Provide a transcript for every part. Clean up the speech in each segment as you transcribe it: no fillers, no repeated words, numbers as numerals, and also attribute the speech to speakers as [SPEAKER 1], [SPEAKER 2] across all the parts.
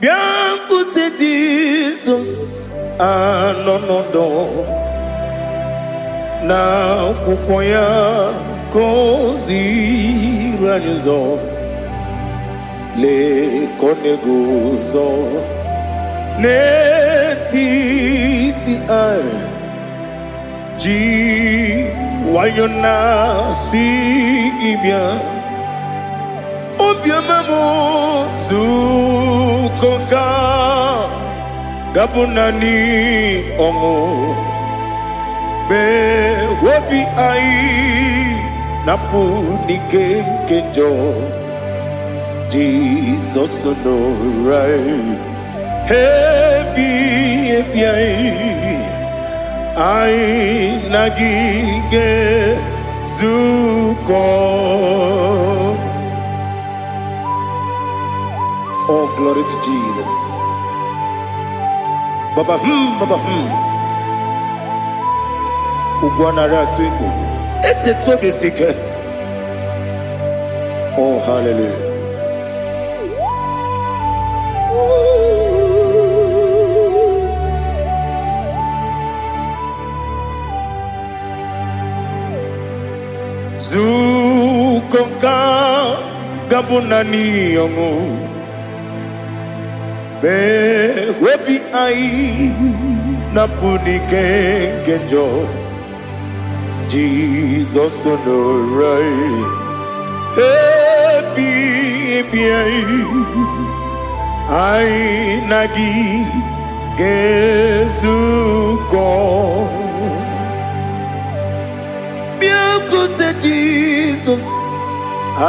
[SPEAKER 1] Bịakwute Jizọs, anọ n'ọdọ na akwụkwọ ya ka o ziri anyị ụzọ. Lee ka ọ na-eguzo n'etiti anyị, ji nwayọ na-asị gị bịa. Obiọma m, zukọ ka gabụ naanị ọṅụ mgbe obi anyị na-apụ n'ike nke njọ. Jizọs nọrọ anyị ebi ebi, anyị anyị na gị ga-ezukọ. Oh, glory to Jesus. Baba baba Ugwu anaghị atụ egwu. Eteta obi si ike. Oh, hallelujah. Zukọ ka gabụ naanị ọṅụ mee obi anyị napụ n'ike nke njọ. Jizọs nọrọ anyị ebi ebi, anyị anyị na gị ga-ezukọ. Bịakwute Jizọs,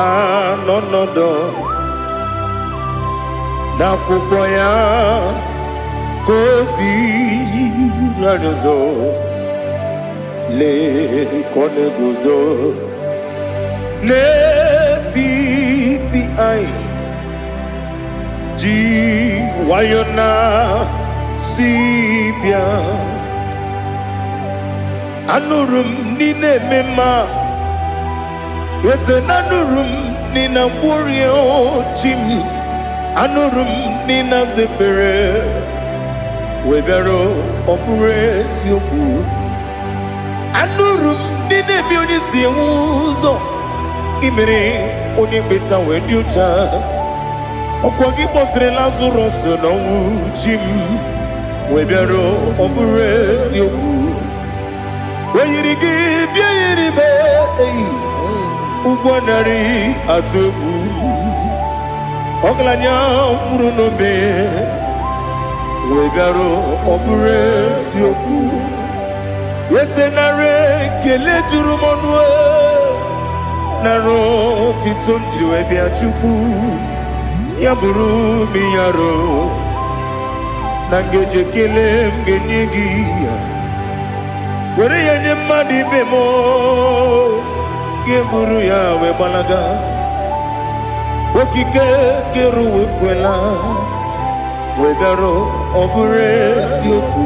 [SPEAKER 1] anọ n'ọdọ n'akwụkwọ ya ka o ziri anyị ụzọ. Lee ka ọ na-eguzo n'etiti anyị, ji nwayọ na si bịa. Anụrụ m n'ị na-eme mma, eze na anụrụ m n'ị na-agwọrịa chi m, anụrụ m n'ị na-aza ekpere wee bịara. Ọ bụrụ eziokwu, anụrụ m n'ị na-eme onye si enwe ụzọ imere onye mkpeta wee dị ụcha. Ọkwa gị kpọtere Lazarọs n'ọnwụ, chi m, wee bịara. Ọ bụrụ eziokwu, o yiri gị bịa yiri be eyi ụgwọ narị atụ egwu. Ọgaranya nwụrụ n'obe wee bịara. Ọ bụrụ eziokwu, ese nara ekele juru m ọnụ, nara otito m jiri wee bịa. Chukwu, ya bụrụ m yaro na ngeji ekele m ga-enye gị ya, were ya nye mmadụ ibe m, ga-eburu ya wee gbalaga. Okike kere ụwa ekwela wee bịara. Ọ bụrụ eziokwu,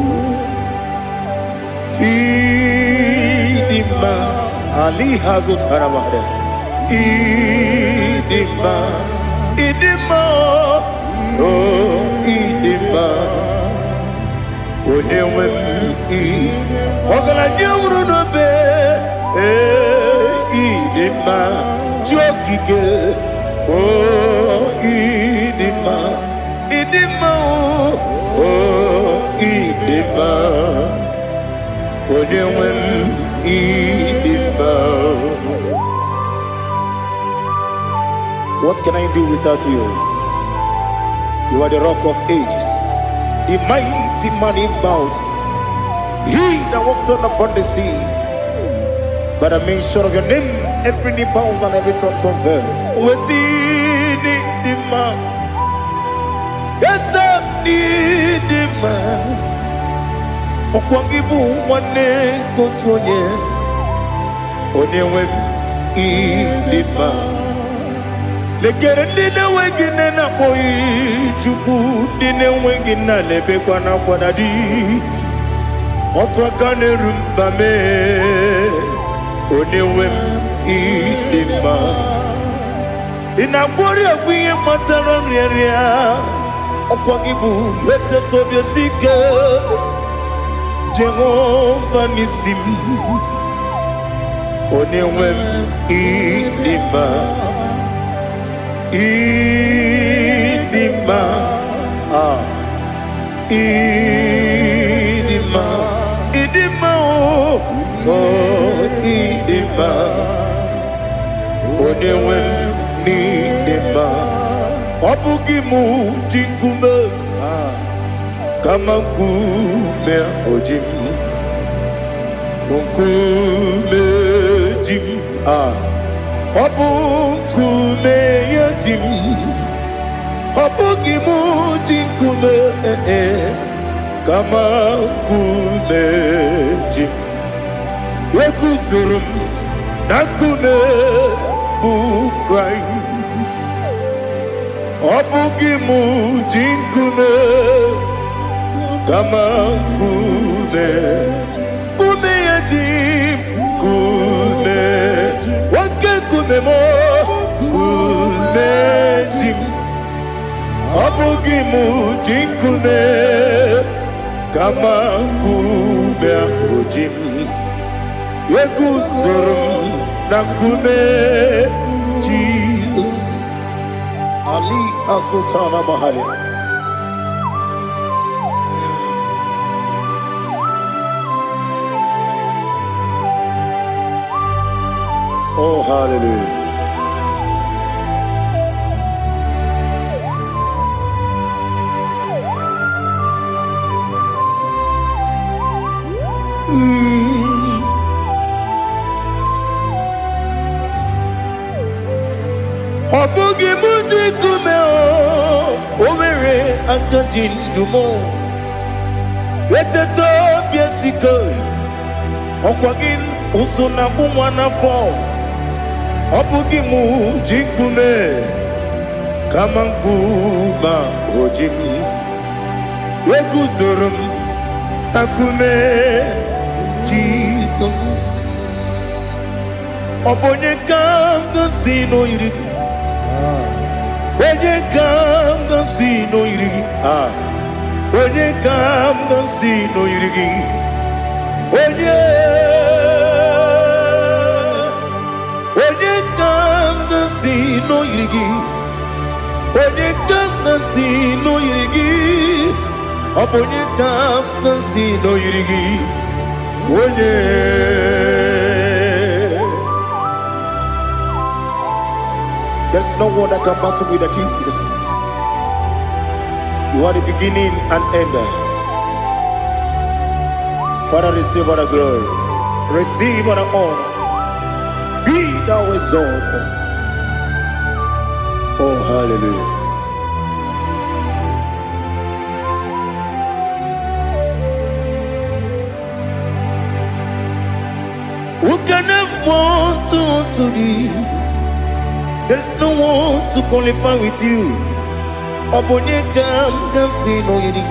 [SPEAKER 1] ịdị mma ali ha zụtara mmadụ. Ịdị mma, ịdị mma, o ịdị mma, onye nwe m. Ị ọgaranya nwụrụ n'obe, ee, ịdị mma, chi okike, o ịdị mma, ịdị mma, o ịdị mma, onye nwe m, ịdị mma. What can I do without you? You are the Rock of Ages, the mighty man in battle, he that walked on upon the sea. By the mention of your name, every knee bows and every tongue confess. We see the man. Yes, the man. Ọkwa gị bụ nwanne nke otu onye, onye nwe m, ịdị mma. Lekere ndị na-enweghị nne na-akpọghị Chukwu, ndị na-enweghị nna na-ebekwa n'akwa na di otu aka na-eru mba mee. Onye nwe m, ịdị mma. Ị na-agwọrị ọgwụ ihe kpatara nrịanrịa. Ọkwa gị bụ eteta obi esi ike, Jehova n'isi m. Onye nwe m, ịdị mma, ịdị mma, ah, ịdị mma, ịdị mma, o oh, ịdị mma. Onye nwe m, n'ịdị mma. Ọ bụghị mụ ji nkume, kama nkume o ji m, nkume ji m, ah, ọ bụ nkume ya ji m. Ọ bụghị mụ ji nkume, eh, eh, kama nkume ji m. Eguzoro m na nkume bụ Kraịst. Ọ bụghị mụ ji nkume, kama nkume, nkume ya ji m. Nkume, oke nkume m, nkume ji m. Ọ bụghị mụ ji nkume, kama nkume ahụ ji m. Eguzoro m na nkume Jizọs. Ali Azụtana Mahali. Oh, hallelujah. Ọ bụghị mụ ji nkume, o nwere aka ji ndụ m. Eteta obi esike, ọkwa gị ụsụ na-akpụ nwa n'afọ. Ọ bụghị mụ ji nkume, kama nkume o ji m. Eguzoro m na nkume Jizọs. Ọ bụ onye ka m gosi n'oyiri gị? Onye ka m gosi n'oyiri gị? Ah, onye ka m gosi n'oyiri gị? Onye, onye ka m gosi n'oyiri gị? Onye ka m gosi n'oyiri gị? Ọ bụ onye ka m gosi n'oyiri gị? Onye. There's no one that can battle with the Jesus. You are the beginning and end. Father, receive all the glory. Receive all the honor. Be thou exalted. Oh, hallelujah. Who can have one to thee? There's no one to qualify with you. Ọ bụ onye ka m ga-asị n'oyiri?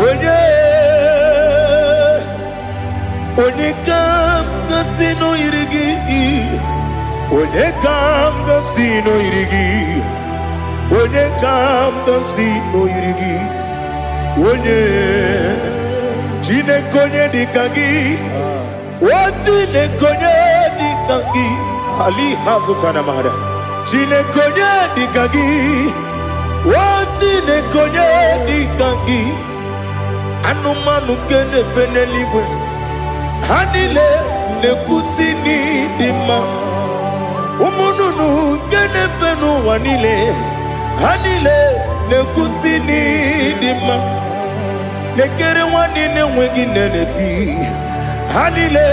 [SPEAKER 1] Onye, onye ka m ga-asị n'oyiri gị? Onye ka m ga-asị n'oyiri gị? Onye ka m ga-asị n'oyiri gị? Onye, Chineke, onye dị ka gị? O Chineke, onye dị ka gị? Ali hazụtara mara. Chineke, onye dị ka gị? O Chineke, onye dị ka gị? Anụmanụ nke na-efe n'eluigwe, ha niile na-ekwusi n'ịdị mma. Ụmụ nnụnụ nke na-efe n'ụwa niile, ha niile na-ekwusi n'ịdị mma. Lekere nwanne na-enweghị nne na-eti, ha niile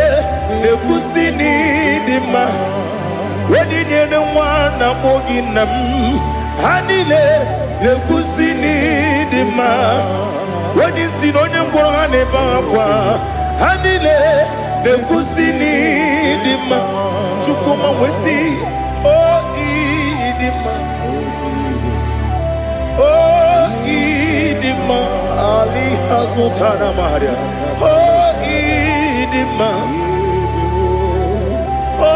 [SPEAKER 1] na-ekwusi n'ịdị mma. Onye nyere nwa na-akpọ gị nna m, ha niile na-ekwusi n'ịdị mma. Onye isi na onye mkpọrọ, ha na-ebe akwa, ha niile na-ekwusi n'ịdị mma. Chukwuma wee o ịdị mma, o ịdị mma. Ali azụtara maria. O ịdị mma, o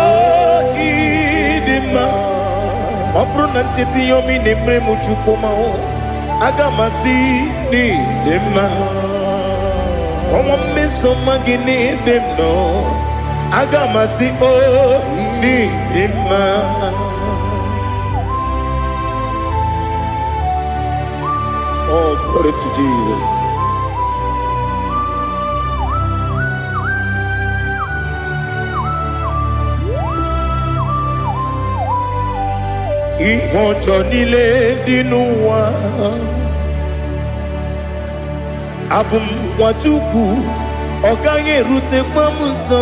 [SPEAKER 1] ịdị mma. Ọ bụrụ na ncheta ihe omi na-emere m, Chukwuma o. Aga m asị n'ịdị mma. Kọwa mmeso ọma gị n'ebe m nọ. Aga m asị o n'ịdị mma. Oh, glory to Jesus. Ihe ọjọọ niile dị n'ụwa, abụ m nwa Chukwu, ọ gaghị erutekwa m nso.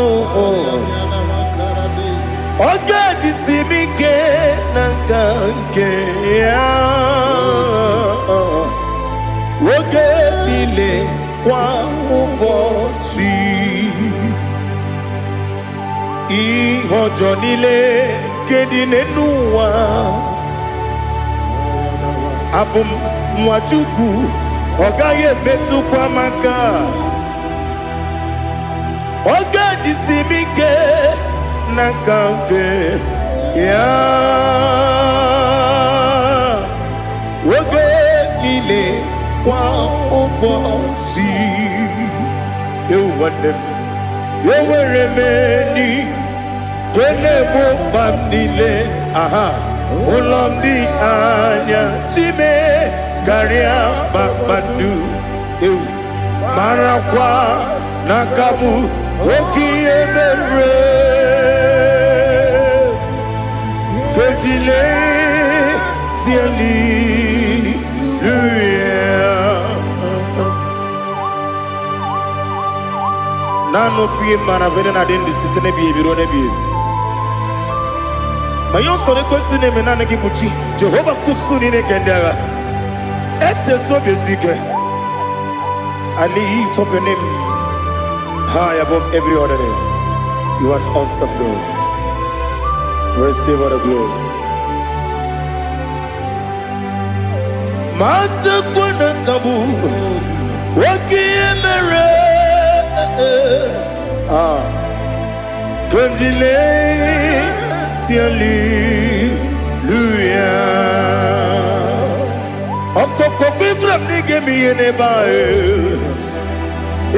[SPEAKER 1] Ọ ga-ejisi m ike na nka nke ya oge niile, kwa ụbọchị. Ihe ọjọọ niile nke dị n'elu ụwa, abụ m nwa Chukwu, ọ gaghị emetụkwa m aka. Ọ ga-ejisi m ike n'aka nke ya oge niile, kwa ụbọchị. Ewu nwanne m, enwere m enyi nke na-egbo mkpa m niile. Aha ụlọ m dị anya chime karịa kpakpando. Ewu, marakwa n'aka m oke ihe mere kejile hallelujah. Naanị ofu ihe mara bụ na-adị ndụ site n'ebighị ebi ruo n'ebighị ebi. Ma ihe ọsọrọ ekwesị na-eme, naanị gị bụ chi Jehova nkusu niile nke ndị agha. Etetu obi esi ike. I lift up your name high above every other name. You are an awesome God. Receive all the glory. Matakwa na ka bụ oke ihe mere. Ah, Kandile hallelujah. Ọkọkọ gwara m na ị ga-eme ihe n'ebe ahụ.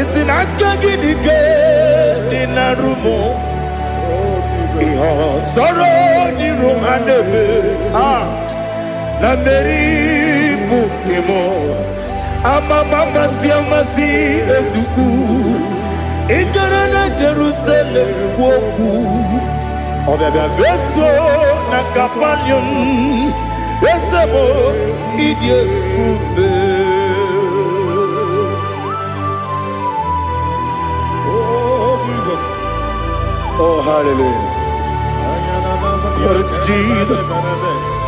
[SPEAKER 1] Isi na aka gị dị ike dị na rumo. Ihe ọsọrọ n'iru ha na-eme. Ah, na mmeri bụ nke m. Amama amasị amasị ezukwu. Ị gara na Jerusalem kwuo okwu. Ọbịabịa beso na Kapanium. Eze m, ịdị ebube.
[SPEAKER 2] Oh, Jesus.
[SPEAKER 1] Oh, hallelujah. Glory to Jesus.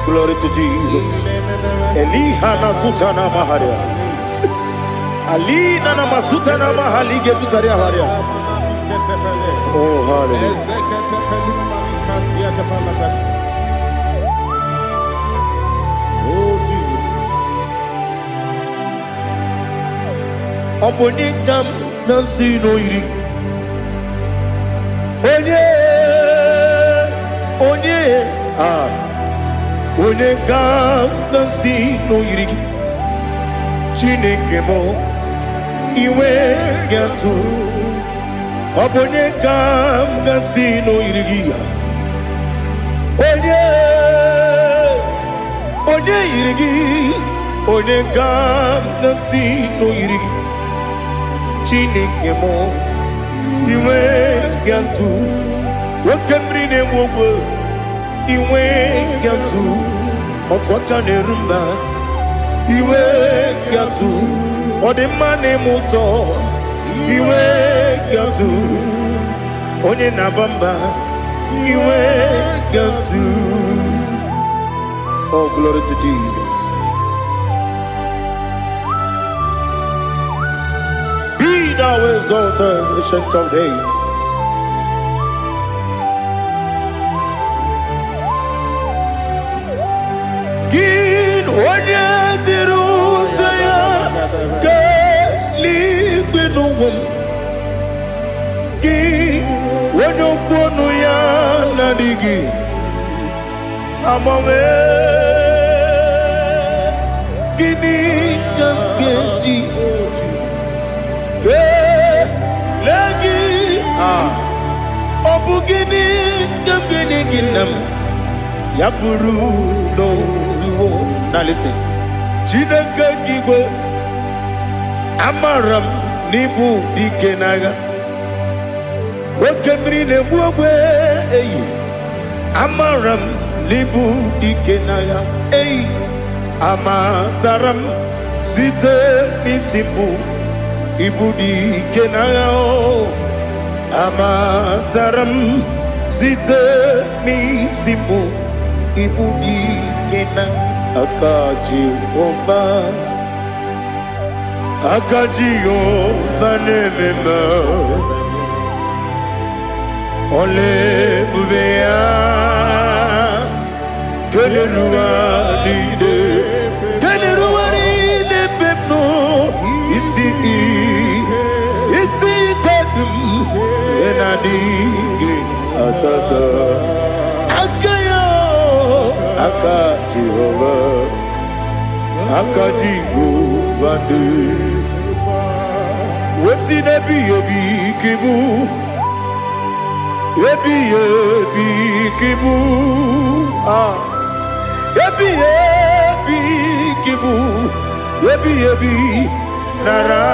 [SPEAKER 1] Glory to Jesus. Eliha na sutana maharia. Alina na masutana mahali gezutaria haria. Oh, hallelujah.
[SPEAKER 2] Oh, Jesus.
[SPEAKER 1] Ọ bụ onye ka m na-asị n'oyiri? Onye, onye, ah, onye ka m na-asị n'oyiri gị? Chineke m, iwe ga-atụ. Ọ bụ onye ka m ga-asị n'oyiri gị ya? Onye, onye yiri gị? Onye ka m ga-asị n'oyiri gị? Chineke m, iwe ga-atụ. Oke mmiri na-enwe ogwe, iwe ga-atụ. Otu aka na-eru mba, iwe ga-atụ. Ọ dị mma na-eme ụtọ, iwe ga-atụ. Onye na-aba mba, iwe ga-atụ. Oh, glory to Jesus. Be thou exalted, Ancient of Days. Gị onye jiri ute ya kelee n'ụwa m, gị onye okwu ọnụ ya na-adịghị agbanwe. Gịnị Gịnị ka m ga-eji kelee gị? Ah, ọ bụ gịnị ka m ga-enye gị, nna m, ya bụrụ n'ozuo? Now listen. Chineke gị igwe, amara m n'ịbụ dike n'agha, oke mmiri na-egbu ogbe eyi. Amara m n'ịbụ dike n'agha eyi. Amatara m site n'isi mbụ, ịbụ dike n'agha o. Amatara m site n'isi mbụ, ịbụ dike na aka Jehova. Aka Jehova na-eme mma. Ole ebube ya keleruwa niile, keleruwa niile ebe m nọ. Isi isi ike dị m na-adịghị atata aka ya. Aka Jehova, aka Jehova dị wesi n'ebighị ebi ka ịbụ, ebighị ebi ka ịbụ. Ah, ebighị ebi ka ịbụ, ebighị ebi, nara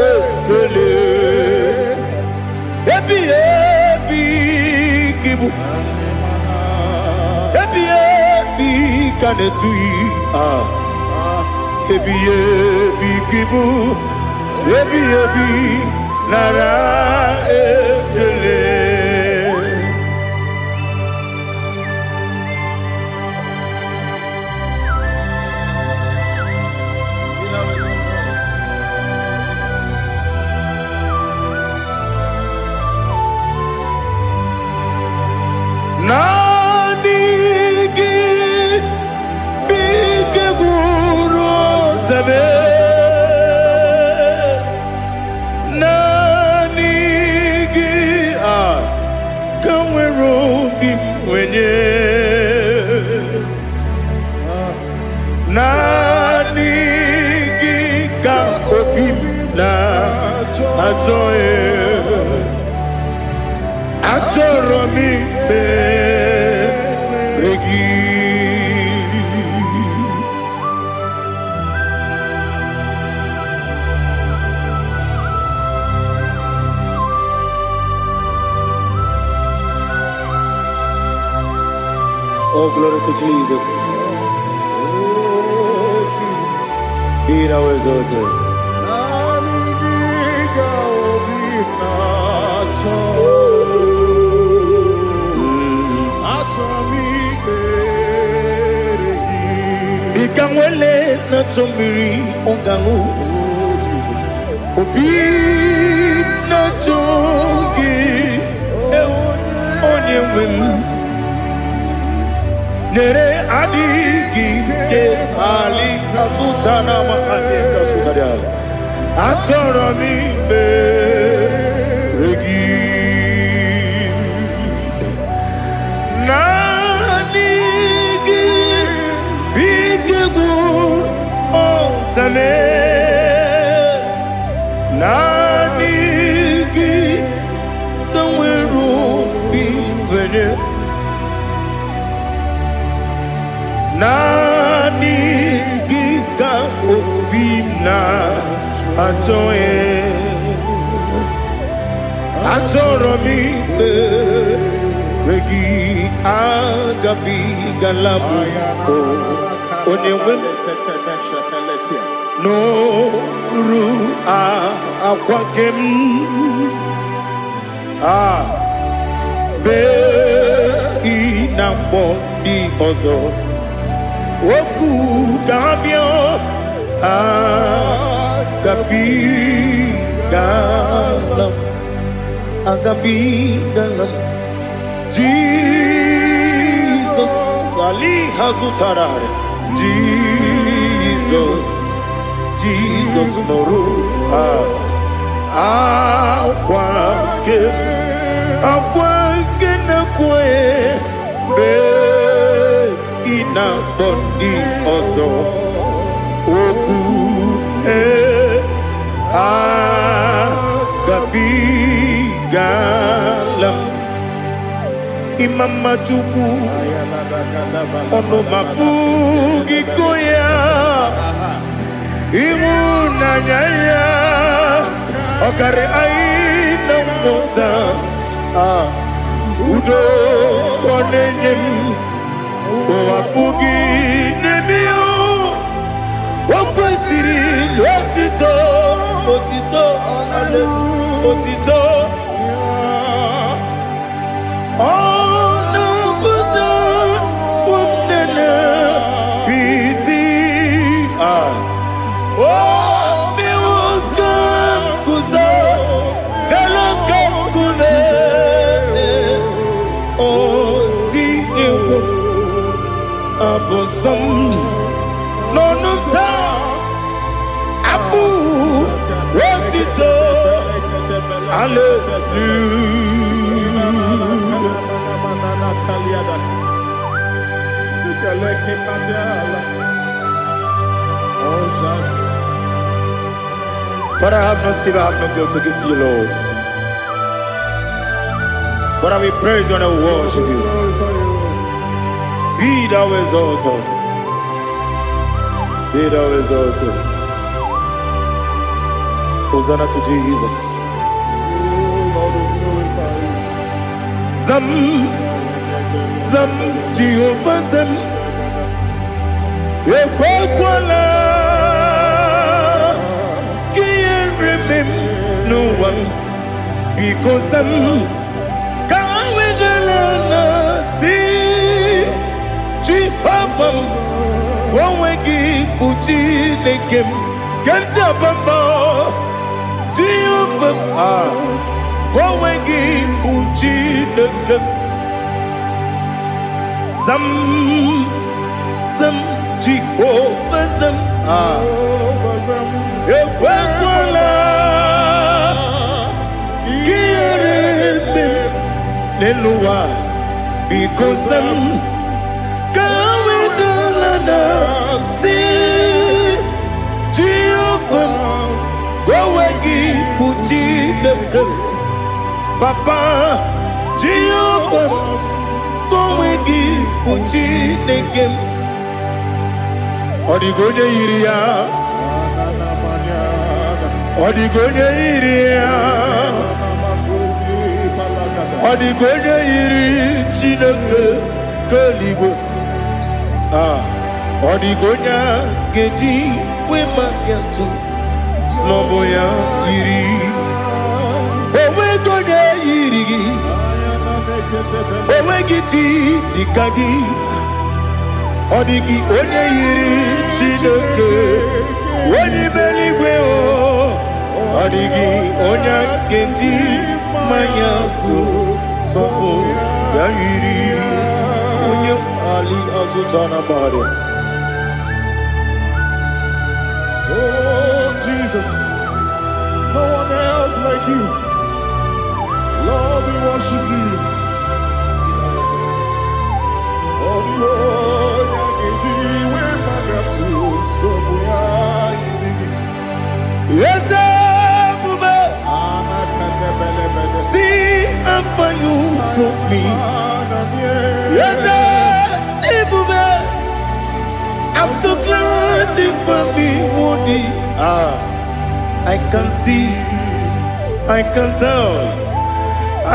[SPEAKER 1] ekele. Ebighị ebi ka ịbụ, ebighị ebi ka na-etughị. Ah, ebighị ebi ka ịbụ, ebighị ebi, nara ekele. Naanị gị bụ ike gwụrụ ọtabe. Naanị gị a ka nwere obi m nwenye. Naanị gị ka obi m na-achọ. Achọrọ m ikpere gị. Oh, glory to Jesus. Be thou exalted.
[SPEAKER 2] Naanị gị ka obi na-achọ. Achọrọ m ikpere gị.
[SPEAKER 1] Dịka nwele na-achọ mmiri ọ ga-aṅụ, obi na-achọ gị, ewu, onye nwe m. Nyere adịghị ike ali asụta na makani kasụtara. Achọrọ m ikpere gị. Naanị gị bụ ike gwụrụ ọtame. Naanị gị ka nwere obi nwere. Naanị gị ka obi m na-achọ. Achọrọ m ikpere gị. Agabigala m o, onye nwe m, n'oru akwa nke m a bee ị na-akpọ ndị ọzọ okwu ka ha bịa. Agabigala m, agabigala m. Jizọs ali ha zụtara. Jizọs, Jizọs, nụrụ akwa nke, akwa nke na-ekwe mgbe ị na-akpọ ndị ọzọ. Okwu agabigala m. Ịma mma Chukwu, ọnụ m apụghị ịkọ ya. Ịhụnanya ya ọkarị anyị na mmụta. Ah, udo ka ọ na-enye m, ụwa apụghị n'ebe ya. O kwesịrị otito, otito, otito. Ọ na-apụta ụmụnne piti. Ah, o mewo ka m guzo n'elu oke nkume. O tinyewo abụ nsọ m n'ọnụ m taa, abụ otito, hallelujah. Father, I have no silver, I have no gold to give to you, Lord. But I will praise you and I will worship you. Be thou exalted. Be thou exalted. Hosanna to Jesus. Zam, Zam, Jehovah Zam. Ekwekwala ka ihere mee m n'ụwa m. Biko zam, ka ha wedala na si Jehova m, onwe gị bụ Chineke m, ke m ji aba mba. Jehova m, ah, onwe gị bụ Chineke m. Zam, zam, Jehova zam, ah, ekwekwala ka ihere mee m n'elu ụwa. Biko zam, ka ha wedala na si Jehova m, onwe gị bụ Chineke m. Papa, Jehova m, onwe gị bụ Chineke m. Ọ dịghị onye yiri ya, ọ dịghị onye yiri ya, ọ dịghị onye yiri Chineke nke eluigwe. Ah, ọ dịghị onye a ga-eji wee maka atụ snọbụ ya yiri. Onweghị onye yiri gị, onweghị chi dịka gị. Ọ dịghị onye yiri Chineke onye ime eluigwe o. Ọ dịghị onye a ga-eji mmanya tụ sọpụ ya yiri onye ali azụta na mmadụ.
[SPEAKER 2] Oh, Jesus, no one else like you. Lord, we worship you. Oh, the onye ga-eji wee maka nsogbu ya yiri gị.
[SPEAKER 1] Eze ebube, see how far you brought me. Eze ebube, I'm so glad you found me worthy. Ah, I can see, I can tell,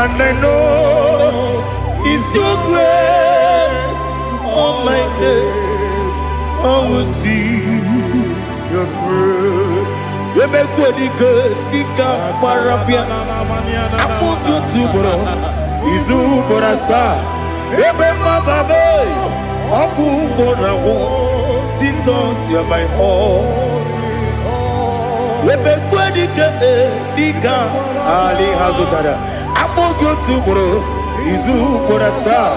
[SPEAKER 1] and I know it's your grace on my day. I will see your grace. Emekwe dike gbara bịa akpụkpọ otu ugboro, izu ugboro asaa, ebe mmababe ọgwụ ugboro agwụ. Jesus, you're my all. Emekwe dike dike ali ha zụtara akpụkpọ otu ugboro, izu ugboro asaa,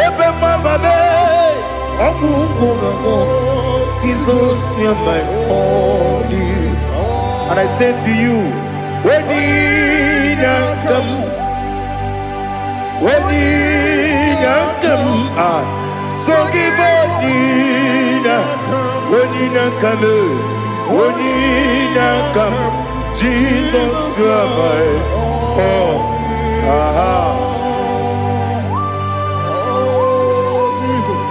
[SPEAKER 1] ebe mmababe ọgwụ ugboro agwụ. Jesus, you're my all. And I say to you, when come, when come, ah, so give. Onye na-aka m, onye na-aka m, Jesus, you are my all. Aha.
[SPEAKER 2] Oh, Jesus.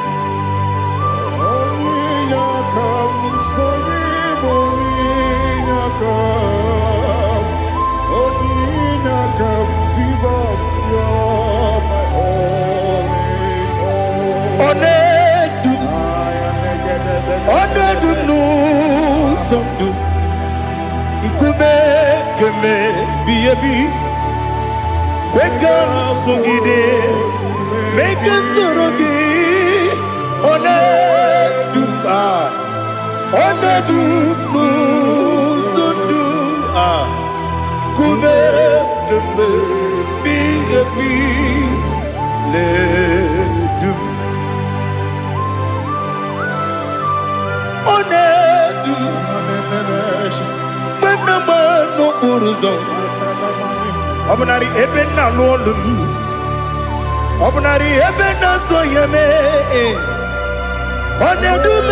[SPEAKER 2] Onye na-aka m, sọ gị bụ onye na-aka m. Onye na-aka m, Jesus, you are my all in all.
[SPEAKER 1] Ọ na-edu m, ọ na-edu m n'ụzọ ndụ, nkume keme bi ebi, kwe ka m sogide, mee ka m soro gị. Ọ na-edu m, ah, ọ na-edu m n'ụzọ ndụ, ah, nkume keme bi ebi na-edu m. Ọ na-edu m mgbe m na-agba n'okporo ụzọ, ọ bụnarị ebe m na-alụ ọlụ m, ọ bụnarị ebe m na-asụ ya mee, ọ na-edu m,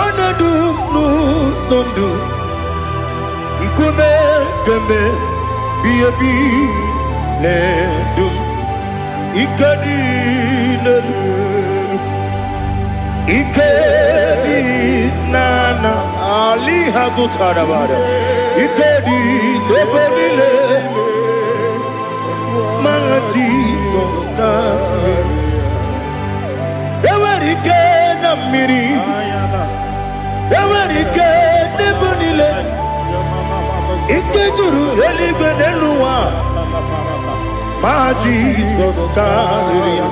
[SPEAKER 1] ọ na-edu m n'ụzọ ndụ, nkume kemgbe bi ebi na-edu m. Ike dị n'elu, ike dị n'ala ali ha zụtara bara, ike dị n'ebe niile ma Jizọs karịrị. Enwere ike na mmiri, enwere ike n'ebe niile, ike juru eluigwe n'elu ụwa, ma Jizọs karịrị ya.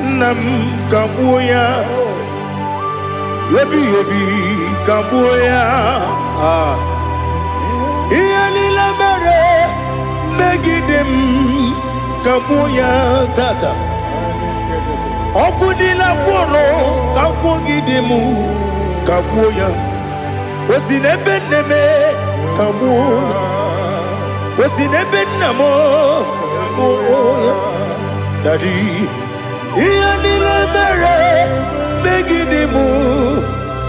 [SPEAKER 1] Nna m, ka gbuo ya ebighị ebi, ka gbuo ya. Ah. Ihe niile mere megide m, ka gbuo ya tata. Ọkụ niile gwụrụ ka gwugide m, ka gbuo ya. O si n'ebe nne m, ka gbuo ya. O si n'ebe nna m, ka gbuo ya. Daddy, ihe niile mere megide m,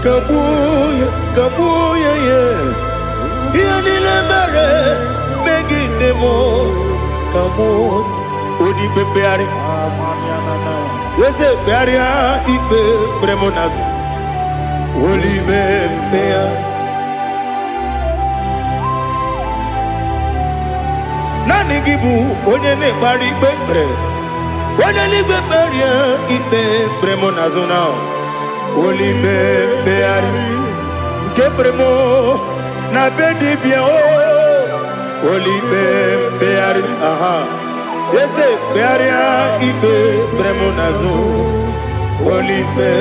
[SPEAKER 1] ka gbuo ya, ka gbuo ya ya. Ihe niile mere megide m, ka gbuo ya. Onye ikpe mkpegharị, eze kpegharịa ikpe kpere m n'azụ, olime mkpegharị. Naanị gị bụ onye na-ekpegharị ikpe kpere, onye n'igwe kperie ikpe kpere m n'azụ na olime mkpegharị nke kpere m na be dibịa o, olime mkpegharị. Aha, eze kpegharịa ikpe kpere m n'azụ, olime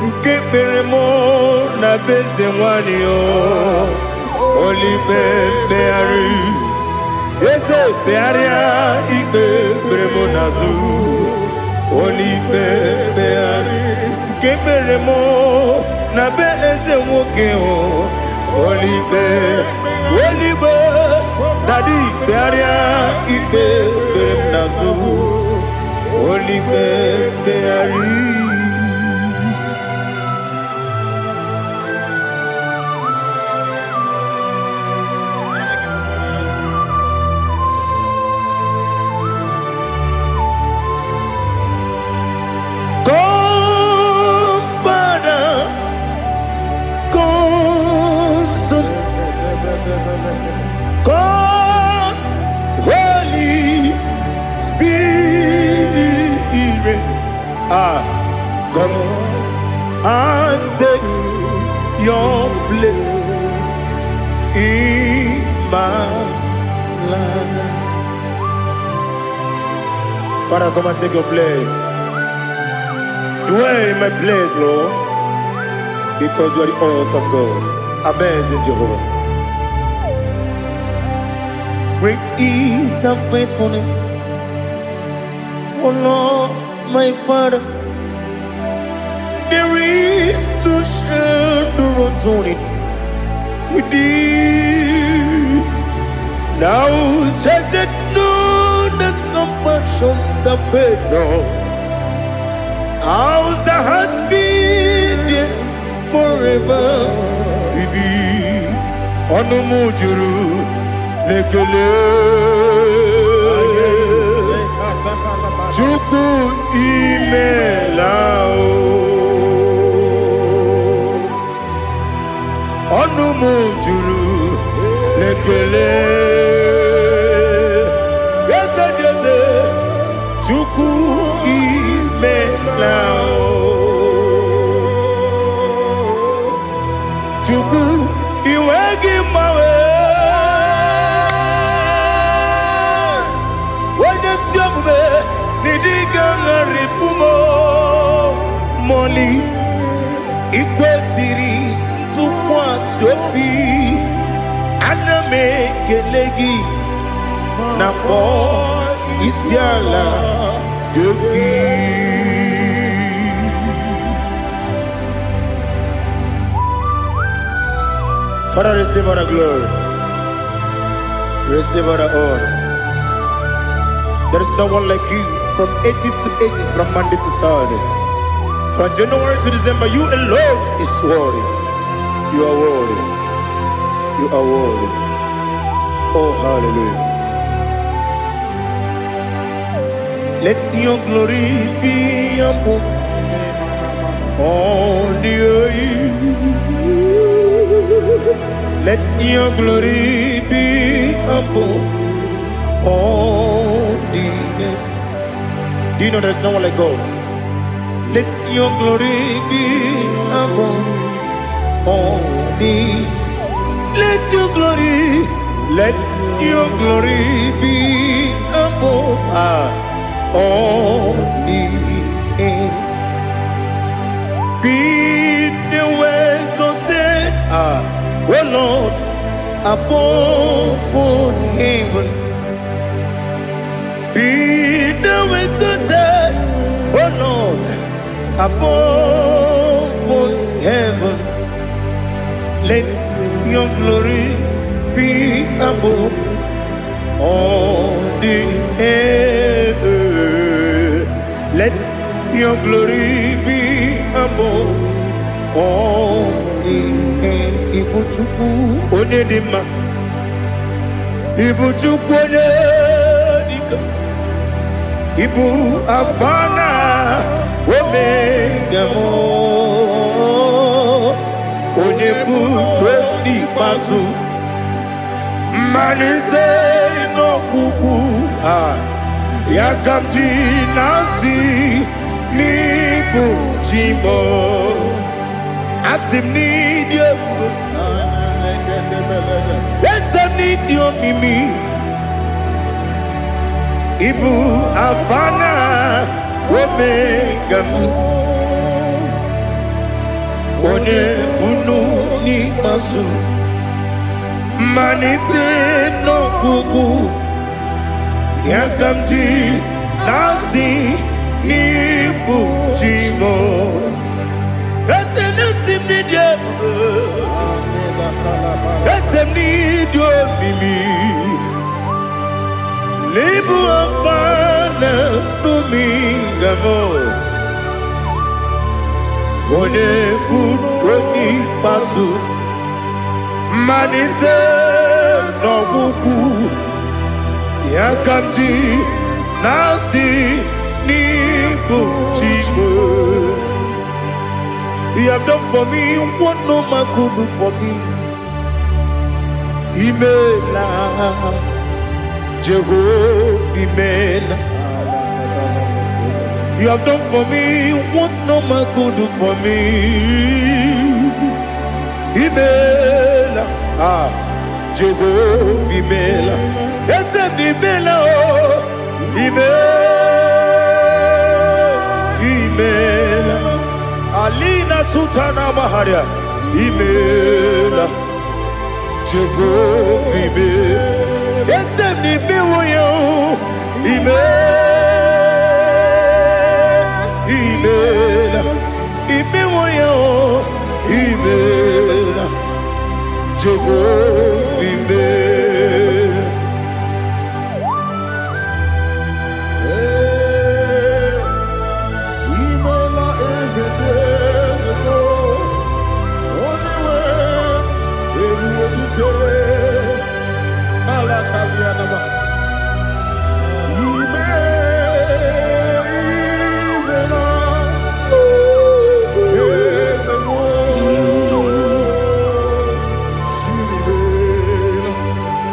[SPEAKER 1] nke kpere m na be eze nwanyị o, olime mkpegharị. Eze kpegharịa ikpe kpere m n'azụ, olime mkpegharị nke kpere m na be eze nwoke o, olime olime. Daddy, kpegharịa ikpe kpere m n'azụ, olime mkpegharị. Come, Father, come, Son, come, Holy Spirit. Ah, come and take your place in my life. Father, come and take your place. Dwell in my place, Lord, because you are the awesome God, amazing Jehovah. Great is thy faithfulness, O Lord, my Father. There is no shadow of turning with thee. Thou changest not thy compassions, they fail not. As thou hast been forever. Ibi ọnụ m juru n'ekele. Chukwu, imela o. Ọnụ m juru n'ekele. Eze dị eze, Chukwu, imela o. Chukwu, iwe gị mgbanwe. Onye si omume n'ịdịga ṅarịpụ m mọli. Ikwesịrị ntụkwasị obi. Ana m ekele gị na kpọọ isi ala gị. Father, receive all the glory, receive all the honor. There is no one like you from ages to ages, from Monday to Saturday, from January to December. You alone is worthy. You are worthy. You are worthy. Oh, hallelujah. Let your glory be above all the earth. Let your glory be above all the earth. Do you know there's no one like God? Let your glory be above all the. Let your glory, let your glory be above all the earth. Be thou exalted, O Lord, above all heaven. Be thou exalted, O Lord, above all heaven. Let your glory be above all the earth. Let your glory be above all the earth. Ibu Chukwu onye dị mma. Ibu Chukwu onye dịka. Ibu Alfa na Omega m. Onye bụ n'ikpeazụ. Mmalite n'ọgwụgwụ a. Ya ka m ji na-asị n'ịbụ chi m. Asị m n'ịdị ebube. Eze m, n'ịdị omimi. Ịbụ Alfa na Omega m. Onye bunu n'ikpeazụ. Mmalite n'ọgwụgwụ. Ya ka m ji na-asị n'ịbụ chi m. Eze na-esi m n'ịdị ebube. Eze m, n'ịdị omimi. N'ịbụ Alfa na Omega m. Onye bụ onye ikpeazụ. Mmalite n'ọgwụgwụ. Ya ka m ji na-asị n'ịbụ chi m. You have done for me what no man could do for me. Imela, Jehovah, Imela. You have done for me what no man could do for me. Imela, ah, Jehovah, Imela. Eze m, Imela, oh, Imela, Imela. Alina Sutana Maharia, Imela, Jehovah, Imela. Eze m, imewo ya o, Imela, Imela, imewo ya o, Imela, Jehovah, Imela.
[SPEAKER 2] Imela, eze dị eze.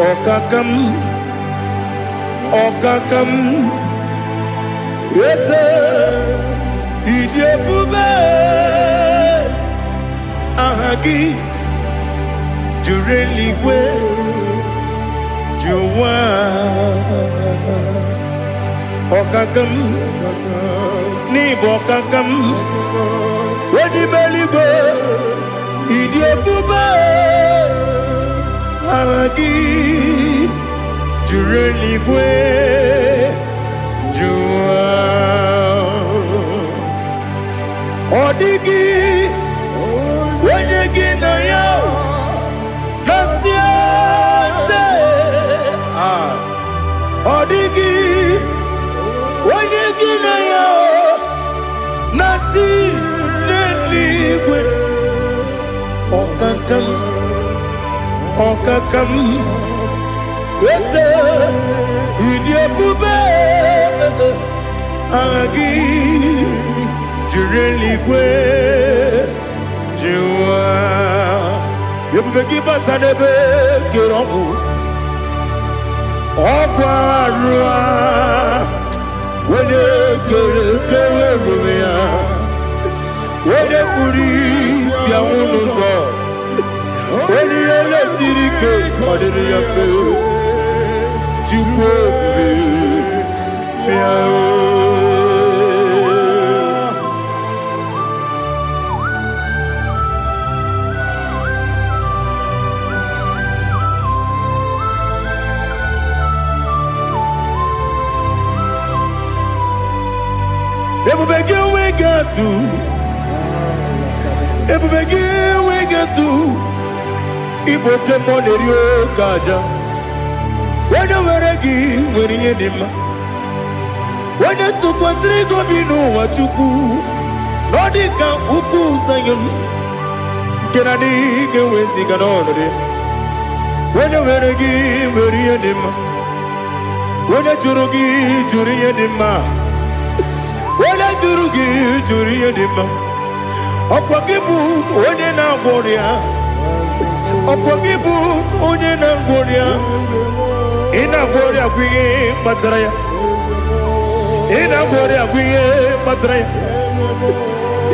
[SPEAKER 1] Ọkaka m, ọkaka m, eze, ịdị ebube. Aha gị juru eluigwe ju ụwa. Ọkaka m, n'ịbụ ọkaka m, onye ime eluigwe, ịdị ebube. Aha gị juru eluigwe ju ụwa. Ọ dịghị onye gị na ya na-asị eze. Ah. Ọ dịghị onye gị na ya na-atị n'eluigwe. Ọkaka m, ọkaka m, eze, ịdị ebube. Aha gị juru eluigwe ju ụwa. Ebube gị bata n'ebe kere ọgwụ, ọgwụ arụ a, onye kere kere onwe ya, onye kpuru isi anwụ n'ụzọ, onye ihe siri ike ọ dịrị ya mfe. Chukwu ebube, bịa o. Ebube gị enweghị atụ, ebube gị enweghị atụ. Ịbụ oke mmụọ na-eri oke aja. Onye nwere gị nwere ihe dị mma. Onye tụkwasịrị gị obi n'ụwa, Chukwu, na ọ dị ka ukwu Zayọn nke na adịghị ga-eweziga n'ọnọdụ ya. Onye nwere gị nwere ihe dị mma. Onye jụrụ gị jụrụ ihe dị mma. Onye jụrụ gị jụrụ ihe dị mma. Ọkwa gị bụ onye na-agwọ ọrịa. Ọkwa gị bụ onye na-agwọ ọrịa. Ị na-agwọ ọrịa bụ ihe kpatara ya. Ị na-agwọ ọrịa bụ ihe kpatara ya.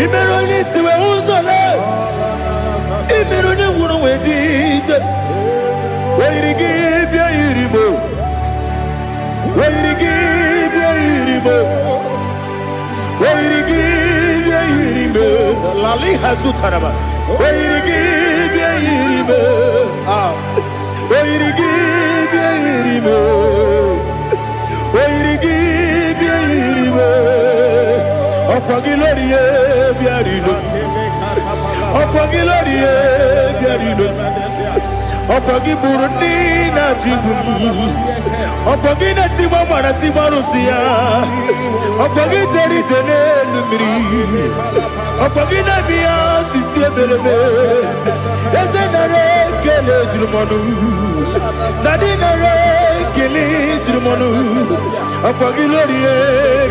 [SPEAKER 1] Ị mere onye isi wee ụzọ lee. Ị mere onye nwụrụ wee ji ije. O yiri gị bịa yiri mo. O yiri gị bịa yiri mo. O yiri gị bịa yiri mo. Lali hazutaraba. O yiri gị bịa yiri mo. Ah. O yiri gị bịa yiri mo. O yiri gị bịa yiri mo. Ọkwa gị lórí ye bịa rilo. Ọkwa gị lórí ye bịa rilo. Ọkwa gị gburu ndị na-achịgbu m. Ọkwa gị na-etigba mara tigba arụsị ya. Ọkwa gị jere ije n'elu mmiri. Ọkwa gị na-eme ya osisi emereme. Eze, nara ekele juru m ọnụ. Daddy, nara ekele juru m ọnụ. Ọkwa gị lórí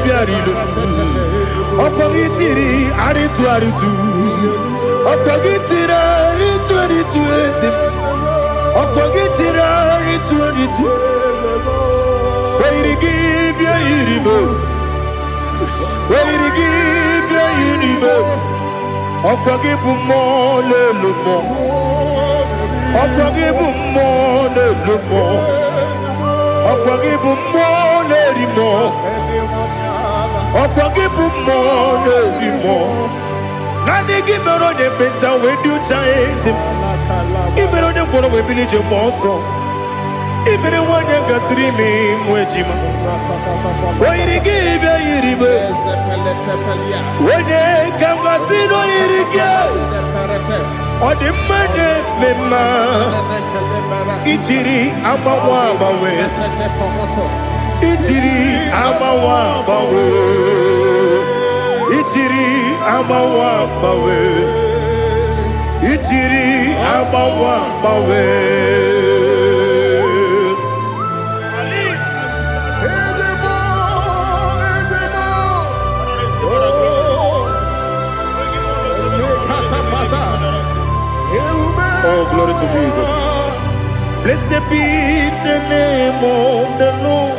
[SPEAKER 1] bịara ilo. Ọkwa gị tiri arịtụ arịtụ. Ọkwa gị tiri arịtụ arịtụ, eze m. Ọkwa gị tiri arịtụ arịtụ. O yiri gị bịa yiri m. O yiri gị bịa yiri m. Ọkwa gị bụ mmụọ n'elu mmụọ. Ọkwa gị bụ mmụọ n'elu mmụọ. Ọkwa gị bụ mmụọ na-eri mmụọ. Ọkwa gị bụ mmụọ na-eri mmụọ. Naanị gị mere onye ekpenta wee dị ụcha, eze m. Ị mere onye ngwọrọ wee bili ije mgbe ọsọ. Ị mere nwanyị gatụrụ ime mụ ejima. O yiri gị bịa yiri m. Onye ka m gasị na o yiri gị. Ọ dị mma na-eme mma. Ijiri agbanwe agbanwe. Ijiri agbanwe agbanwe. Ijiri agbanwe agbanwe. Ijiri agbanwe agbanwe.
[SPEAKER 2] Ezebo, ezebo. Oh, lekatapata. Ewube.
[SPEAKER 1] Oh, glory to Jesus. Blessed be the name of the Lord.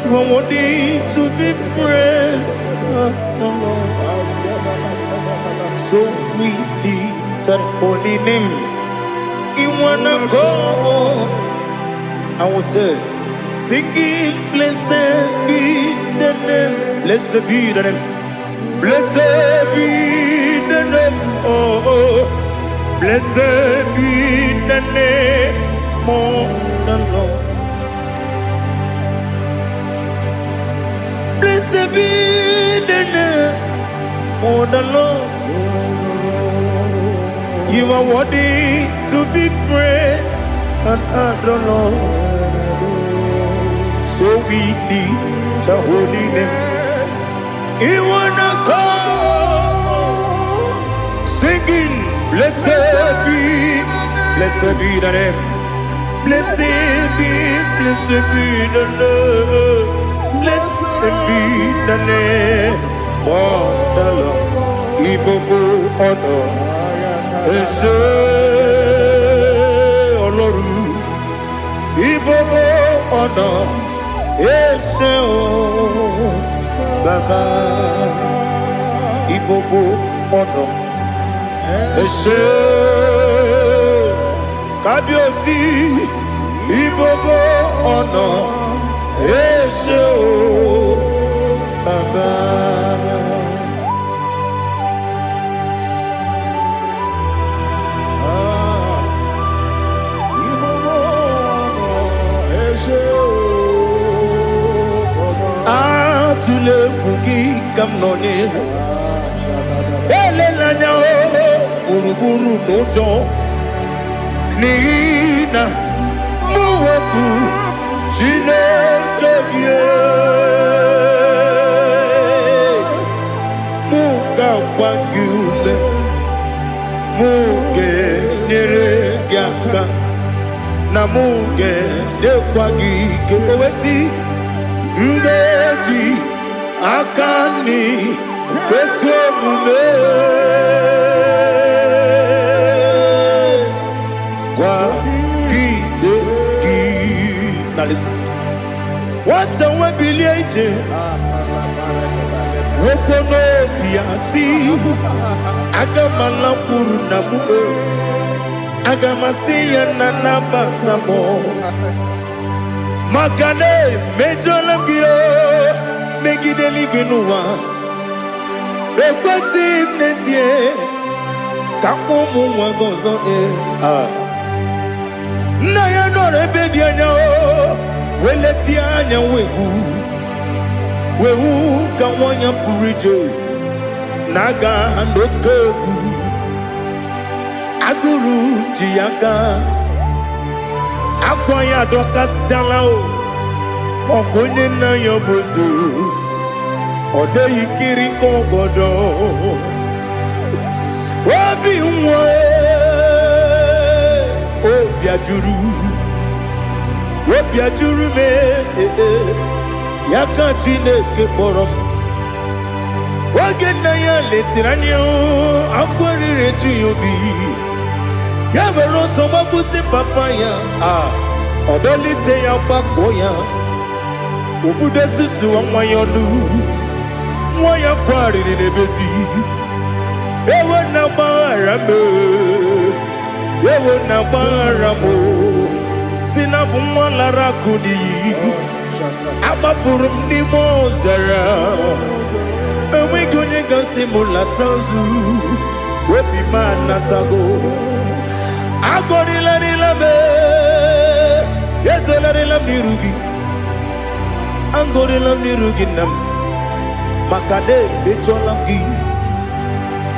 [SPEAKER 1] You are worthy to be praised, the Lord. So we lift that holy name in one accord. I will say, singing, blessed be the name, blessed be the name, blessed be the name, oh, blessed be the name of the Lord. Blessed be the name of the Lord. You are worthy to be praised and adored, Lord. So we lift the holy name. In one accord, singing, blessed be the name. Blessed be the name. Blessed be the name of the Lord. Ìgbogbo ọ̀nà ẹ ṣé Ọlọ́run. Ìgbogbo ọ̀nà ẹ ṣé o Bàbá. Ìgbogbo ọ̀nà ẹ ṣé Kábíyèsí. Ìgbogbo ọ̀nà ẹ ṣé o Bàbá. Atụla egwu gị ka m nọ n'ihu. Elela anya o gburugburu n'ụjọ n'ihi na mụ bụ Chineke gị. Mụ ga-agba gị ume, mụ ga-enyere gị aka, na mụ ga-enyekwa gị ike. O wee sị, m ga-eji aka nri kwesị omume kwagide gị. Now listen. Nwata nwe bilie ije nwoke n'obi ya sị, aga m alakwuru nna m o, aga m asị ya na nabata m maka na emejọla m gị o megide eluigwe n'ụwa. Ekwesịghị m n'ezie ka m kpọọ ụmụ nwa gị ọzọ ee. Ah. Nna ya nọrọ ebe dị anya o wee letie anya wee hụ wee hụ ka nwa ya pụrụ ije na-aga n'oke egwu agụrụ ji ya aka akwa ya adọkasịchala o ọkụ onye nna ya bụ eze ọ dịghị kiri ka ọgọdọ obi nwa obi ajụrụ obi ajụrụ m ee, ya ka Chineke kpọrọ m. Oge nna ya letiri anya akwa riri eju ya obi ya were ọsọ gbagbute papa ya a ọ dọlite ya gbakọọ ya obudo susuwa nwa ya ọnụ nwa ya kwarịrị n'ebezi ewo na gbaghara m ewo na gbaghara m si na bụ nwa lara akụ n'iyi agbafuru m n'ime ọzara enweghị onye gasị m lata ozu obi m anatago agọrịlarịla m ezolarịla m n'iru gị agọrịla m n'iru gị nna m maka na emejọla m gị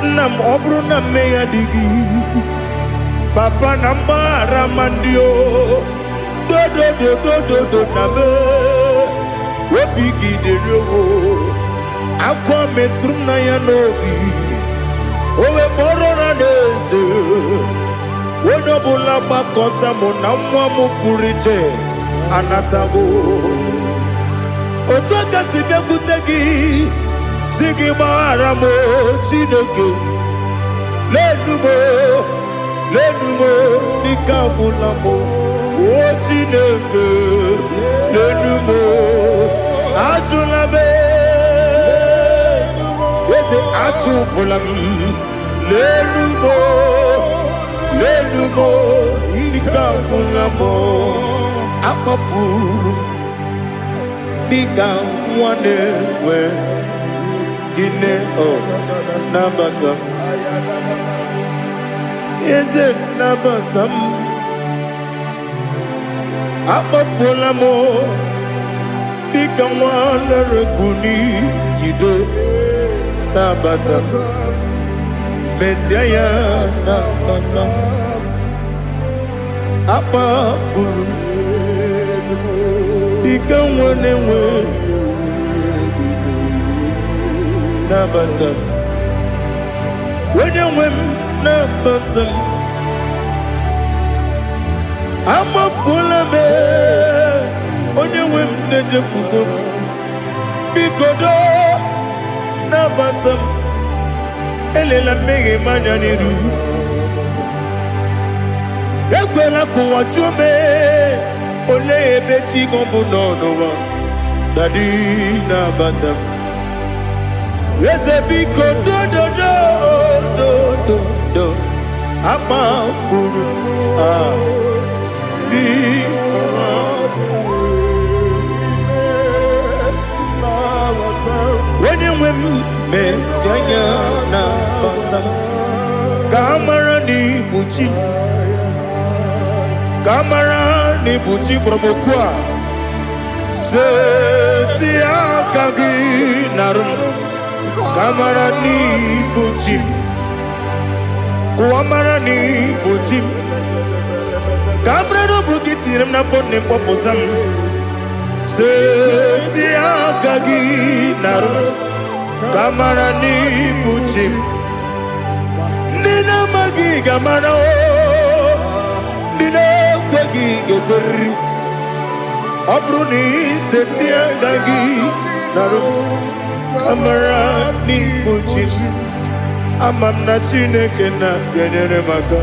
[SPEAKER 1] nna m ọ bụrụ na mmehie adịghị papa na mgbaghara ma ndị o dodododododo na m obi gị dịrị o akwa metụrụ m na ya n'obi o wee kpọrọ na n'eze onye ọbụla gbakọta mụ na nwa m pụrụ iche anatago otu aka si bịakwute gị si gị gbaghara m o, Chineke lenu m o, Lenu m, n'ike agwụla m. O Chineke, lenu m, ajụla m. Eze, achụpụla m. Lenu m, lenu m, ike agwụla m. Akpafuru m dịka nwa na-enwe gịnị o. Nabata m, eze, nabata m. Akpafuola m dịka nwa lere n'iyido. Nabata m, mezie ya, nabata m. Akpafuru m dịka nwa na-enwe, nabata m. Onye nwe m, nabata m. Amafuola m, onye nwe m, na-ejefugo m. Biko doo, nabata m. Elela mmehie m anya n'iru. Ekwela ka ụwa jụọ m, olee ebe chi gị bụ nọ n'ụwa. Daddy, nabata m. Eze, biko, dododo dododo. Amafuru m, ah, biko. Onye nwe m, mezi anya, nabata m, ka a mara na ibu chi m, ka a mara na ibu chi kpọrọ m okwu a. Seti aka gị narụ m, ka a mara na ibu chi m, ka ụwa mara na ibu chi m, ka a mara na ọ bụ gị tinyere m n'afọ nne m, kpọpụta m. Seti aka gị narụ m, ka a mara na ibu chi m. Ndị na-amaghị ga-amara o, ndị na-ekweghị ga-ekweriri. Ọ bụrụ na iseti aka gị narụ m, ka mara n'ibu chi m. Ama m na Chineke na ga-enyere m aka.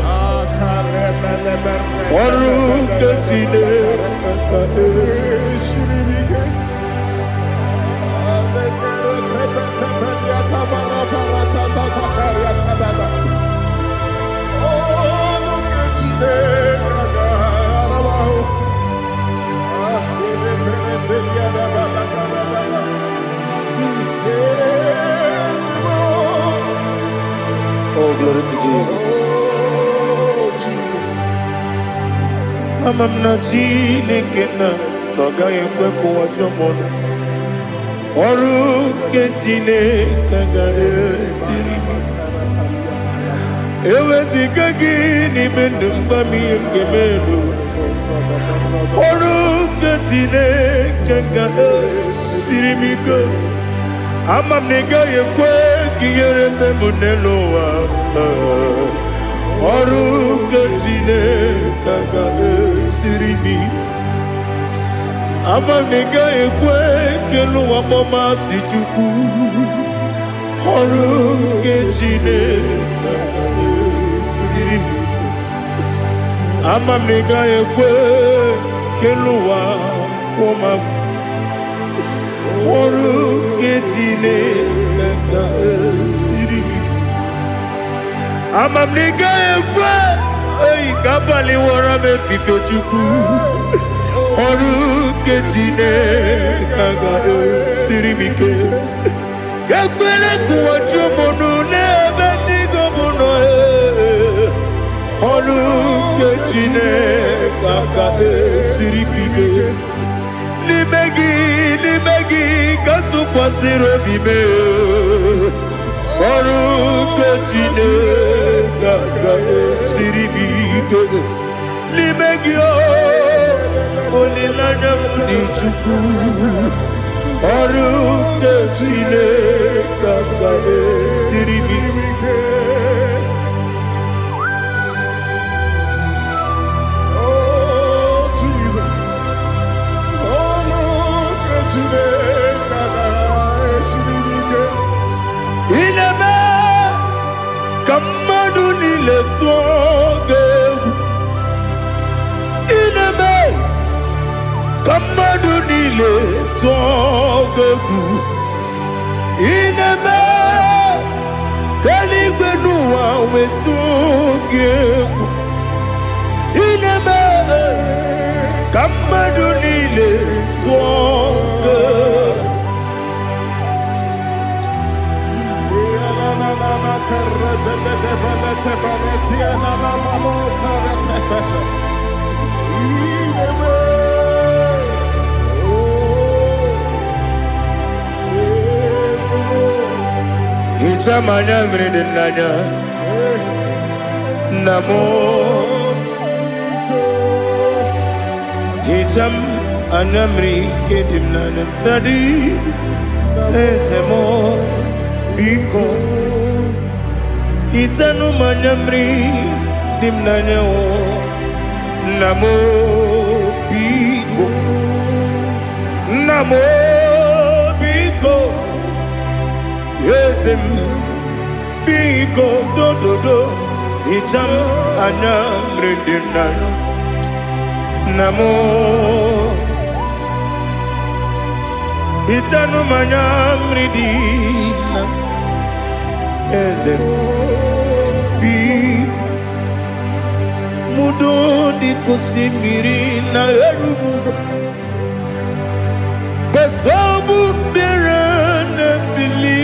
[SPEAKER 1] Ọrụ nke Chineke.
[SPEAKER 2] Siri m ike. Olu nke Chineke ga-ara m ahụ. Ah, ebe mere ebe ya da da da da da da da. Ezigbo.
[SPEAKER 1] Oh, glory to Jesus.
[SPEAKER 2] Oh, Jesus.
[SPEAKER 1] Ama m na Chineke na ọ gaghị ekwe ka ụwa jụọ m ọnụ. Ọrụ nke Chineke ga-esiri m ike. Eweziga gị n'ime ndụ m, gwa m ihe m ga-eme n'ụwa. Ọrụ nke Chineke ga-esiri m ike. Ama m na ị gaghị ekwe ka ihere mme m n'elu ụwa. Ọrụ nke Chineke ga-esiri m ike. Ama m na ị gaghị ekwe ka elu ụwa kpọmasị Chukwu. Ọrụ nke Chineke ga-esiri m ike. Ama m na ị gaghị ekwe ka elu ụwa kwụọ m. Ọrụ nke Chineke ga-esiri m ike. Ama m na ị gaghị ekwe eyi ka abalị wọrọ m efife. Chukwu, ọrụ nke Chineke ga-esiri m ike. Ekwele ka ụwa jụọ m ọnụ n'ebe chi gị bụ nọ. Ee. Ọrụ nke Chineke ga-esiri m ike. N'ime gị, n'ime gị ka m tụkwasịrị obi m. Ọrụ nke Chineke ga-esiri m ike. N'ime gị o, olileanya m dị. Chukwu, ọrụ nke Chineke ga-esiri m ike.
[SPEAKER 2] Ike. Oh, Jesus. Olu nke Chineke ga-esiri m ike.
[SPEAKER 1] Ị na-eme ka mmadụ mmadụ niile tụọ gị egwu. Ị na-eme ka mmadụ niile tụọ gị egwu. Ị na-eme ka eluigwe n'ụwa wetụ gị egwu. Ị na-eme ka mmadụ niile tụọ gị egwu. Hichaa m anya mmiri dị n'anya, nna m. Hichaa m anya mmiri nke dị m n'anya, daddy, eze m, biko hichanụ m anya mmiri dị m n'anya o, nna m, biko, nna m, biko, eze m, biko, dododo, hichaa m anya mmiri dị m n'anya, nna m. Hichanụ m anya mmiri dị na eze m, biko. Mudo dị ka osimiri na-eru n'ụzọ gbasọbụ mmiri na-ebili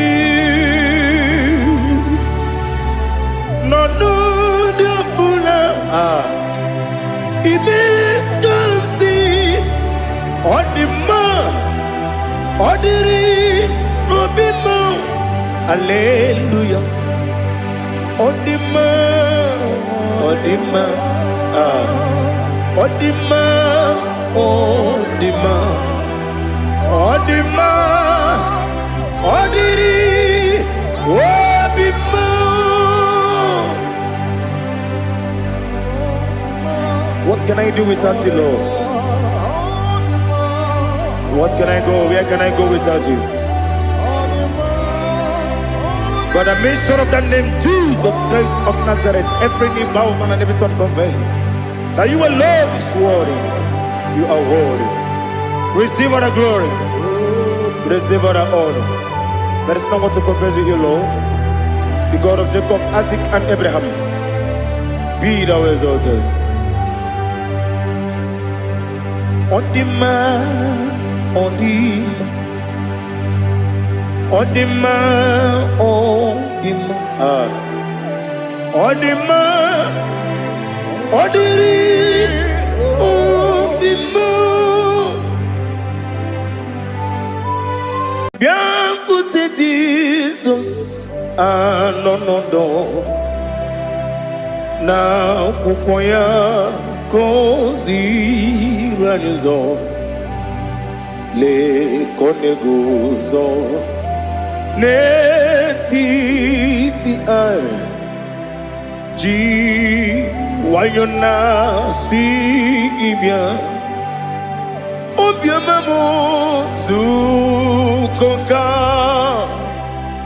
[SPEAKER 1] n'ọnọdụ ọbụla a ime ka m si ọ dị mma, ọ dịrị n'obi m. Aleluya, ọ dị mma, ọ dị mma, ah, ọ dị mma, ọ dị mma, ọ dị mma, ọ dịrị obi m. What can I do without you, Lord? What can I go? Where can I go without you? By the mention of that name, Jesus Christ of Nazareth, every knee bows down and every tongue confess that you alone is worthy. You are worthy. Receive all the glory. Receive all the honor. There is no one to compare with you, Lord. The God of Jacob, Isaac, and Abraham. Be thou exalted. Ọ dị mma, ọ dị mma, ọ dị mma, ọ dị mma, ah. Ọ dị mma, ọ dịrị obi m. Bịakwute Jizọs anọ n'ọdọ na akwụkwọ ya ka o ziri anyị ụzọ. Lee ka ọ na-eguzo n'etiti anyị ji nwayọ na-asị gị bịa, obiọma m, zukọ ka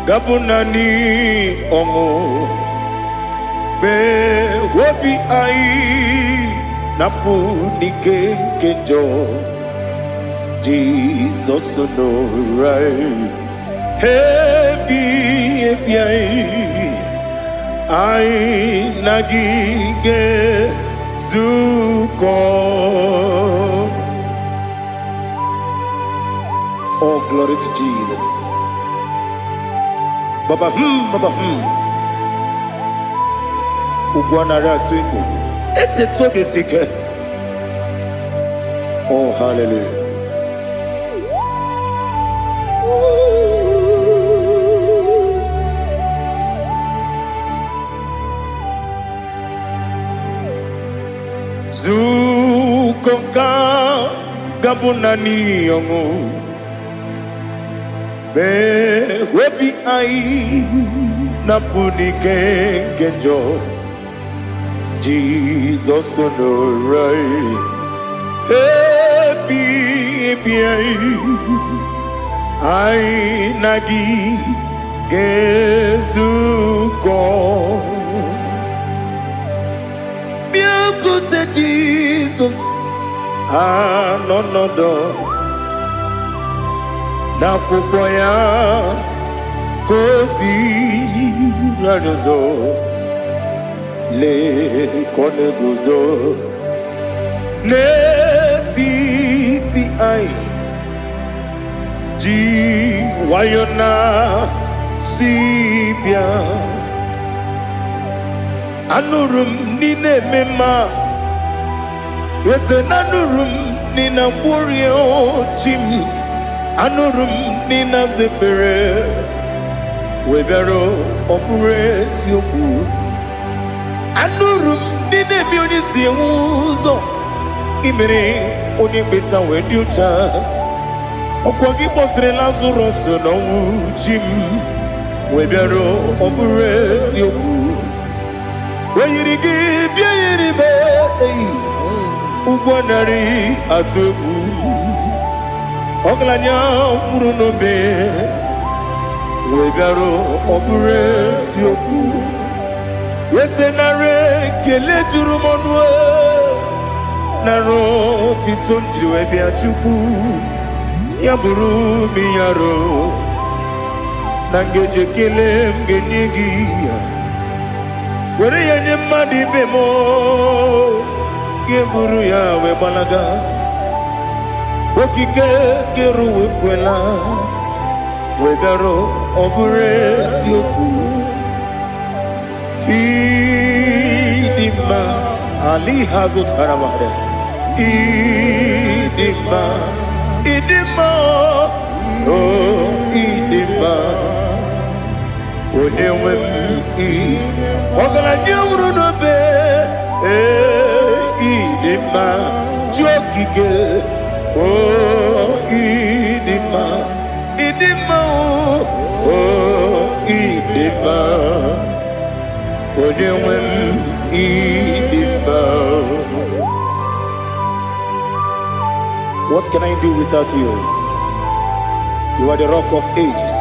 [SPEAKER 1] gabụ naanị ọṅụ mee obi anyị napụ n'ike nke njọ. Jizọs nọrọ anyị ebi ebi anyị, anyị na gị ga-ezukọ. Oh, glory to Jesus. Baba, baba, Ugwu anaghị atụ egwu. Etetu obi esi ike. Oh, hallelujah. Zukọ ka gabụ naanị ọṅụ mee obi anyị napụ n'ike nke njọ. Jizọs nọrọ anyị ebi ebi anyị, anyị na gị ga-ezukọ. Bịakwute Jizọs anọ nọdụ n'akwụkwọ ya ka o ziri anyị ụzọ. Lee ka ọ na-eguzo n'etiti anyị, ji nwayọ na si bịa. Anụrụ m n'ị na-eme mma, eze, na anụrụ m n'ị na-agwọrịa chi m. Anụrụ m n'ị na-aza ekpere wee bịara. Ọ bụrụ eziokwu, anụrụ m n'ị na-eme onye si enwe ụzọ imere onye kpeta wee dị ụcha. Ọkwa gị kpọtere Lazarọs n'ọnwụ, chi m, wee bịara. Ọ bụrụ eziokwu, o yiri gị bịa yiri m eyi ụgwọ narị atụ egwu. Ọgaranya nwụrụ n'obe wee bịara. Ọ bụrụ eziokwu, eze, nara ekele juru m ọnụ, nara otito m jiri wee bịa. Chukwu, ya bụrụ m yaro na ngeji ekele m ga-enye gị ya, were ya nye mmadụ ibe m, ga-eburu ya wee gbalaga. Okike kere ụwa ekwela wee bịara. Ọ bụrụ eziokwu, ịdị mma ali ha zụtara mmadụ. Ịdị mma, ịdị mma, o ịdị mma, onye nwe m. Ị ọgaranya nwụrụ n'obe, ee, ịdị mma, chi okike, o ịdị mma, ịdị mma, o ịdị mma, onye nwe m, ịdị mma. What can I do without you? You are the Rock of Ages,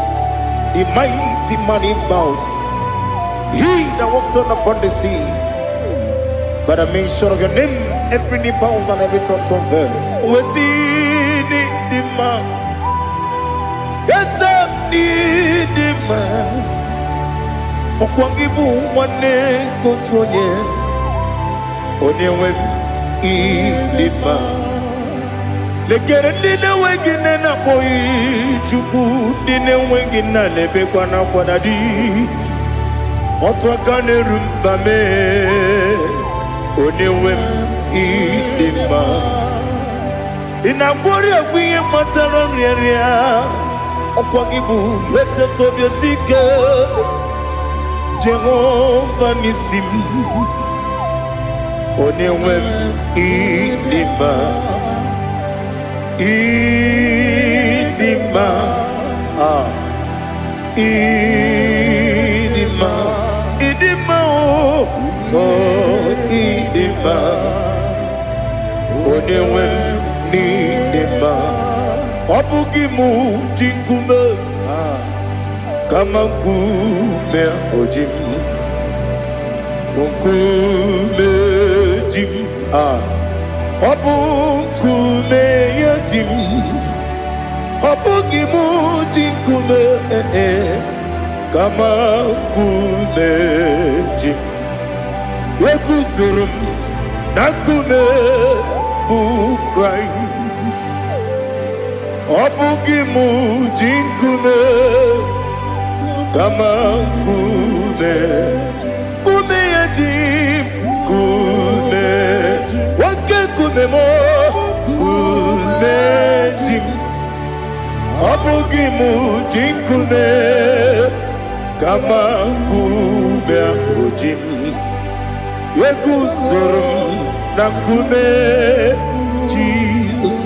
[SPEAKER 1] the mighty man in battle, he that walked on upon the sea. By the mention of your name, every knee bows and every tongue confess. We see the man. Yes, the man. Ọkwa gị bụ nwanne nke otu onye, onye nwe m, ịdị mma. Lekere ndị na-enweghị nne na-akpọghị Chukwu, ndị na-enweghị nna na-ebekwa n'akwa na di otu aka na-eru mba mee. Onye nwe m, ịdị mma. Ị na-agwọrị ọgwụ ihe kpatara nrịanrịa. Ọkwa gị bụ eteta obi esi ike, Jehova n'isi m. Onye nwe m, ịdị mma, ịdị mma, ah, ịdị mma, ịdị mma, o o ịdị mma, onye nwe m, n'ịdị mma. Ọ bụghị mụ ji nkume, kama nkume o ji m, nkume ji m. Ah, ọ bụ nkume ya ji m. Ọ bụghị mụ ji nkume, ee, kama nkume ji m. Eguzoro m na nkume bụ Kraịst. Ọ bụghị mụ ji nkume, kama nkume, nkume ya ji m. Nkume, oke nkume m, nkume ji m. Ọ bụghị mụ ji nkume, kama nkume ahụ ji m. Eguzoro m na nkume Jizọs.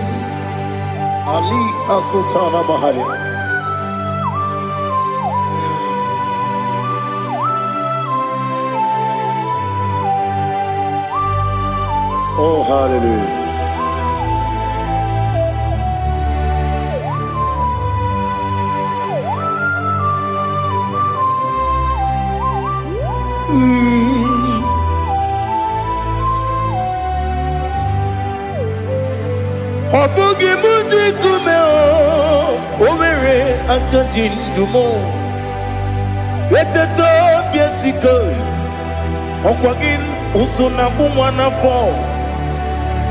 [SPEAKER 1] Ali Sultana Mahali. Oh, hallelujah. Bụghị m ji nkume o, o nwere aka ji ndụ m. Eteta obi esike, ọkwa gị ụsụ na agbụ nwa n'afọ.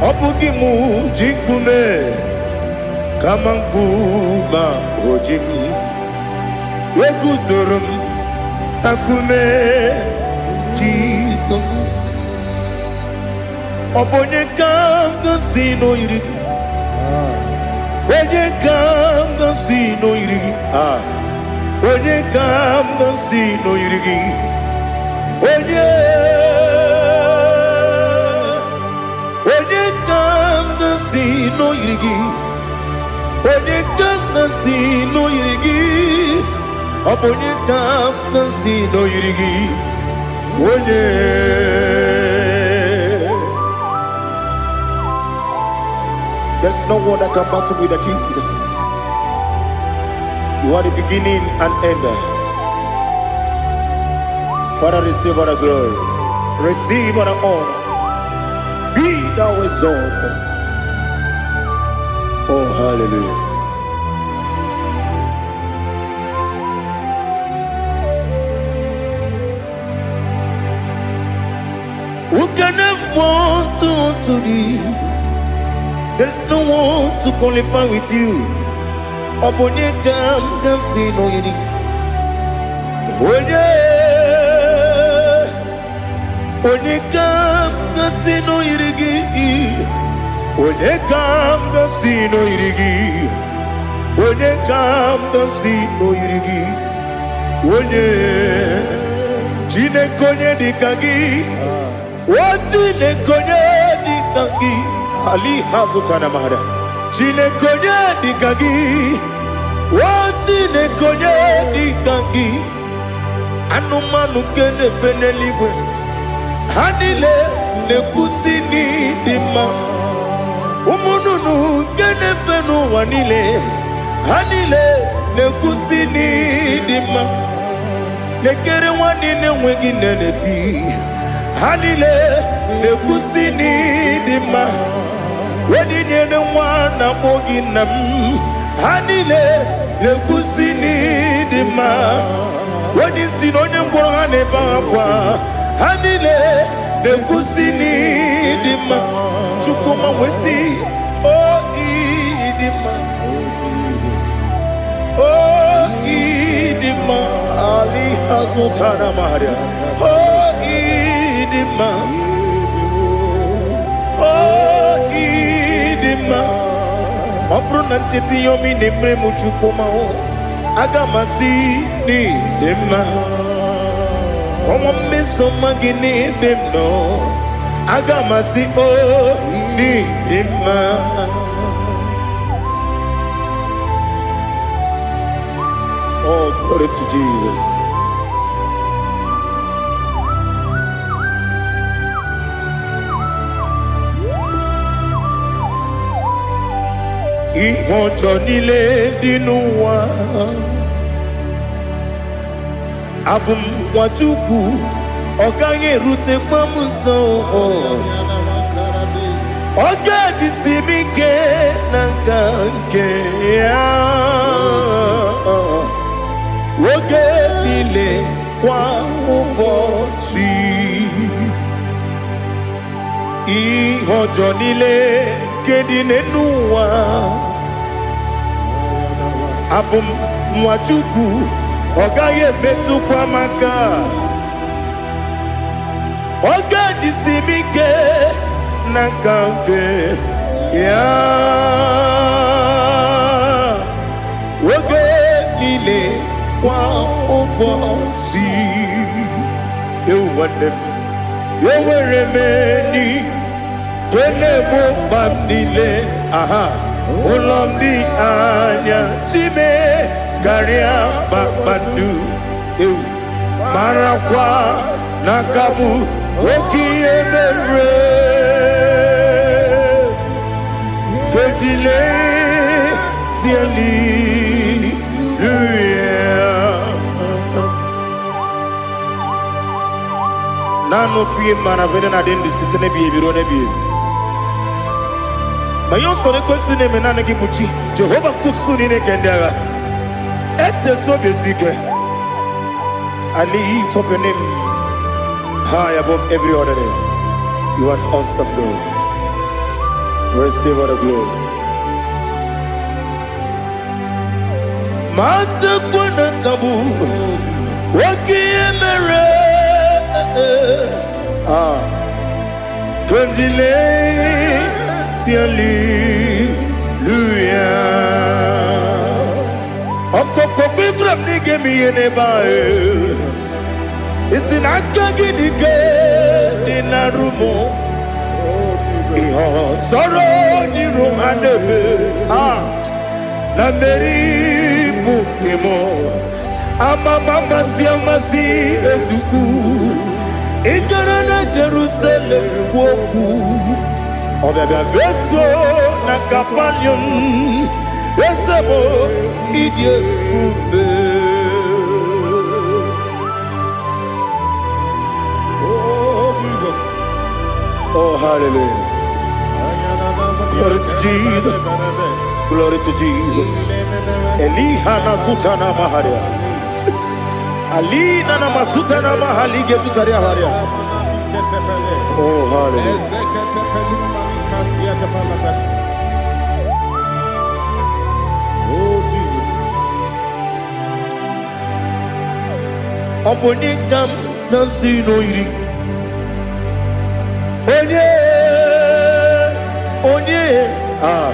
[SPEAKER 1] Ọ bụghị m ji nkume, kama nkume oji m. Eguzoro m na nkume Jizọs. Ọ bụ onye ka m gosi n'oyiri gị? Onye ka m gosi n'oyiri gị? Ah. Onye ka m gosi n'oyiri gị? Onye? Onye ka m gosi n'oyiri gị? Onye ka m gosi n'oyiri gị? Ọ bụ onye ka m gosi n'oyiri gị? Onye? There's no one that can battle with the Jesus. You are the beginning and end. Father, receive all the glory. Receive all the honor. Be thou exalted. Oh, hallelujah. Who can have one to thee? There's no one to qualify with you. Ọ bụ onye ka m ga-asị n'oyiri? Onye? Onye ka m ga-asị n'oyiri gị? Onye ka m ga-asị n'oyiri gị? Onye ka m ga-asị n'oyiri gị? Onye? Chineke, onye dị ka gị? O Chineke, onye dị ka gị? Ali hazụtana mara. Chineke, onye dị ka gị? O Chineke, onye dị ka gị? Anụmanụ nke na-efe n'eluigwe, ha niile na-ekwusi n'ịdị mma. Ụmụ nnụnụ nke na-efe n'ụwa niile, ha niile na-ekwusi n'ịdị mma. Lekere nwa niile enweghị nne na-eti, ha niile na-ekwusi n'ịdị mma. Onye nyere nwa na-akpọ gị nna m, ha niile na-ekwusi n'ịdị mma. Onye isi na onye ngwọrọ, ha na-ebe akwa, ha niile na-ekwusi n'ịdị mma. Chukwuma wee o ịdị mma, o ịdị mma. Ali azụtara maria. O ịdị mma, o ịdị mma. Ọ bụrụ na ncheta ihe ọma ị na-emere m, Chukwuma o, aga m asị n'ịdị mma. Kọnwa mmeso ọma gị n'ebe m nọ, aga m asị o n'ịdị mma. Oh, glory to Jesus. Ihe ọjọọ niile dị n'ụwa, abụ m nwa Chukwu, ọ gaghị erutekwa m nso. Ọ ga-ejisi m ike na nka nke ya oge niile, kwa ụbọchị. Ihe ọjọọ niile nke dị n'ụwa, abụ m nwa Chukwu, ọ gaghị emetụkwa m aka. Ọ ga-ejisi m ike na nka nke ya oge niile, kwa ụbọchị. Ewu nwanne m, enwere m enyi nke na-egbo mkpa m niile. Aha ụlọ m dị anya chime karịa kpakpando. Ewu, marakwa na aka bụ oke ihe mere kejile tieli. Naanị ofu ihe mara bụ na adị ndụ site n'ebighị ebi ruo n'ebighị ebi. Ma ihe usoro ekwesị na-eme naanị gị bụ chi Jehova nkwụsụ niile nke ndị agha. Etetu obi esi ike. I lift up your name high above every other name. You are an awesome God. Receive all the glory. Matakwana kabu oke ihe mere. Ah. Kondile hallelujah. Ọkụkọ kwegwara m na ị ga-eme ihe n'ebe ahụ. Isi na aka gị dị ike dị na rumo. Ihe sọrọ n'iru ha na-eme. Ah, na mmeri bụ nke m. Amama amasị amasị ezukwu. Ị gara na Jerusalem kwuo okwu. Ọbịabịa beso na Kapanium. Eze m, ịdị ebube.
[SPEAKER 2] Oh, Jesus.
[SPEAKER 1] Oh, hallelujah. Glory to Jesus. Glory to Jesus. Eliha na sutana maharia. Alina na masutana mahalige sutaria haria. Oh, hallelujah.
[SPEAKER 2] Oh, Jesus.
[SPEAKER 1] Ọ bụ onye ka m na-si n'oyiri. Onye, onye, ah,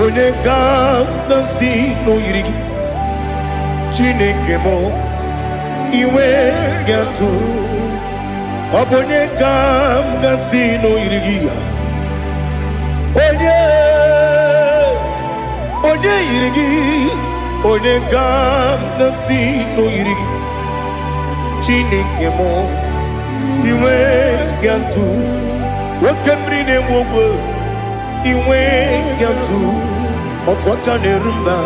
[SPEAKER 1] onye ka m na-si n'oyiri gị. Chineke m, iwe ga-atụ. Ọ bụ onye ka m ga-si n'oyiri gị ya. Onye, onye yiri gị, onye ka m ga-si n'oyiri gị. Chineke m, iwe ga-atụ. Oke mmiri na-egbu ogwe, iwe ga-atụ. Otu aka na-eru mba,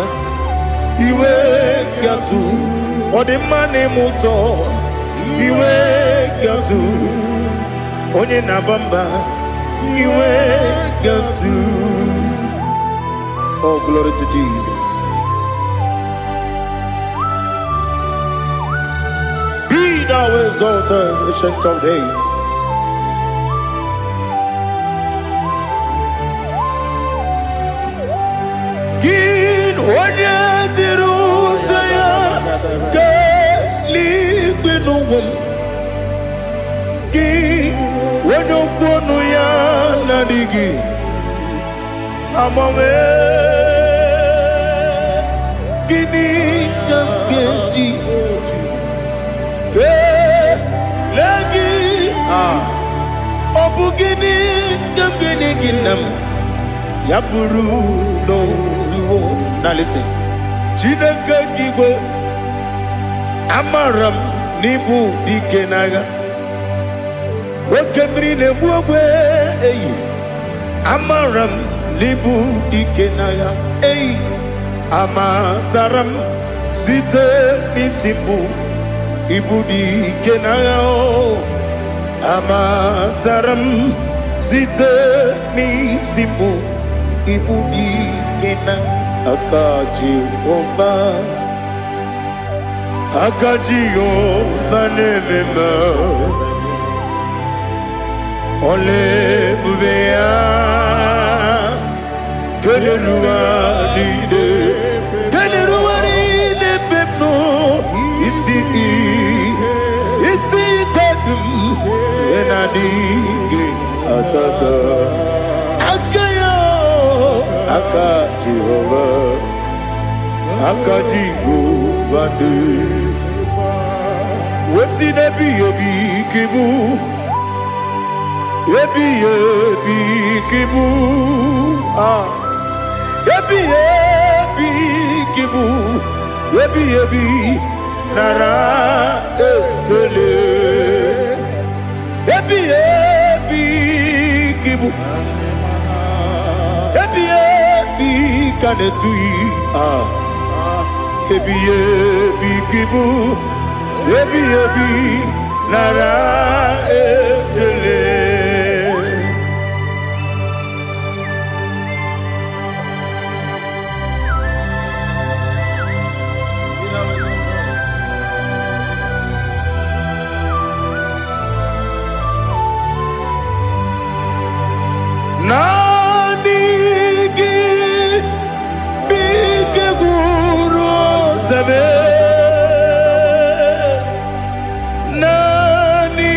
[SPEAKER 1] iwe ga-atụ. Ọ dị mma na-eme ụtọ, iwe ga-atụ. Onye na-aba mba, iwe ga-atụ. Oh, glory to Jesus. Be thou exalted, Ancient of Days. Gị onye jiri ute ya kelee n'ụwa m. Gị onye okwu ọnụ ya na-adịghị agbanwe. Gịnị ka m ga-eji kelee gị? Ah, ọ bụ gịnị ka m ga-enye gị, nna m, ya bụrụ n'ozuo? Now listen. Chineke gị igwe, amara m n'ịbụ dike n'agha. Oke mmiri na-egbu ogbe eyi, amara m n'ịbụ dike n'agha eyi. Amatara m site n'isi mbụ, ịbụ dike n'agha o. Amatara m site n'isi mbụ, ịbụ dike na aka Jehova. Aka Jehova na-eme mma. Ọla ebube ya keneruwa niile, keneruwa niile ebe m nọ. Isi ike dị m ihe na-adịghị atata aka ya. Aka Jehova, aka Jehova dị wesi n'ebighị ebi ka ịbụ, ebighị ebi ka ịbụ. Ah, ebighị ebi ka ịbụ, ebighị ebi, nara ekele. Ebighị ebi ka ịbụ, ebighị ebi ka na-etughị. Ah, ebighị ebi ka ịbụ, ebighị ebi, nara ekele. mee. Naanị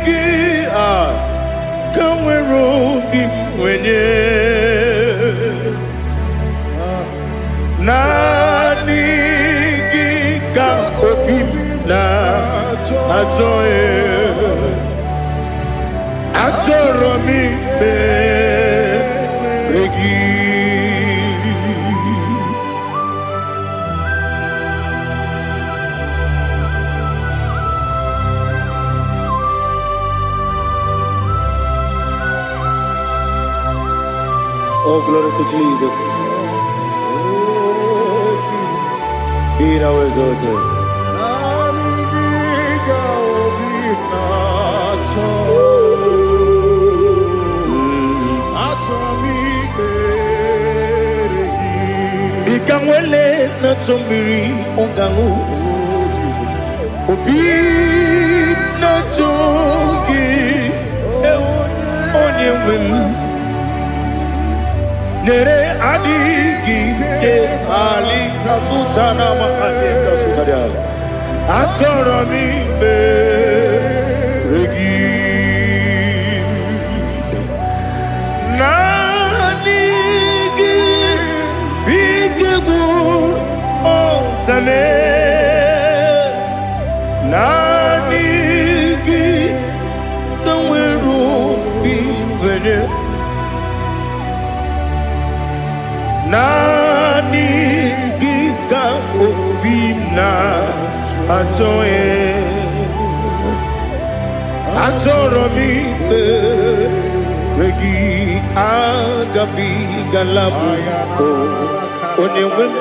[SPEAKER 1] gị a ka nwere obi m nwenye. Naanị gị ka obi m na-achọ achọrọ m ikpere gị. Oh, glory to Jesus. Be thou exalted.
[SPEAKER 2] Naanị gị ka obi m na-achọ. Achọ m ikpere gị.
[SPEAKER 1] Dịka nwele na-achọ mmiri ọ ga-aṅụ, obi na-achọ gị, ewu, onye nwe m nyere adịghị ike ali asụta na amahadị kasụtara. Achọrọ m ikpere gị. Naanị gị bụ ike gwụrụ ọtame. Naanị gị ka nwere obi nwere. Naanị gị ka obi m na-achọ. Achọrọ m ikpere gị. Agabigala m o onye nwe m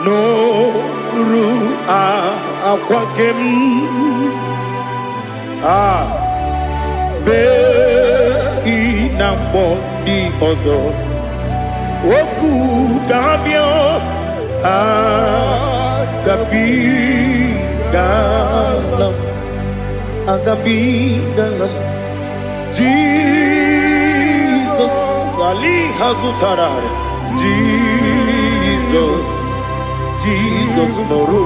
[SPEAKER 1] n'oru akwa nke m a bee ị na mgbọ ndị ọzọ okwu ka ha bịa. Agabigala m, agabigala m. Jizọs ali ha zụtara. Jizọs, Jizọs nụrụ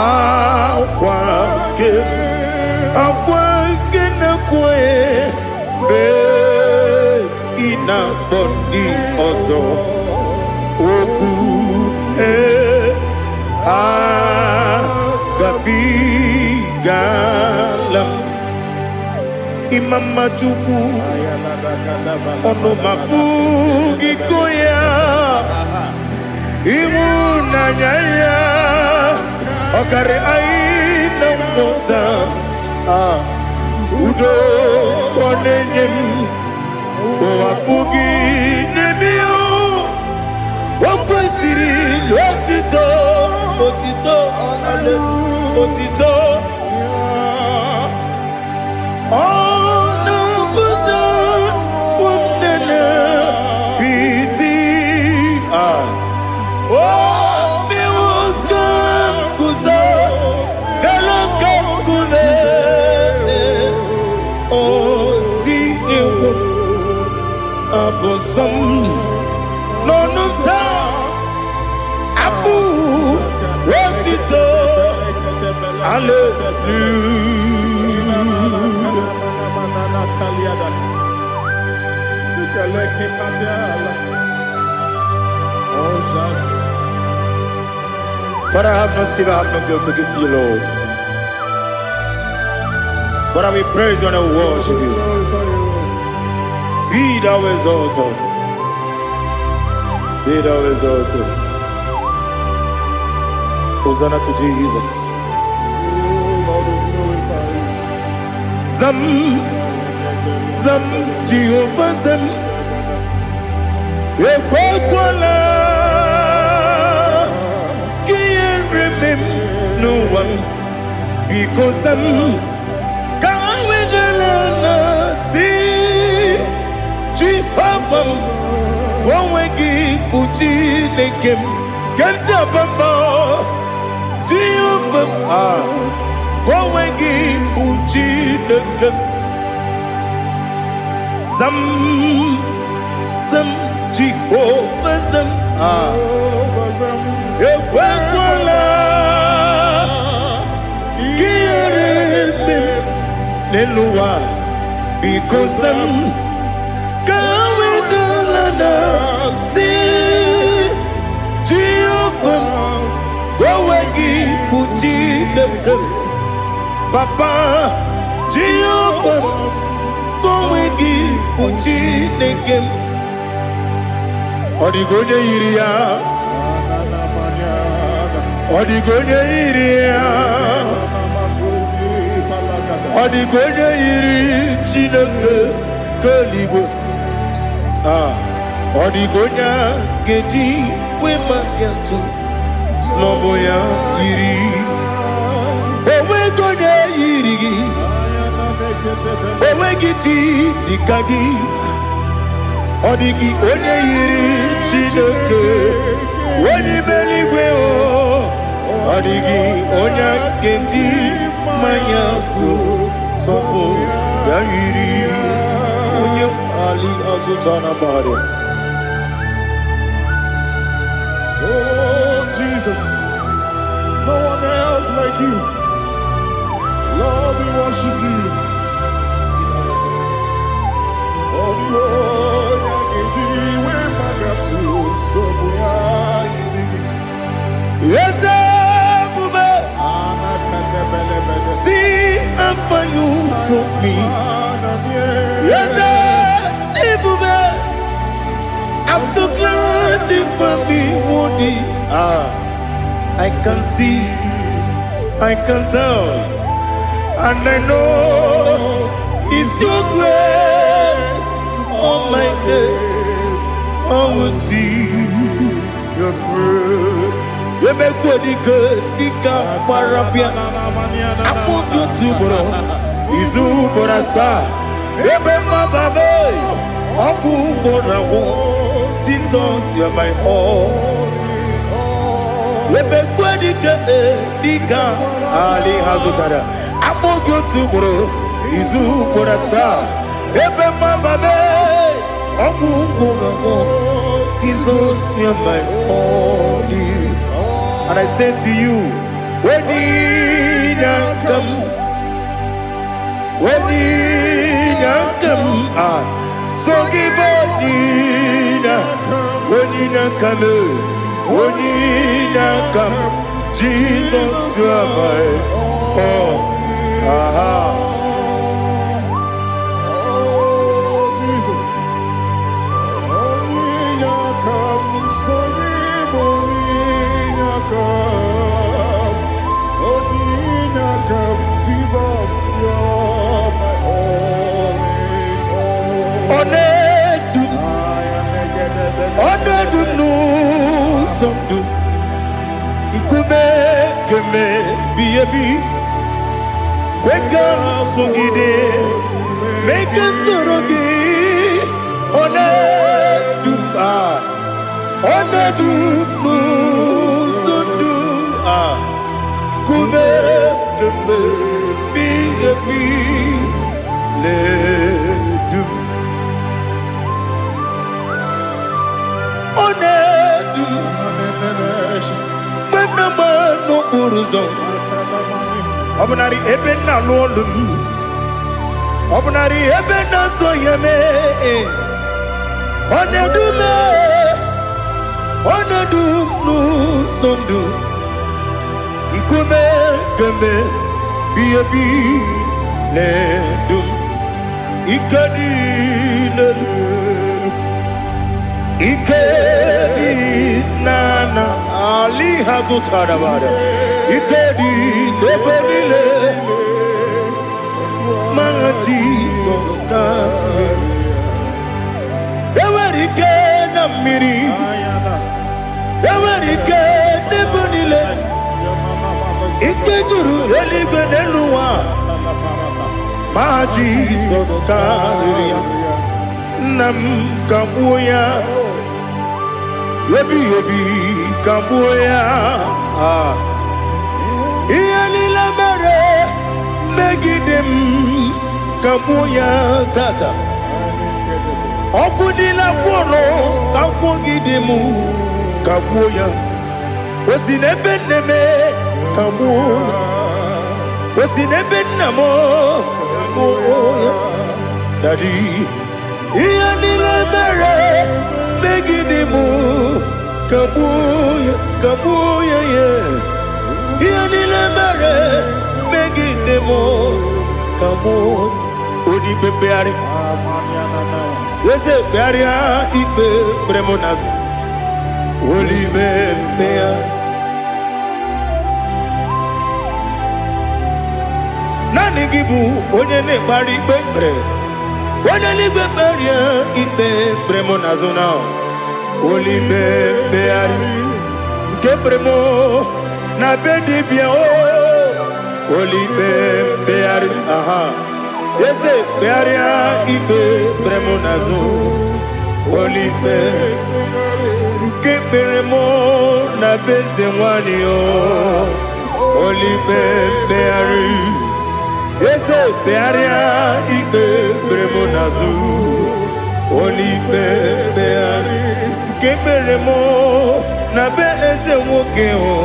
[SPEAKER 1] akwa nke akwa nke na-ekwe bee ị na-akpọ ndị ọzọ okwu ee. Agabigala m. Ịma Chukwu, ọnụ ma pụghị ịkọ ya. Ịhụnanya ya ọkarị anyị na mmụta. Ah, udo ka ọ na-enye m, ụwa pụghị n'ebe ya. O kwesịrị otito, otito, otito. Ọ na-apụta ụmụnne piti. Ah, o mewo ka m guzo elu ka nkume. O tinyewo abụ nsọ m n'ọnụ m taa, abụ otito, hallelujah. Father, I have no silver, I have no gold to give to you, Lord. But I will praise you and I will worship you. Be thou exalted. Be thou exalted. Hosanna to Jesus. Zam, Zam, Jehovah Zam. Ekwekwala ka ihere mee m n'ụwa m. Biko zam, ka ha wedala na si Jehova m, ka onwe gị bụ Chineke m nke m ji aba mba. Jehova m, ah, ka onwe gị bụ Chineke m. Zam, zam. Jehova eze m, ah, ekwekwala ka ihere mee m n'elu ụwa. Biko zaa m ka wedala na si Jehova m, onwe gị bụ Chineke m. Papa, Jehova m, onwe gị bụ Chineke m. Ọ dịghị onye yiri ya. Ọ dịghị onye yiri ya. Ọ dịghị onye yiri Chineke nke eluigwe. Ah, ọ dịghị onye a ga-eji wee maka ntụ snọbụ ya yiri. Onweghị onye yiri gị. Onweghị chi dịka gị. Ọ dịghị onye yiri Chineke onye ime eluigwe o. Ọ dịghị onye a ga-eji mmanya tụ sọpụ ya yiri onye ali azụta na mmadụ.
[SPEAKER 2] Oh, Jesus, no one else like you. Lord, we worship you. Oh, the one we magatu, so we are.
[SPEAKER 1] Eze ebube, see how far you brought me. Eze ebube, I'm so glad you found me worthy. Ah, I can see, I can tell, and I know it's your grace on my day. I will see your grace. Emekwe dike dịka gbara bịa akpụkpọ otu ugboro, izu ugboro asaa, ebe mmaba ọgwụ ugboro agwụ. Jesus, you are my all. Emekwe dike dịka ali ha zụtara akpụkpọ otu ugboro, izu ugboro asaa, ebe mmaba ọgwụ ugboro agwụ. Jesus, you are my all. And I say to you, Onyinaka m, Onyinaka m, ah, so give Onyina, Onyinaka m, Onyinaka m, Jesus, you are my all. Aha.
[SPEAKER 2] Oh, Jesus. Onyinaka m, soro onyinaka m. Onyinaka m, Jesus, you're my all in all.
[SPEAKER 1] Ọ na-edu m, ọ na-edu m n'ụzọ ndụ, nkume keme bi ebi, kwe ka m sogide, mee ka m soro gị. Ọ na-edu m, ah, ọ na-edu m n'ụzọ ndụ, ah, nkume keme bi ebi na-edu m. Ọ na-edu m mgbe m na-agba n'okporo ụzọ, ọ bụnarị ebe m na-alụ ọlụ m, ọ bụnarị ebe m na-asọ ya mee. Ọ na-edu m, ọ na-edu m n'ụzọ ndụ, nkume kemgbe bi ebi na-edu m. Ike dị n'elu, ike dị n'ala ali ha zụtara bara, ike dị n'ebe niile ma Jizọs ka enwere ike na mmiri, enwere ike n'ebe niile, ike juru eluigwe n'elu ụwa ma Jizọs karịrị ya. Nna m, ka gbuo ya ebighị ebi, ka gbuo ya. Ah. Ihe niile mere megide m, ka gbuo ya tata. Ọkụ niile gwụrụ ka gwụgide m, kagbuo ya. O si n'ebe nne m, kagbuo ya. O si n'ebe nna m, kagbuo ya. Daddy, ihe niile mere megide m, kagbuo ya, kagbuo ya. Ya ihe niile mere megide m, kagbuo. Onye ikpe mkpegharị, eze, kpegharịa ikpe kpere m n'azụ. Olime mkpegharị. Naanị gị bụ onye na-ekpegharị ikpe kpere. Onye n'igwe, kpegharịa ikpe kpere m n'azụ na olime mkpegharị nke kpere m na be dibịa o. Olime mkpegharị, aha, eze, kpegharịa ikpe kpere m n'azụ. Olime nke kpere m na be eze nwanyị o. Olime mkpegharị, eze, kpegharịa ikpe kpere m n'azụ. Olime mkpegharị nke kpere m na be eze nwoke o.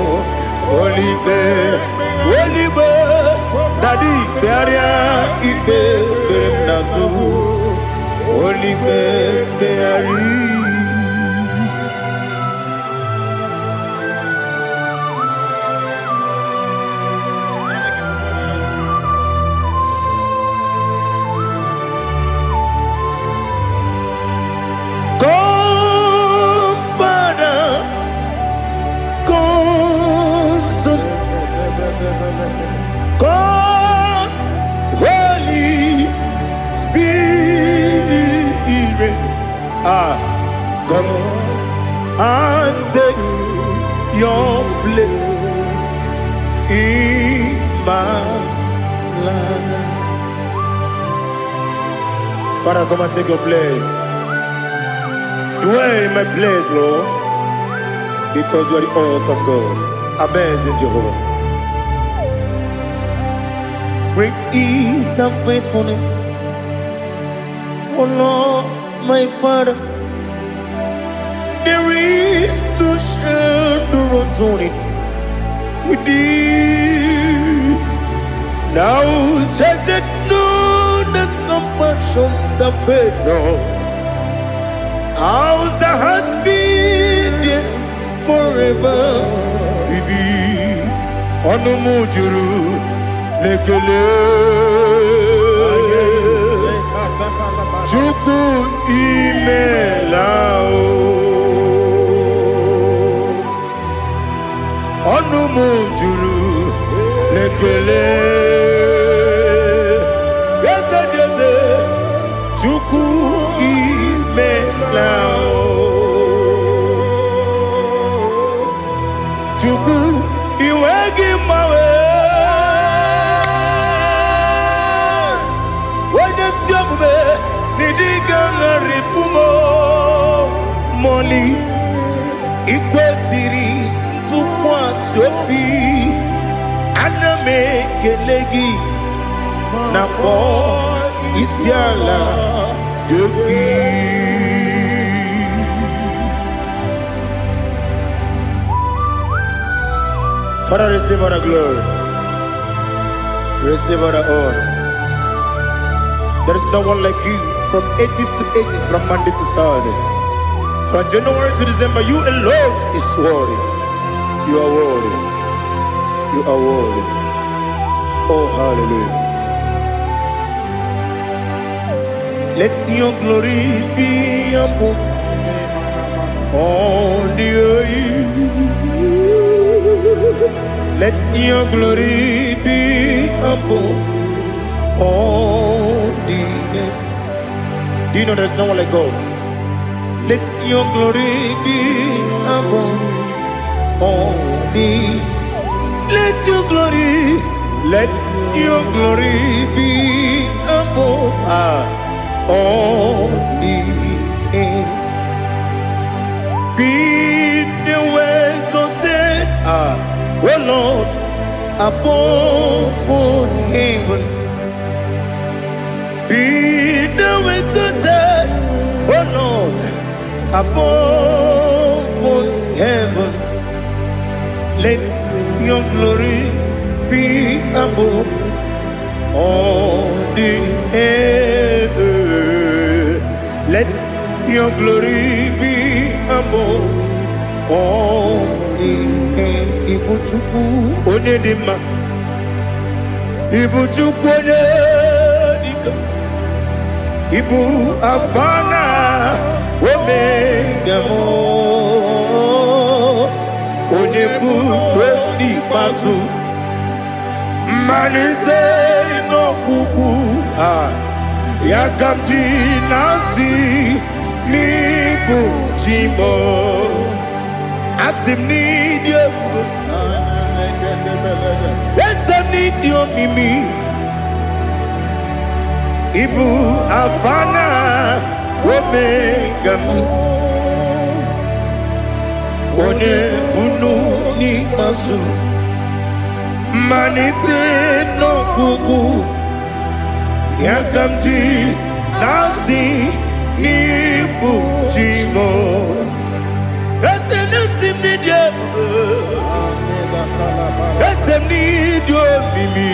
[SPEAKER 1] Olime, olime, Daddy, kpegharịa ikpe kpere m n'azụ. Olime mkpegharị. Come, Father, come, Son, come, Holy Spirit. Ah, come and take your place in my life. Father, come and take your place. Dwell in my place, Lord, because you are the awesome God, amazing Jehovah. Great is thy faithfulness, O Lord, my Father. There is no shadow of turning with thee. Thou changest not thy compassions, they fail not. As thou hast been there forever. Ibi ọnụ m juru n'ekele. Chukwu, imela o. Ọnụ m juru n'ekele. Eze dị eze, Chukwu, imela o. Chukwu, iwe gị mgbanwe. Onye ezi omume n'ịdịga ngarịpụ m mọli. Ikwesịrị ntụkwasị obi, ana m ekele gị na kpọọ isi ala nye gị. Father, receive all the glory. Receive all the honor. There is no one like you from ages to ages, from Monday to Saturday. From January to December, you alone is worthy. You are worthy. You are worthy. Oh, hallelujah. Let your glory be above all the earth. Let your glory be above all the earth. Do you know there's no one like God? Let your glory be above all the. Let your glory, let your glory be above all the earth. Be thou exalted, O Lord, above all heaven. Be thou exalted, O Above all heaven, let your glory be above all the earth. Let your glory be above all the earth. Ibu Chukwu onye dị mma, Ibu Chukwu onye dike, Ibu Alfa na Omega m, onye bụ n'ikpeazụ, mmalite n'ọgwụgwụ a, ya ka m ji na-asị n'ịbụ chi m. Asị m n'ịdị ebube, eze m n'ịdị omimi, ịbụ Alfa na Omega m, onye bunu n'ikpeazụ, mmalite n'ọgwụgwụ, ya ka m ji na-asị n'ịbụ chi m. Eze na-esi m n'ịdị ebube, eze m n'ịdị omimi,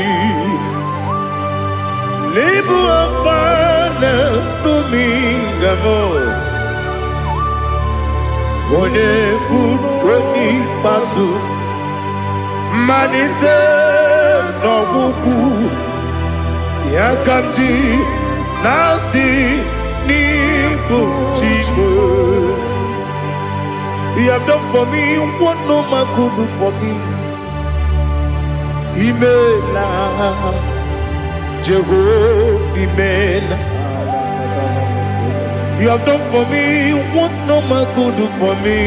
[SPEAKER 1] n'ịbụ Alfa na Omega m, onye bụ onye ikpeazụ, mmalite n'ọgwụgwụ, ya ka m ji na-asị n'ịbụ chi m. You have done for me what no man could do for me. Imela, Jehovah, Imela. You have done for me what no man could do for me.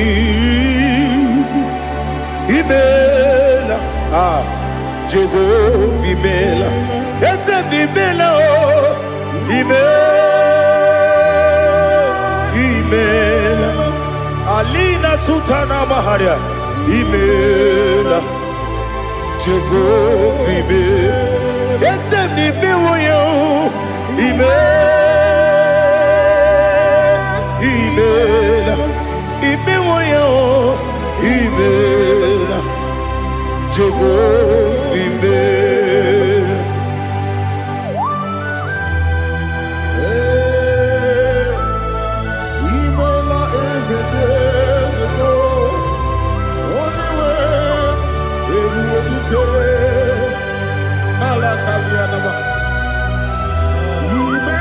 [SPEAKER 1] Imela, ah, Jehovah, Imela. Eze m Imela, oh, Imela, Imela. Alina Sultana Maharia, Imela, Jehovah, Imela. Eze m imewo ya, oh, Imela, Imela, imewo ya, oh, Imela, Jehovah, Imela.
[SPEAKER 2] Imela eze dị eze, onye nwe ebube dike ala kalịanaba. Ime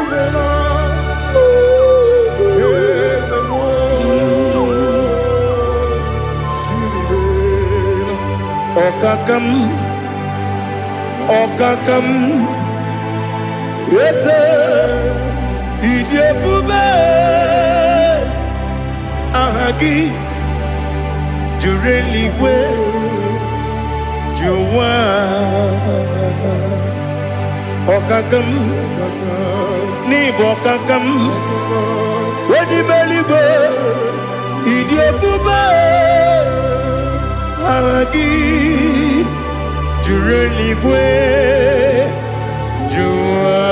[SPEAKER 2] imela eze m, imela.
[SPEAKER 1] Ọkaka m, ọkaka m, eze, ịdị ebube, aha gị juru eluigwe ju ụwa. Ọkaka m, n'ịbụ ọkaka m, onye ime eluigwe, ịdị ebube, aha gị juru eluigwe ju ụwa.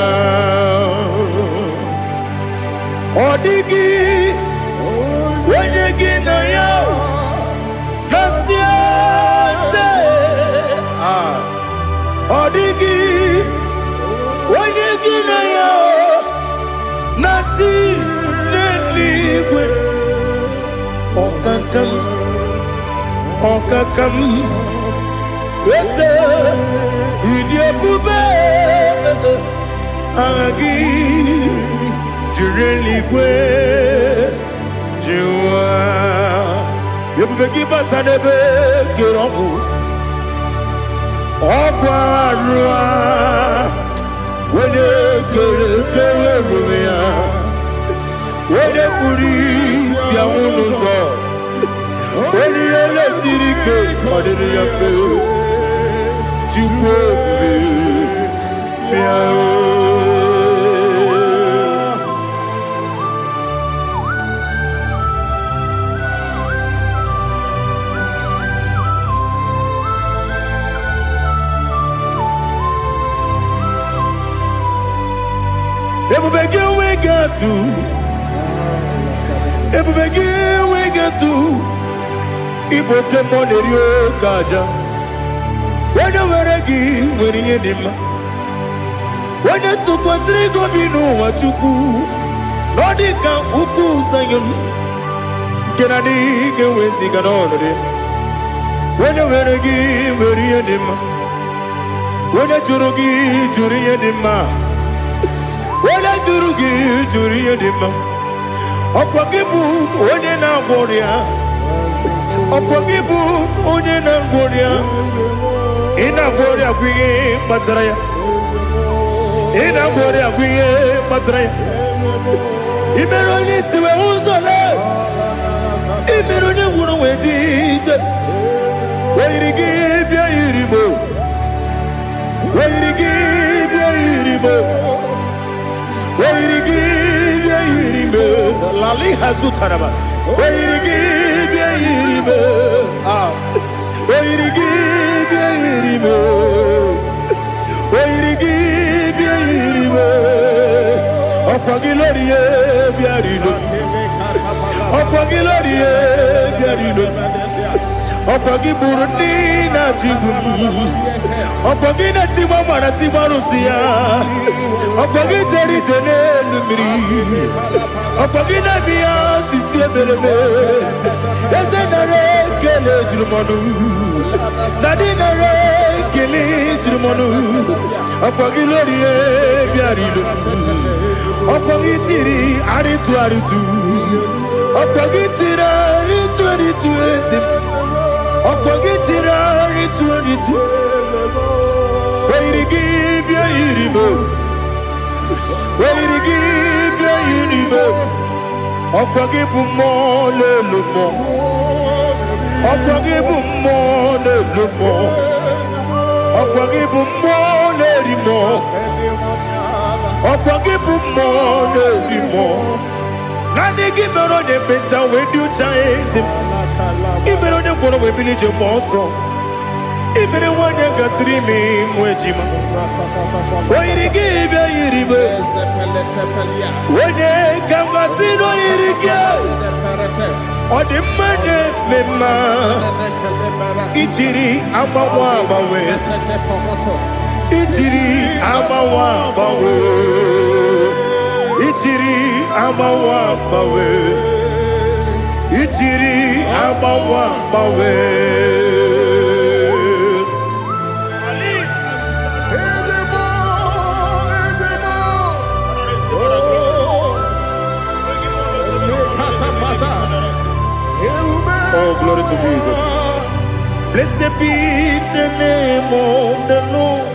[SPEAKER 1] Ọ dịghị onye gị na ya na-asị eze. Ah, ọ dịghị onye gị na ya na-atị n'eluigwe. Ọkaka m, ọkaka m, eze, ịdị ebube, aha gị juru eluigwe ju ụwa. Ebube gị bata n'ebe kere ọgwụ, ọgwụ arụa, onye kere kere ebube ya, onye kpuru isi anwụ n'ụzọ, onye ihe lesiri ike ọ dịrị ya mfe. Chukwu ebube, bịa o. Ebube gị enweghị atụ. Ebube gị enweghị atụ. Ịbụ oke mmụọ na-eri oke aja. Onye nwere gị nwere ihe dị mma. Onye tụkwasịrị gị obi n'ụwa, Chukwu, na ọ dị ka ugwu Zayọn nke na adịghị ga-eweziga n'ọnọdụ ya. Onye nwere gị nwere ihe dị mma. Onye jụrụ gị jụrụ ihe dị mma. Onye jụrụ gị jụrụ ihe dị mma. Ọkwa gị bụ onye na-agwọ ọrịa. Ọkwa gị bụ onye na-agwọ ọrịa. Ị na-agwọ ọrịa bụ ihe kpatara ya. Ị na-agwọ ọrịa bụ ihe kpatara ya. Ị mere onye isi wee ụzọ lee. Ị mere onye ngwụrọ wee ji ije. O yiri gị bịa yiri mo. O yiri gị bịa yiri mo. O yiri gị bịa yiri mo. Lali hazutaraba. O yiri gị bịa yiri mo. Ah. O yiri gị bịa yiri mo. O yiri gị bịa yiri mo. Ọkwa gị lórí ye bịa rilo. Ọkwa gị lórí ye bịa rilo. Ọkwa gị gburu ndị na-achịgbu m. Ọkwa gị na-etigba mara tigba arụsị ya. Ọkwa gị jere ije n'elu mmiri. Ọkwa gị na-eme ya osisi emereme. Eze, nara ekele juru m ọnụ. Daddy, nara ekele juru m ọnụ. Ọkwa gị lórí bịara ilo. Ọkwa gị tiri arịtụ arịtụ. Ọkwa gị tiri arịtụ arịtụ, eze m. Ọkwa gị tiri arịtụ arịtụ. O yiri gị bịa yiri m. O yiri gị bịa yiri m. Ọkwa gị bụ mmụọ n'elu mmụọ. Ọkwa gị bụ mmụọ n'elu mmụọ. Ọkwa gị bụ mmụọ na-eri mmụọ. Ọkwa gị bụ mmụọ na-eri mmụọ. Naanị gị mere onye ekpenta wee dị ụcha, eze m. Ị mere onye ngwọrọ wee bili ije mgbe ọsọ. Ị mere nwanyị gatụrụ ime mụ ejima. O yiri gị bịa yiri m. Onye ka m gasị na o yiri gị. Ọ dị mma na-eme mma. Ijiri agbanwe agbanwe. Ijiri agbanwe agbanwe. Ijiri agbanwe agbanwe. Ijiri agbanwe agbanwe. Ali.
[SPEAKER 2] Ezemo, Ezemo. Oh, Lekatapata.
[SPEAKER 1] Oh, glory to Jesus. Blessed be the name of the Lord.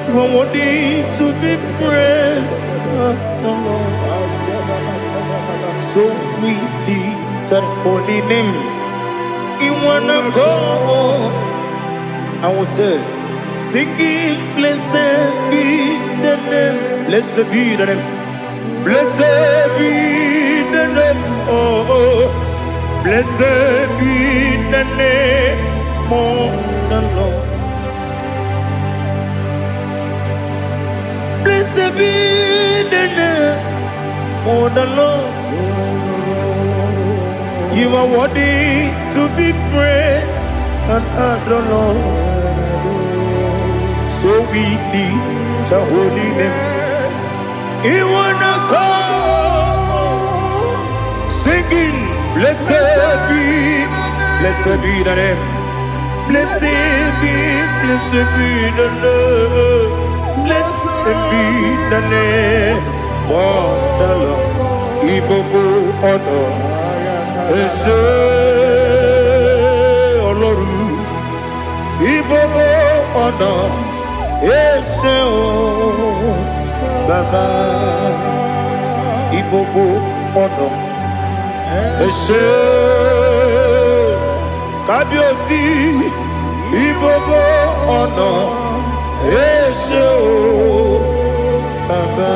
[SPEAKER 1] You are worthy to be praised, the Lord. So we lift that holy name in one accord. I will say, singing, blessed be the name, blessed be the name, blessed be the name, oh, blessed be the name of the Lord. Blessed be the name of the Lord. You are worthy to be praised and adored, Lord. So we lift the holy name. In one accord, singing, blessed be the name. Blessed be the name. Blessed be the name of the Lord. Ìgbogbo ọ̀nà ẹ ṣé Ọlọ́run. Ìgbogbo ọ̀nà ẹ ṣé o Bàbá. Ìgbogbo ọ̀nà ẹ ṣé Kábíyèsí. Ìgbogbo ọ̀nà ẹ ṣé o Bàbá.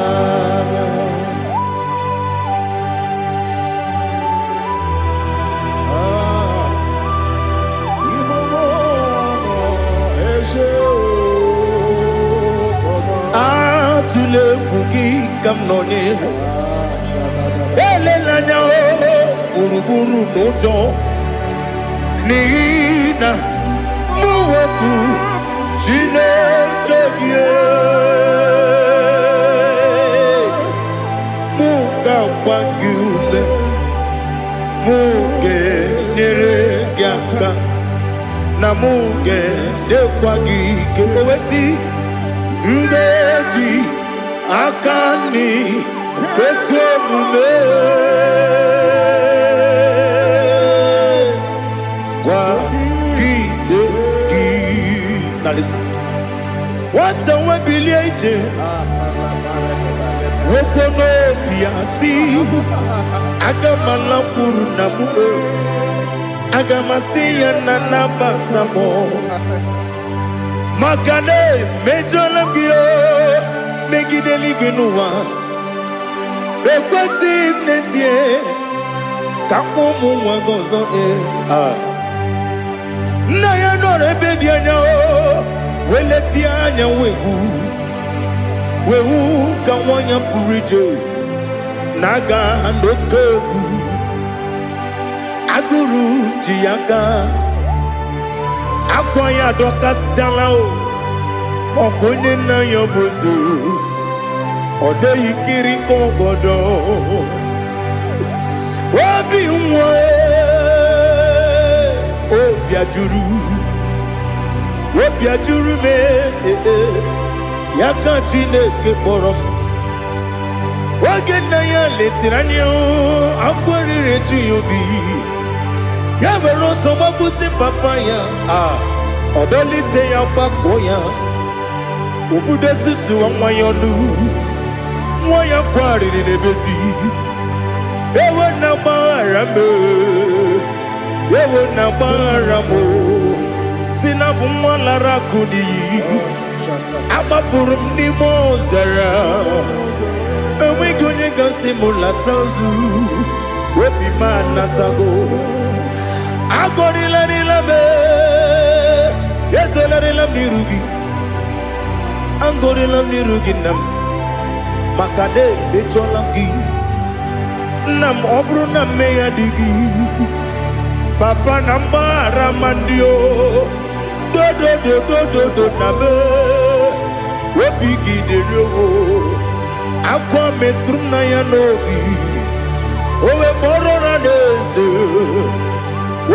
[SPEAKER 2] Ah, ìgbogbo ọ̀nà ẹ ṣé o Bàbá.
[SPEAKER 1] A tún ka m nọnyere. Elela anya o gburugburu n'ụjọ, n'ihi na mụ bụ Chineke gị. Mụ ga-agba gị ume, mụ ga-enyere gị aka, na mụ ga-enyekwa gị ike. O wee sị, m ga-eji aka nri ezi omume kwagide gị. Na listen. Nwata nwe bilie ije, nwoke n'obi ya si, aga m alakwuru na mụ, aga m asị ya na nabata m, maka na emejọla m gị o, megide eluigwe n'ụwa. Ekwesịghị m n'ezie ka m kpọọ ụmụ nwa gị ọzọ. Ee, ah. Nna ya nọrọ ebe dị anya o, wee letie anya, wee hụ, wee hụ ka nwa ya pụrụ ije na-aga n'oke egwu. Agụrụ ji ya aka, akwa ya adọkasịchala o, ọkụ onye nna ya bụ eze, ọ dịghị kiri ka ọgọdọ obi nwa. Obi ajụrụ, obi ajụrụ m. Ee, ya ka Chineke kpọrọ m. Oge nna ya letara anya, akwa riri eju ya obi. Ya were ọsọ gbagbute papa ya, a ọ dọlite ya, gbakọ ya, obudo susuwa nwa ya ọnụ. Nwa ya kwarịrị n'ebezi, ewe na gbaghara m, ewe na gbaghara m, si na bụ nwa lara akụ n'iyi, agbafuru m n'ime ọzara, enweghị onye gasị m lata ozu. Obi m anatago. Agọrịlarịla m, ezelarịla m n'iru gị, agọrịla m n'iru gị, nna m, maka na emejọla m gị, nna m. Ọ bụrụ na mmehie dị gị, papa, na mgbaghara ma ndị o dodododododo na me obi gị dịrị o. Akwa metụrụ m na ya n'obi, o wee kpọrọ na n'eze,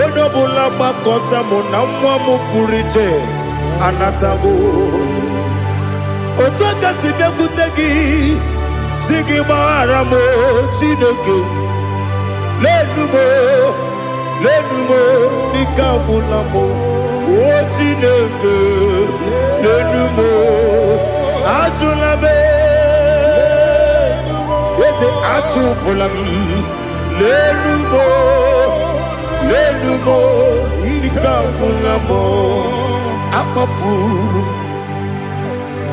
[SPEAKER 1] onye ọbụla gbakọta mụ na nwa m pụrụ iche anatago. Otu aka si bịakwute gị, si gị gbaghara m o, Chineke. Lenu m o, lenu m o, n'ike agwụla m o. O Chineke, lenu m o, ajụla m, eze, achụpụla m. Lenu m o, lenu m o, ike agwụla m o. Akpafuru m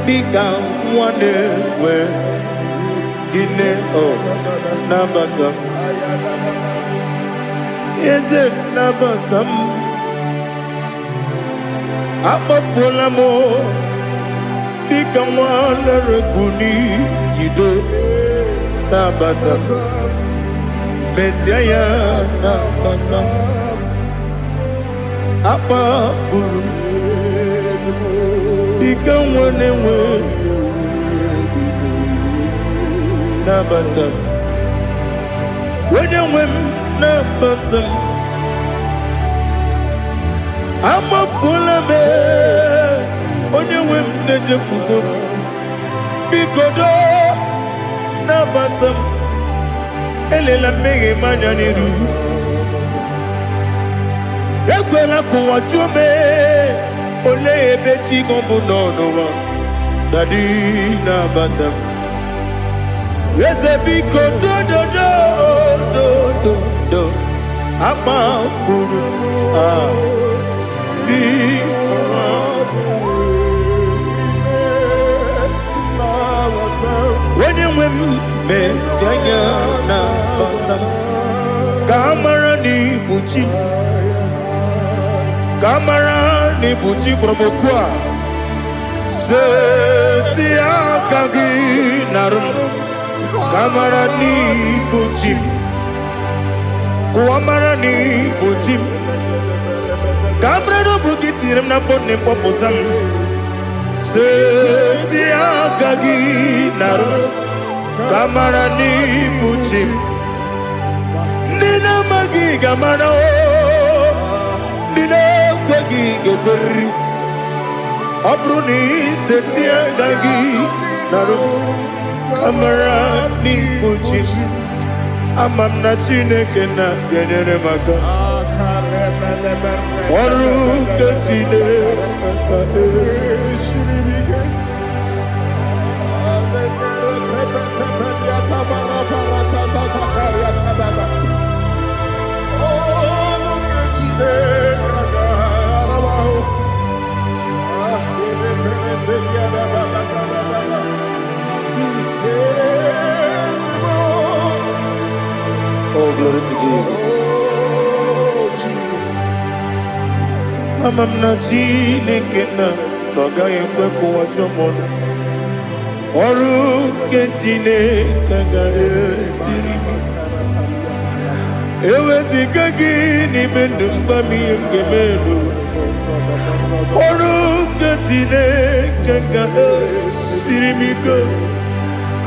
[SPEAKER 1] dịka nwa na-enwe gịnị o. Nabata m, eze, nabata m. Akpafuola m dịka nwa lere n'iyido. Nabata m, mezie ya, nabata m. Akpafuru m dịka nwa na-enwe, nabata m. Onye nwe m, nabata m. Amafuola m, onye nwe m, na-ejefugo m. Biko doo, nabata m. Elela mmehie m anya n'iru. Ekwela ka ụwa jụọ m, olee ebe chi gị bụ nọ n'ụwa. Daddy, nabata m. Eze, biko, dododo dododo. Akpafuru m ah, dị onye nwe m, mezi anya, nabata m, ka a mara na ibu chi m, ka a mara na ibu chi kpọrọ m okwu a. Seti aka gị narụ m. Ka mara n'ịbụ chi m. Kụwa mara n'ịbụ chi m. Ka mara na ọ bụ gị tiri m n'afọ nne m kpọpụta m. Seti aka gị narụ. Ka mara n'ịbụ chi m. Ndị na-amaghị ga-amara o. Ndị na-ekweghị ga-ekweriri. Ọ bụrụ na ị seti aka gị narụ. Ka mara n'ịbụ chi m. Ama m na Chineke na ga-enyere m aka. Ọrụ nke Chineke. Oh, glory to Jesus. Ama m na Chineke na ọ gaghị ekwe ka ụwa jụọ m ọnụ. Ọrụ nke Chineke agaghị esiri m ike. Eweziga gị n'ime ndụ m, gwa m ihe m ga-eme n'ụwa. Ọrụ nke Chineke ga-esiri m ike.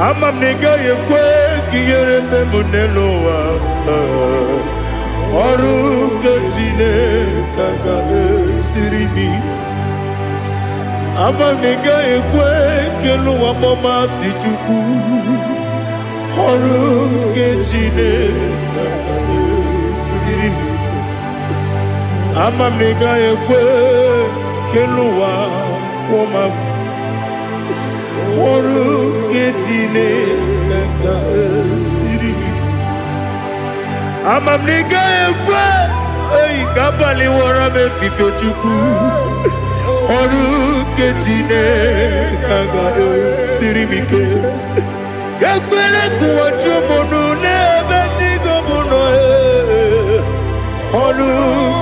[SPEAKER 1] Ama m na ị gaghị ekwe ka ihere mee m n'elu ụwa. Ọrụ nke Chineke ga-esiri m ike. Ama m na ị gaghị ekwe ka elu ụwa kpọọ m asị Chukwu. Ọrụ nke Chineke ga-esiri m ike. Ama m na ị gaghị ekwe ka elu ụwa kwụọ m agwụ. Ọrụ nke Chineke ga-esiri m ike. Ama m na ị gaghị ekwe eyi ka abalị wọrọ m efifie Chukwu. Ọrụ nke Chineke ga-esiri m ike. Ekwela ka ụwa jụọ m ọnụ n'ebe chi m nọ. Ee. Ọrụ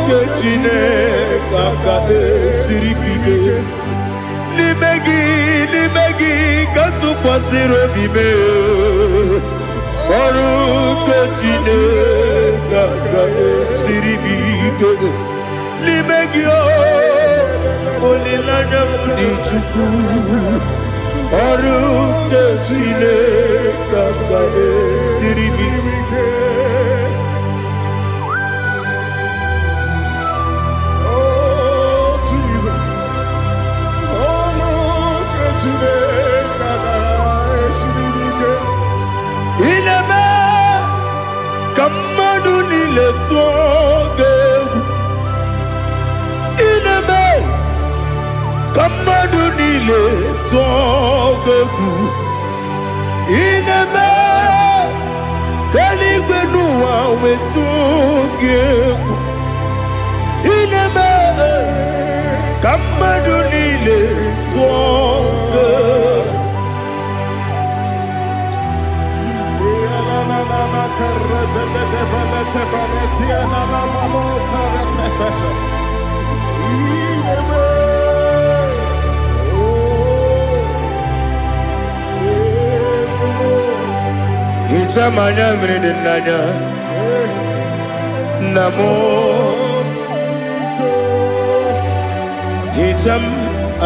[SPEAKER 1] nke Chineke ga-esiri m ike. N'ime gị, n'ime gị ka m tụkwasịrị obi m. Ọrụ nke Chineke ga-esiri m ike. N'ime gị o, olileanya m dị Chukwu. Ọrụ nke Chineke ga-esiri m ike.
[SPEAKER 2] Oh, Jesus. Oh, look at Chineke ga-esiri m ike.
[SPEAKER 1] Ị na-eme ka mmadụ niile tụọ gị egwu. Ị na-eme ka mmadụ niile tụọ gị egwu. Ị na-eme ka eluigwe n'ụwa wee tụọ gị egwu. Ị na-eme ka mmadụ niile tụọ gị egwu. Hichaa m anya mmiri dị n'anya, nna m. Hichaa m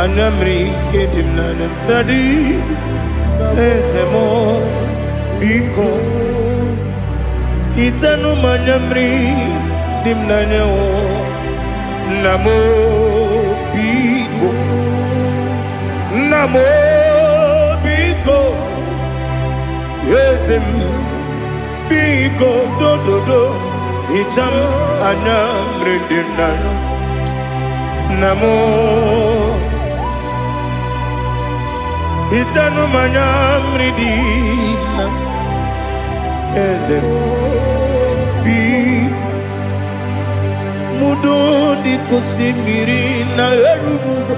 [SPEAKER 1] anya mmiri nke dị m n'anya, Daddy, eze m, biko hichanụ m anya mmiri dị m n'anya o. Nna m, biko, nna m, biko, eze m, biko, dododo, hichaa m anya mmiri dị m n'anya, nna m. Hichanụ m anya mmiri dị na eze m, biko. Mudo dị ka osimiri na-eru n'ụzọ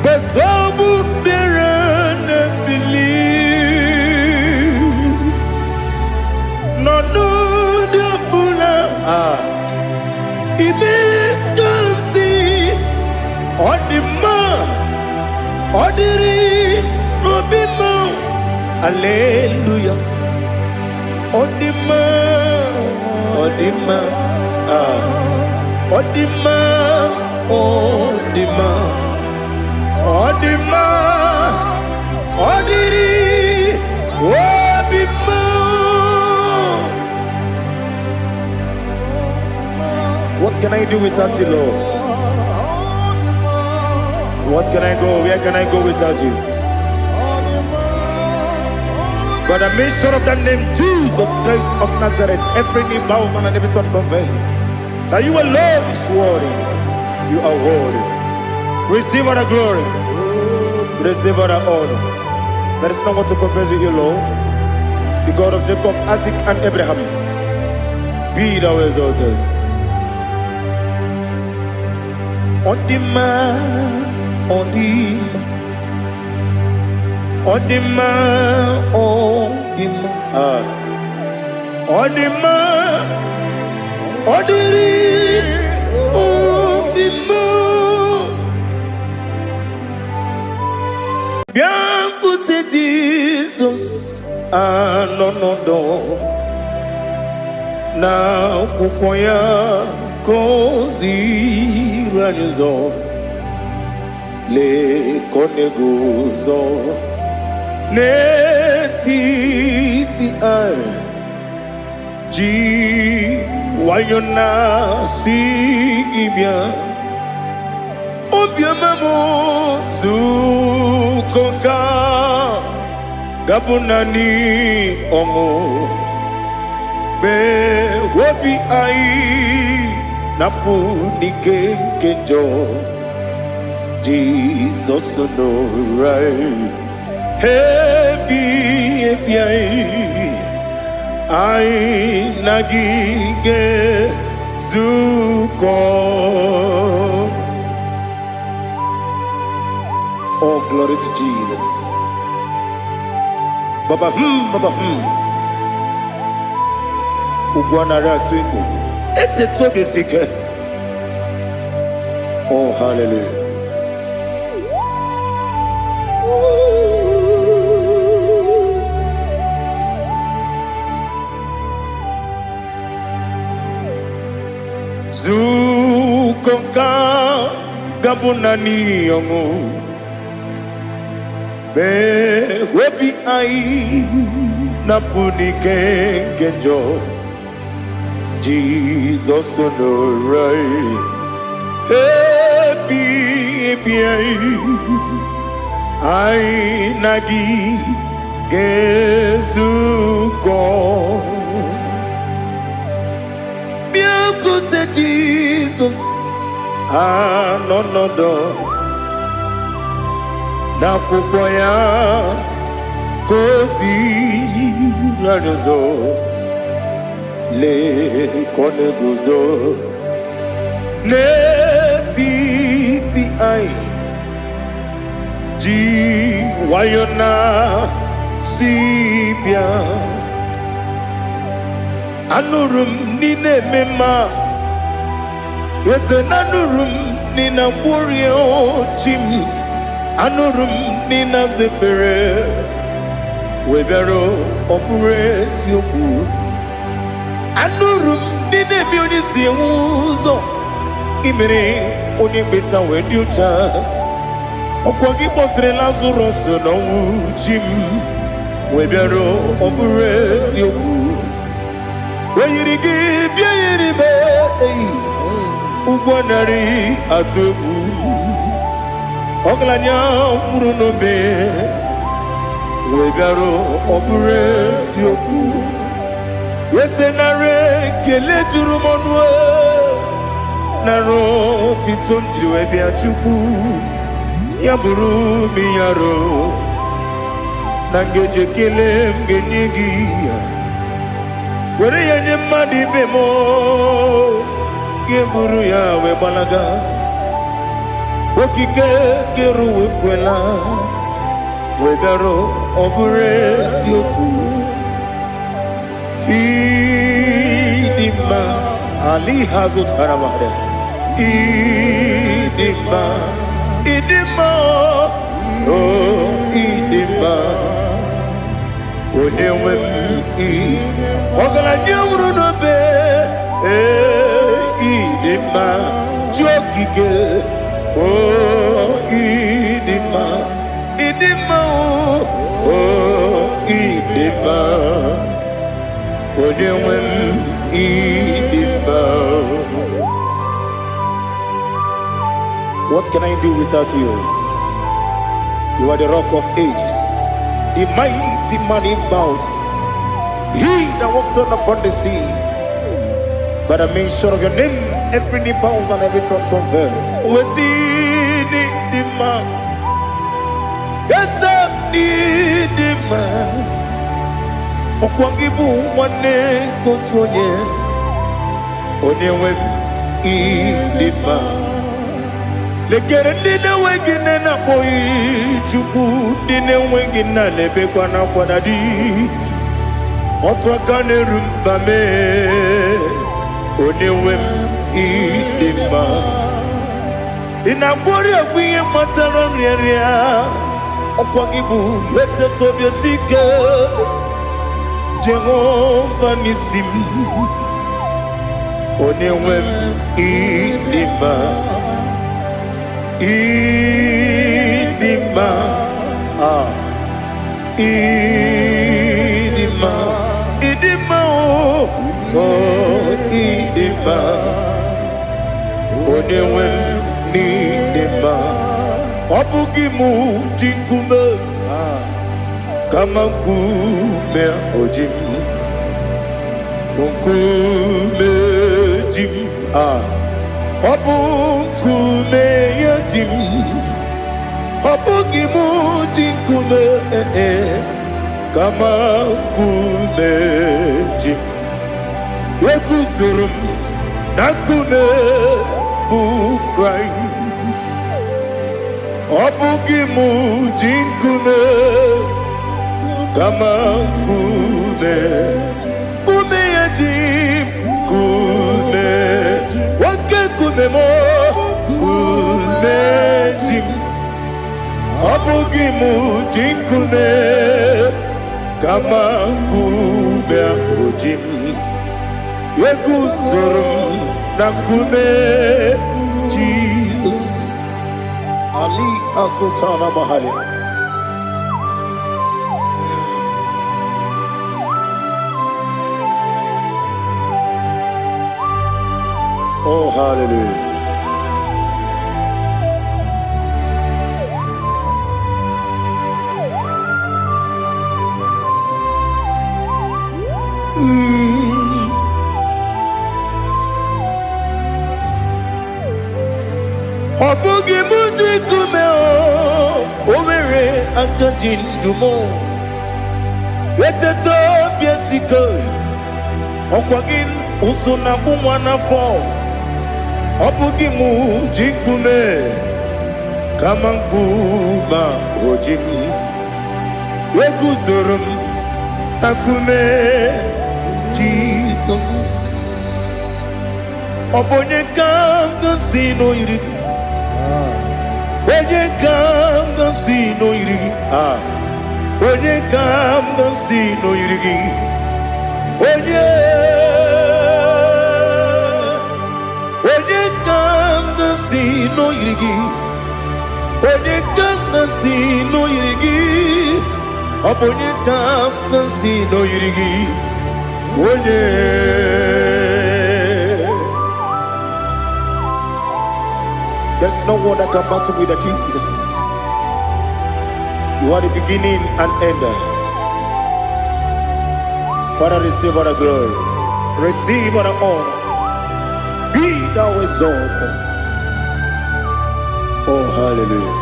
[SPEAKER 1] gbasọbụ mmiri na-ebili n'ọnọdụ ọbụla. Ime ka m si ọ dị mma, ọ dịrị n'obi m. Hallelujah. Ọ dị mma, ọ dị mma, ah. Ọ dị mma, ọ dị mma, ọ dị mma, ọ dịrị obi mma. What can I do without you, Lord? What can I go? Where can I go without you? By the mention of that name, Jesus Christ of Nazareth, every knee bows down and every tongue confess that you alone is worthy. You are worthy. Receive all the glory. Receive all the honor. There is no one to compare with you, Lord. The God of Jacob, Isaac, and Abraham. Be thou exalted. Ọ dị mma, ọ dị mma, ọ dị mma, ọ dị mma, ah. Ọ dị mma, ọ dịrị obi mma. Bịakwute Jizọs anọ n'ọdọ na akwụkwọ ya ka o ziri anyị ụzọ. Lee ka ọ na-eguzo n'etiti anyị ji nwayọ na-asị gị bịa. Obiọma m zukọ ka gabụ naanị ọṅụ mee obi anyị napụ n'ike nke njọ. Jizọs nọrọ anyị ebi ebi anyị anyị na gị ga-ezukọ. Oh, glory to Jesus. Baba baba. Ugwu anaghị atụ egwu. Etetu obi esi ike. Oh, hallelujah. Zukọ ka gabụ naanị ọṅụ. Mee obi anyị napụ n'ike nke njọ. Jizọs nọrọ anyị ebi ebi anyị anyị na gị ga-ezukọ. Bịakwute Jizọs anọ n'ọdọ n'akwụkwọ ya ka o ziri anyị ụzọ. Lee ka ọ na-eguzo n'etiti anyị ji nwayọ na si bịa. Anụrụ m n'ị na-eme mma, eze na anụrụ m n'ị na-agwọrịa chi m. Anụrụ m n'ị na-aza ekpere wee bịara ọ bụrụ eziokwu. Anụrụ m n'ị na-eme onye si enwe ụzọ imere onye mkpeta wee dị ụcha. Ọkwa gị kpọtere Lazarọs n'ọnwụ chi m wee bịara ọ bụrụ eziokwu. O yiri gị bịa yiri m eyi ụgwọ narị atụ egwu. Ọgaranya nwụrụ n'obe wee bịara ọ bụrụ eziokwu. Eze nara ekele juru m ọnụ, nara otito m jiri wee bịa Chukwu. Ya bụrụ m yaro na ngeji ekele m ga-enye gị ya. Were ya nye mmadụ ibe m, ga-eburu ya wee gbalaga. Okike kere ụwa ekwela wee bịara ọ bụrụ eziokwu. Ịdị mma ali ha zụtara mmadụ. Ịdị mma, ịdị mma, oh, ịdị mma. Onye nwe m ị ọgaranya nwụrụ n'obe. Ee, ịdị mma, chi okike. O ịdị mma, ịdị mma, o ịdị mma. Onye nwe m, ịdị mma. What can I do without you? You are the Rock of Ages, the mighty man in battle, he that walked on upon the sea. By the mention of your name, every knee bows and every tongue confess. We see the man. Yes, I need man. Ọkwa gị bụ nwanne nke otu onye, onye nwe m, ịdị mma. Lekere ndị na-enweghị nne na-akpọghị Chukwu, ndị na-enweghị nna na-ebekwa n'akwa na di. Otu aka na-eru mba mee, onye nwe m, ịdị mma. Ị na-agwọrị ọgwụ ihe kpatara nrịanrịa. Ọkwa gị bụ eteta obi esi ike, Jehova n'isi m. Onye nwe m, ịdị mma, ịdị mma, ah, ịdị mma, ịdị mma, o o ịdị mma. Onye nwe m, n'ịdị mma. Ọ bụghị mụ ji nkume, kama nkume oji m, nkume ji m. Ah, ọ bụ nkume ya ji m. Ọ bụghị mụ ji nkume, eh, eh, kama nkume ji m. Eguzoro m na nkume bụ Kraịst. Ọ bụghị mụ ji nkume, kama nkume, nkume ya ji m. Nkume, oke nkume m, nkume ji m. Ọ bụghị mụ ji nkume, kama nkume ahụ ji m. Eguzoro m na nkume Jizọs. Ali Asultana Mahali. Oh, hallelujah. Ọ bụghị m ji nkume, o nwere aka ji ndụ m. Eteta obi esike, ọkwa gị ụsụ na agbụ nwa n'afọ. Ọ bụghị m ji nkume, kama nkume o ji m. Eguzoro m na nkume Jizọs. Ọ bụ onye ka m gosi n'oyiri gị? Onye ka m gosi n'oyiri gị? Ah, onye ka m gosi n'oyiri gị? Onye, onye ka m gosi n'oyiri gị? Onye ka m gosi n'oyiri gị? Ọ bụ onye ka m gosi n'oyiri gị? Onye. There's no one that can battle with the Jesus. You are the beginning and end. Father, receive all the glory. Receive all the honor. Be thou exalted. Oh, hallelujah.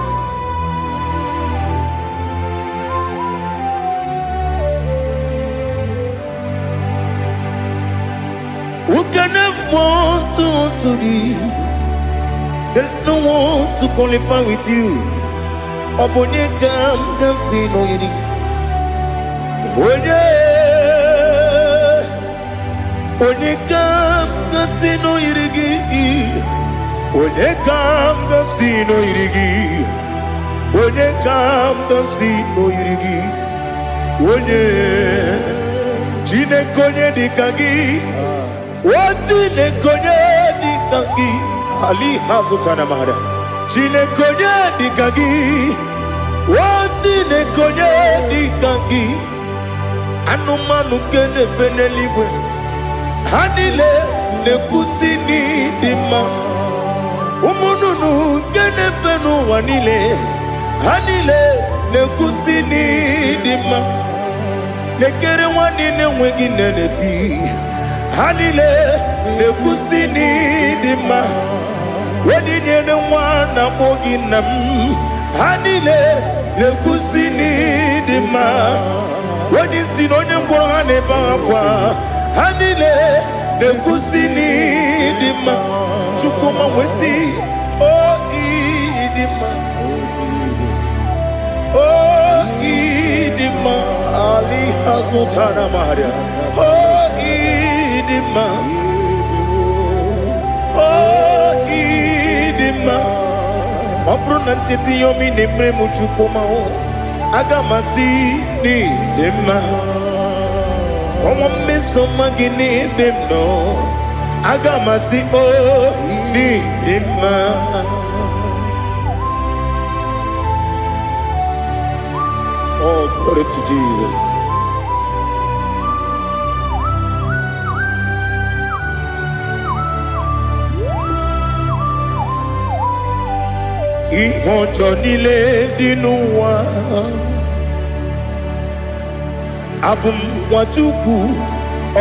[SPEAKER 1] Who can have one to thee? There's no one to qualify with you. Ọ bụ onye ka m ga-asị n'oyiri? Onye, onye ka m ga-asị n'oyiri gị? Onye ka m ga-asị n'oyiri gị? Onye ka m ga-asị n'oyiri gị? Onye Chineke, onye dịka gị? O Chineke, onye dịka gị? Ali ha zụtara mara. Chineke, onye dịka gị? O Chineke, onye dịka gị? Anụmanụ nke na-efe n'eluigwe, ha niile na-ekwusi n'ịdị mma. Ụmụ nnụnụ nke na-efe n'ụwa niile, ha niile na-ekwusi n'ịdị mma. Lekere nwanne na-enweghị nne na-eti, ha niile na-ekwusi n'ịdị mma. Onye nyere nwa na-akpọ gị nna m, ha niile na-ekwusi n'ịdị mma. Onye isi na onye mkpọrọ ha na-ebe akwa, ha niile na-ekwusi n'ịdị mma. Chukwuma nwesị o ịdị mma, o ịdị mma. Ali azụtara maria. O ịdị mma, o ịdị mma. Ọ bụrụ na ncheta ihe omi na-emere m, Chukwuma, aga m asị n'ịdị mma. Kọnwa mmeso ọma gị n'ebe m nọ, aga m asị o n'ịdị mma. Oh, glory to Jesus. Ihe ọjọọ niile dị n'ụwa, abụ m Nwachukwu,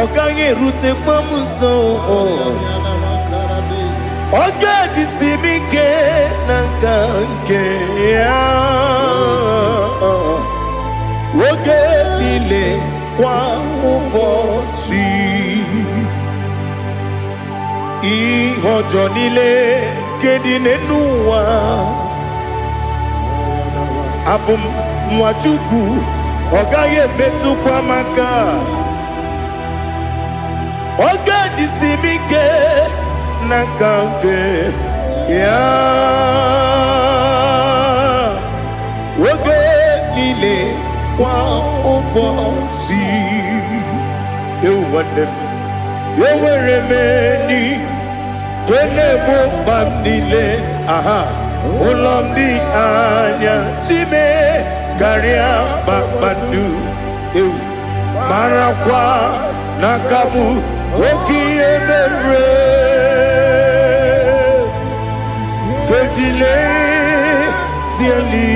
[SPEAKER 1] ọ gaghị erutekwa m nso. Ọ ga-ejisi m ike na nka nke ya oge niile, kwa ụbọchị. Ihe ọjọọ niile nke dị n'ụwa, abụ m Nwachukwu, ọ gaghị emetụkwa m aka. Ọ ga-ejisi m ike na nka nke ya oge niile, kwa ụbọchị. Ewu nwanne m, enwere m enyi nke na-egbo mkpa m niile. Aha ụlọ m dị anya chime karịa kpakpando. Ewu, marakwa na aka bụ oke ihe mere kejile tieli.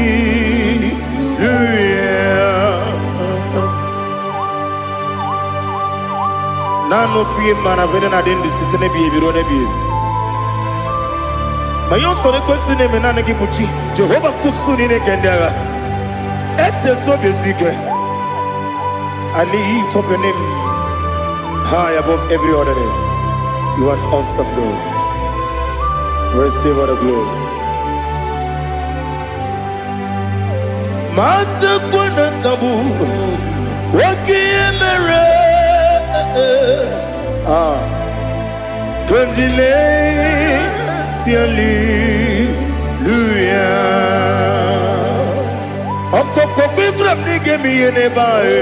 [SPEAKER 1] Naanị ofu ihe mara vene na dị ndụ site n'ebighị ebi ruo n'ebighị ebi. Ma ihe ọsọrọ ekwesị na-eme, naanị gị bụ chi Jehova nkusu niile nke ndị agha. Etetu obi esi ike. I lift up your name high above every other name. You are an awesome God. Receive all the glory. Matakwa na ka bụ oke ihe mere. Ah, Kondile hallelujah. Ọkọkọ kwegwara m na ị ga-eme ihe n'ebe ahụ.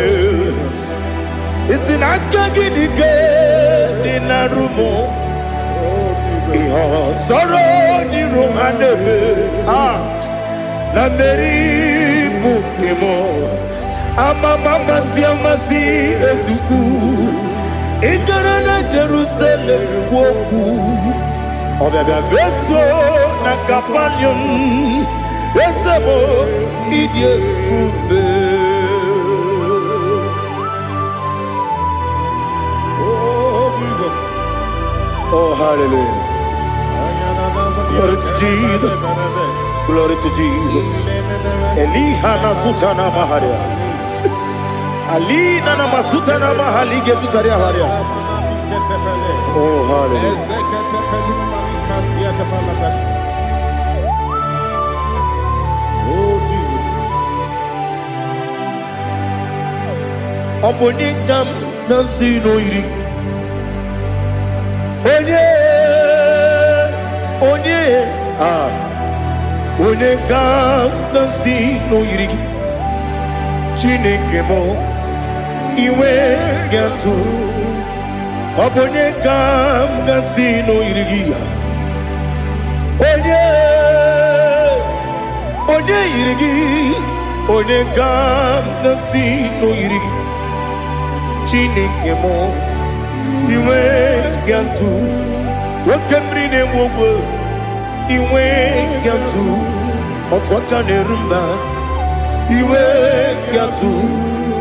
[SPEAKER 1] Isi na aka gị dị ike dị na rumo. Ihe ọsọrọ n'iru ha na-eme. Ah, na mmeri bụ nke m. Amama amasị amasị ezukwu. Ị gara na Jerusalem kwuo okwu. Ọbịabịa beso na Kapanium. Eze m, ịdị ebube.
[SPEAKER 2] Oh, Jesus.
[SPEAKER 1] Oh, hallelujah. Glory to Jesus. Glory to Jesus. Eliha na sutana maharia. Alina na masutana mahali gezutaria haria. Oh, hallelujah.
[SPEAKER 2] Oh, Jesus.
[SPEAKER 1] Ọ bụ onye ka m na-asị n'oyiri? Onye, onye, ah, onye ka m na-asị n'oyiri gị? Chineke m. Iwe ga-atụ. Ọ bụ onye ka m gasị n'oyiri gị ya? Onye, onye yiri gị? Onye ka m gasị n'oyiri gị? Chineke mụ, iwe ga-atụ. Oke mmiri na-egbu ogwe, iwe ga-atụ. Otu aka na-eru mba, iwe ga-atụ.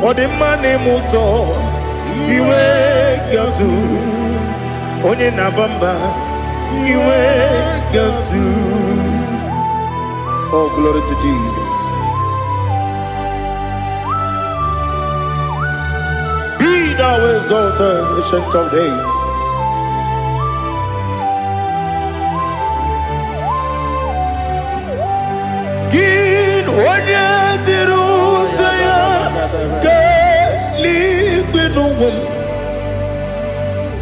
[SPEAKER 1] Ọ dị mma na-eme ụtọ, iwe ga-atụ. Onye na-aba mba, iwe ga-atụ. Oh, glory to Jesus. Be thou exalted, Ancient of Days. Gị onye jiri ụta ya kelee n'ụwa m.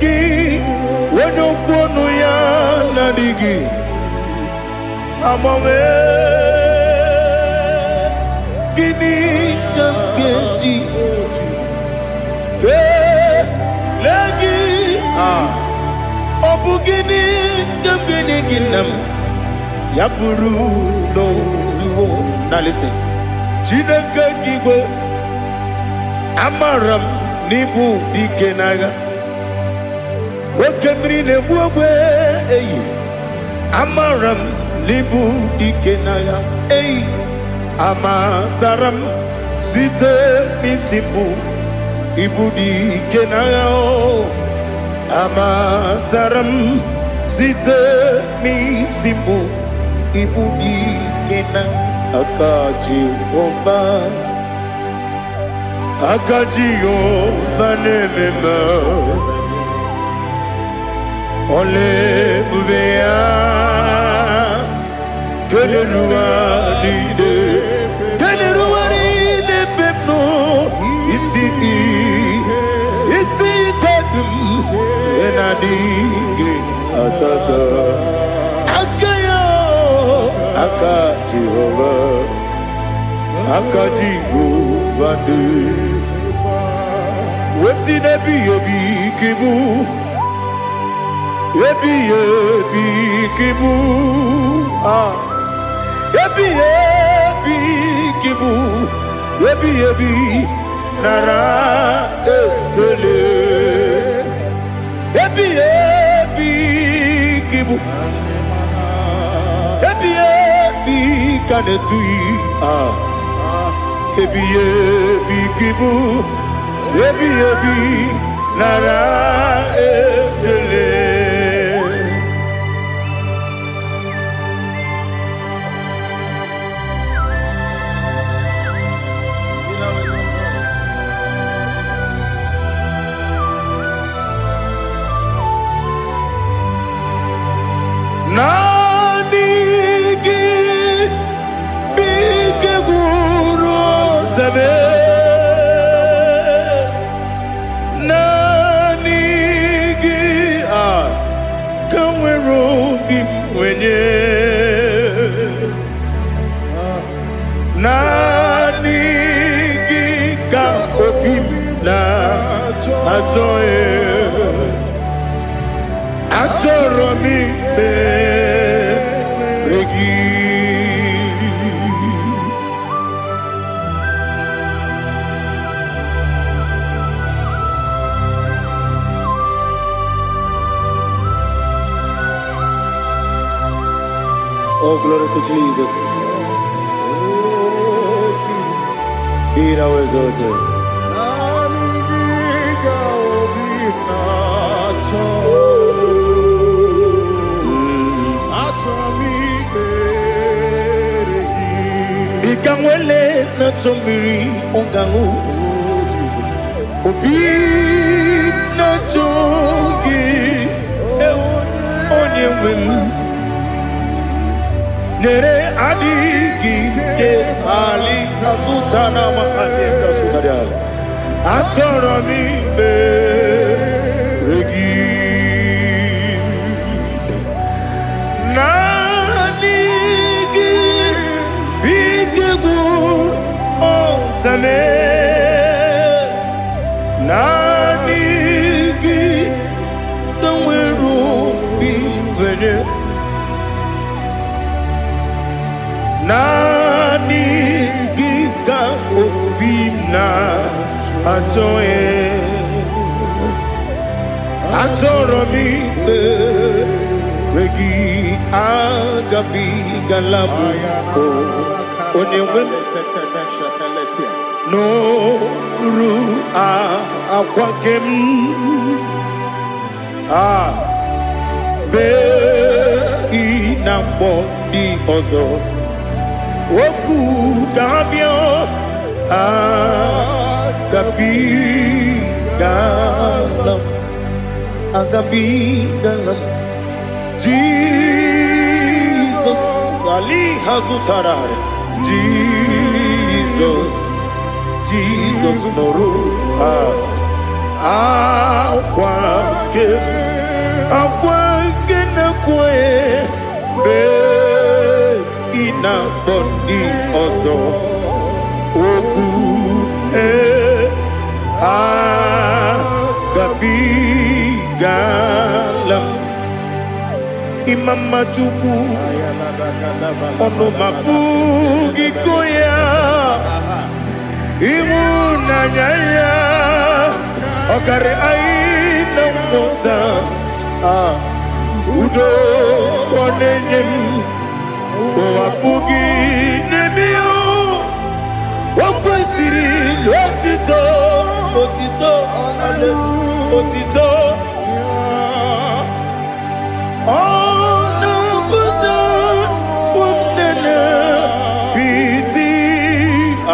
[SPEAKER 1] Gị onye okwu ọnụ ya na-adịghị agbanwe. Gịnị ka m ga-eji kelee gị? Ah, ọ bụ gịnị ka m ga-enye gị, nna m? Ya bụrụ n'ozuo. Now listen. Chineke gị igwe, amara m n'ịbụ dike n'agha. Oke mmiri na-egbu ogbe eyi, amara m n'ịbụ dike n'agha eyi. Amatara m site n'isi mbụ, ịbụ dike n'agha o. Amatara m site n'isi mbụ, ịbụ dike na aka Jehova. Aka Jehova na-eme mma. Ọla ebube ya kelere ụwa niile, kelere ụwa niile ebe m nọ. Isi isi ike dị m ị na-adịghị atata aka ya. Aka Jehova, aka Jehova dị wesi n'ebighị ebi ka ịbụ, ebighị ebi ka ịbụ. Ah, ebighị ebi ka ịbụ, ebighị ebi, nara ekele. Ebighị ebi ka ịbụ, ebighị ebi ka na-etughị. Ah, ebighị ebi ka ịbụ, ebighị ebi, nara ekele. Naanị gị bụ ike gwụrụ ọtabe. Naanị gị a ka nwere obi m nwenye. Naanị gị ka obi m na-achọ. Achọrọ m ikpere gị. Oh, glory to Jesus. Be thou exalted. Ị ka nwele na-achọ mmiri ọ ga-aṅụ. Obi na-achọ gị, ewu, onye nwe m. Nyere adịghị ike ali asụta na amahanye kasụtara. Achọrọ m ikpere gị. Naanị gị bụ ike gwụrụ ọtame. Achọghị, achọrọ m ikpere gị, agabigala m o onye nwe m nụrụ akwa nke m a bee ị na-akpọ ndị ọzọ okwu ga-abịa. Agabigala m, agabigala m. Jizọs Ali hazụtara. Jizọs, Jizọs, nụrụ akwa nke m, akwa nke na-ekwe mgbe ị na-akpọ ndị ọzọ okwu. Ee, agabigala m. Ịma mma Chukwu, ọnụ ma pụghị ịkọ ya. Ịhụnanya ya ọkarị anyị na nghọta. Ah, udo ka ọ na-enye m, ụwa pụghị n'eme ya. O kwesịrị otito, otito, otito. Ọ na-apụta ụmụnne piti.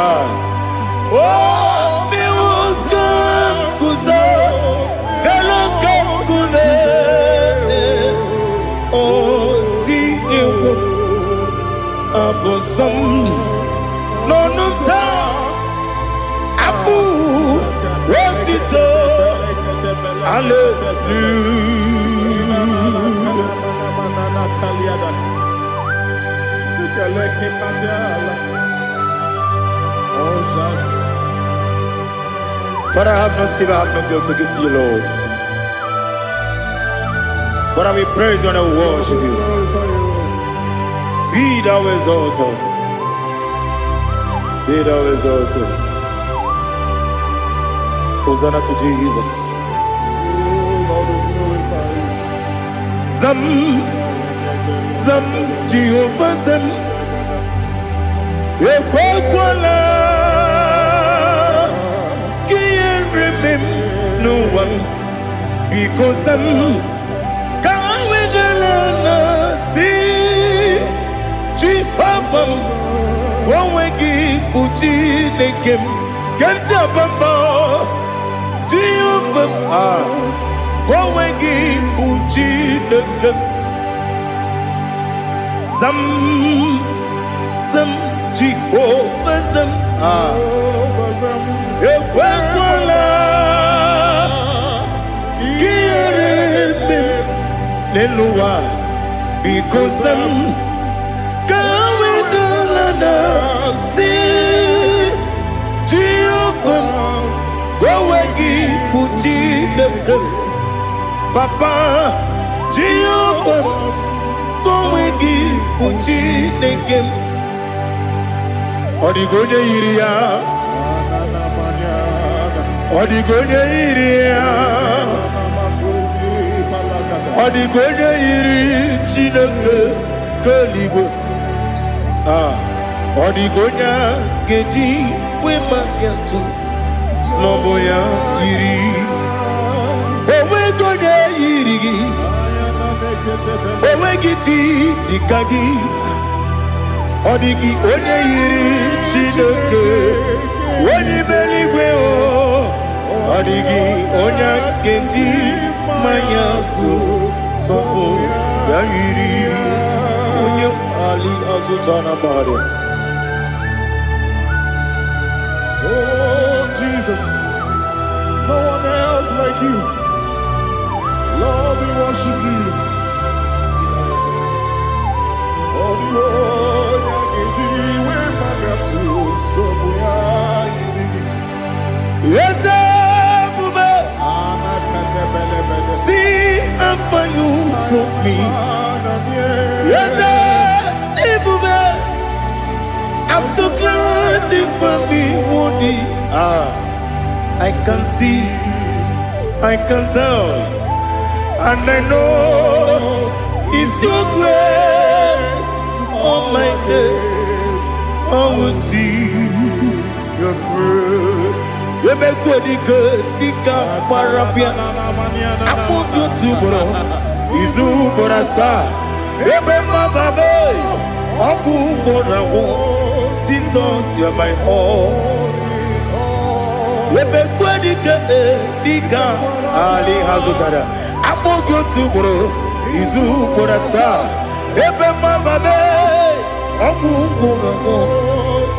[SPEAKER 1] Ah, o mewo ka m guzo elu ka nkume. O tinyewo abụ nsọ m n'ọnụ m taa, abụ otito, hallelujah. Father, I have no silver, I have no gold to give to you, Lord. But I will praise you and I will worship you. Be thou exalted. Be thou exalted. Hosanna to Jesus. Zam, Zam, Jehovah Zam. Ekwekwala ka ihere mee m n'ụwa m. Biko zam, ka wedala na si Jehova m, ka onwe gị bụ Chineke m, ka m ji aba mba. Jehova m, ah, ka onwe gị bụ Chineke m. Zam, zam, Jehova zam, ah, ekwekwala ka ihere mee m n'elu ụwa. Biko zam, ka wedala na si Jehova m, ka onwe gị bụ Chineke m. Papa, Jehova m, ka onwe gị bụ Chineke m. Ọ dịghị onye yiri ya, ọ dịghị onye yiri ya, ọ dịghị onye yiri Chineke nke eluigwe. Ah, ọ dịghị onye a ga-eji wee maka atụ snọbụ ya yiri. Onweghị onye yiri gị, onweghị chi dịka gị. Ọ dịghị onye yiri Chineke onye ime eluigwe o. Ọ dịghị onye a ga-eji mmanya tụ sọpụ ya yiri onye ali azụta na mmadụ.
[SPEAKER 2] Oh, Jesus, no one else like you. Lord, we worship you. Oh, the onye ga-eji wee maka nsogbu ya yiri gị.
[SPEAKER 1] Eze ebube, see how far you brought me. Eze ebube, I'm so glad you found me worthy. Ah. I can see, I can tell, and I know it's your grace on my day. I will see your grace. Emekwe dike dike gbara bịa akpụkpọ otu ugboro izu ugboro asaa ebe mmababe ọgwụ ugboro agwụ. Jesus, you are my all. Emekwe dike dike ali ha zụtara akpụkpọ otu ugboro izu ugboro asaa ebe mmababe ọgwụ ugboro agwụ.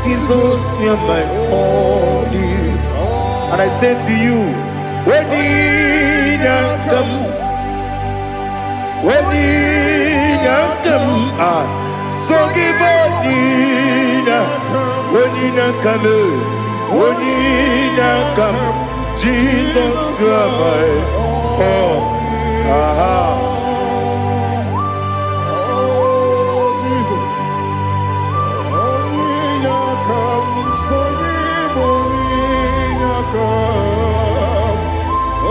[SPEAKER 1] Jesus, you are my all. And I say to you, when come, when come, ah, so give when come, when come, Jesus, you are my all. Aha.
[SPEAKER 2] Oh, Jesus. Onye aka m, so gị bụ onye aka m.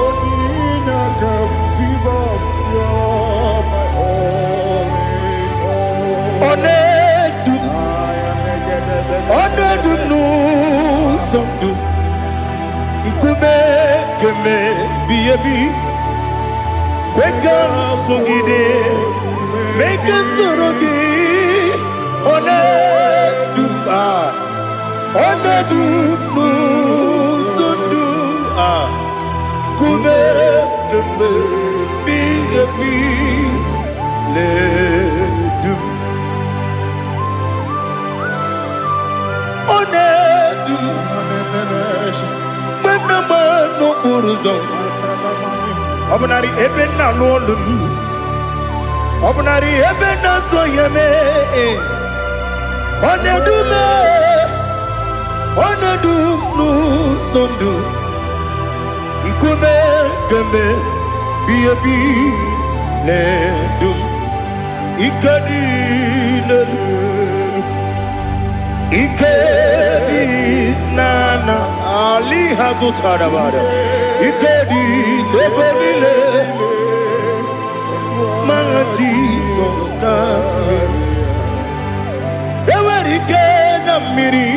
[SPEAKER 2] Onye aka m, Jesus, you're my all in all.
[SPEAKER 1] Ọ na-edu m, ọ na-edu m n'ụzọ ndụ nkume keme bi ebi kwe ka m sogide mee ka m soro gị. Ọ na-edu m, ah, ọ na-edu m n'ụzọ ndụ a nkume keme bi ebi ledu m. Ọ na-edu m mgbe m na-agba n'okporo ụzọ ọ bụnarị ebe m na-alụ ọlụ m ọ bụnarị ebe m na-azụ ahịa mee ọ na-edu m, ọ na-edu m n'ụzọ ndụ nkume kemgbe bi ebi na-edu m. Ike dị n'elu ike dị n'ana ali ha zụtara bara ike dị n'ebe niile ma Jizọs ka enwere ike na mmiri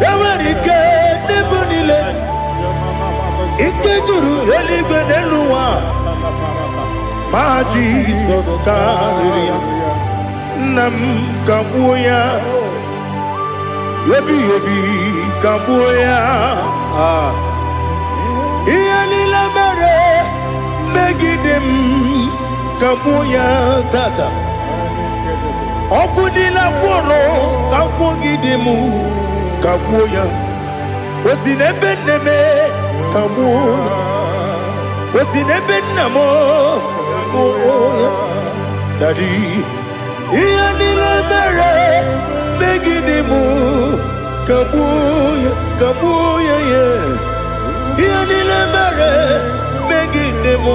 [SPEAKER 1] enwere ike n'ebe niile ike juru eluigwe n'elu ụwa ma Jizọs karịrị ya. Nna m ka gbuo ya ebighị ebi ka gbuo ya. Ah. Ihe niile mere megide m ka gbuo ya tata ọkụ niile gwụrụ ka gwugide m ka gbuo ya o si n'ebe nne m ka gbuo ya o si n'ebe nna m ka gbuo ya. Daddy, ihe niile mere megide m ka gbuo ya ka gbuo ya ya ihe niile mere megide m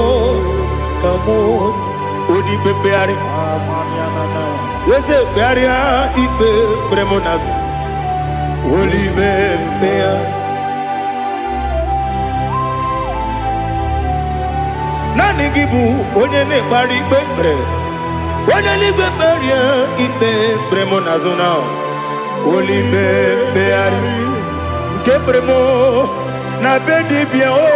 [SPEAKER 1] ka gbuo onye ikpe mkpegharị eze kpegharịa ikpe kpere m n'azụ olime mkpegharị naanị gị bụ onye na-ekpegharị ikpe kpere onye eluigwe kpegharịa ikpe kpere m n'azụ na olime mkpegharị nke kpere m na be dibịa o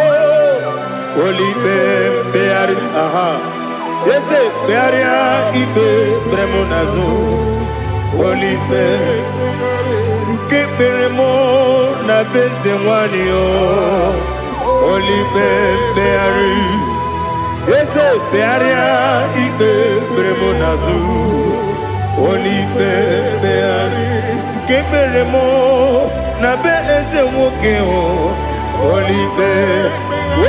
[SPEAKER 1] olime mkpegharị aha eze kpegharịa ikpe kpere m n'azụ olime nke kpere m na be eze nwanyị o olime mkpegharị eze kpegharịa ikpe kpere m n'azụ olime mkpegharị nke kpere m na be eze nwoke o olime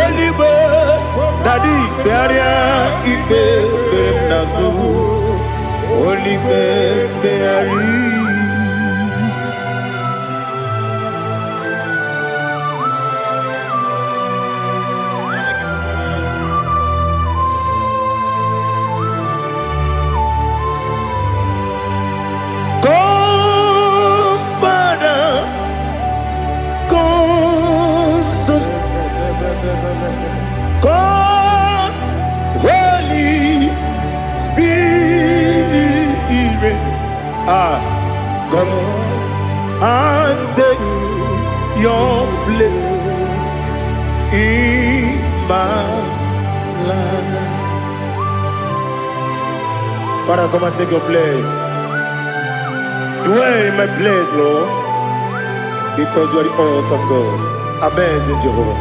[SPEAKER 1] oligbe daddy kpegharịa ikpe kpere m n'azụ olime mkpegharị. Come, Father, and take your place in my life. Father, come and take your place. Dwell in my place, Lord, because you are the awesome God, amazing Jehovah.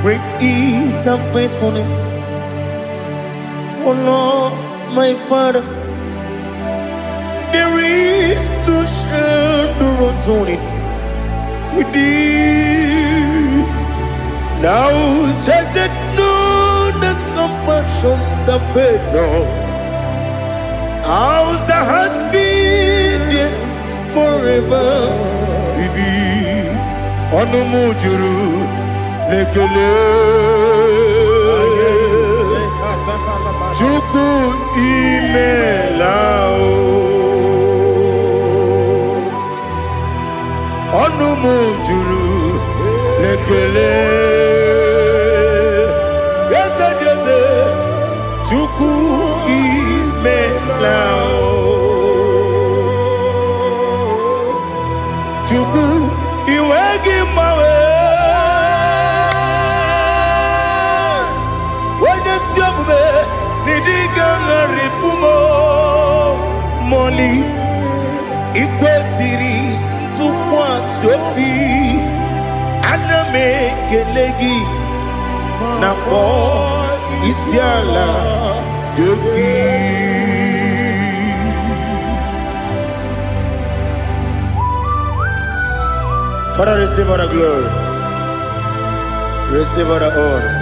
[SPEAKER 1] Great is thy faithfulness, O Lord, my Father. There is no shadow of turning with thee. Thou changest not thy compassions, they fail not. As thou hast been there forever. Ibi ọnụ m juru n'ekele. Chukwu, imela o. Ọnụ m juru n'ekele. Eze dị eze, Chukwu, imela o. Chukwu, iwe gị mgbanwe. Onye ezi omume n'ịdị ga-agharịpụ m mọli. Ikwesịrị ntụkwasị obi, ana m ekele gị na kpọọ isi ala gị. Father, receive all the glory. Receive all the honor.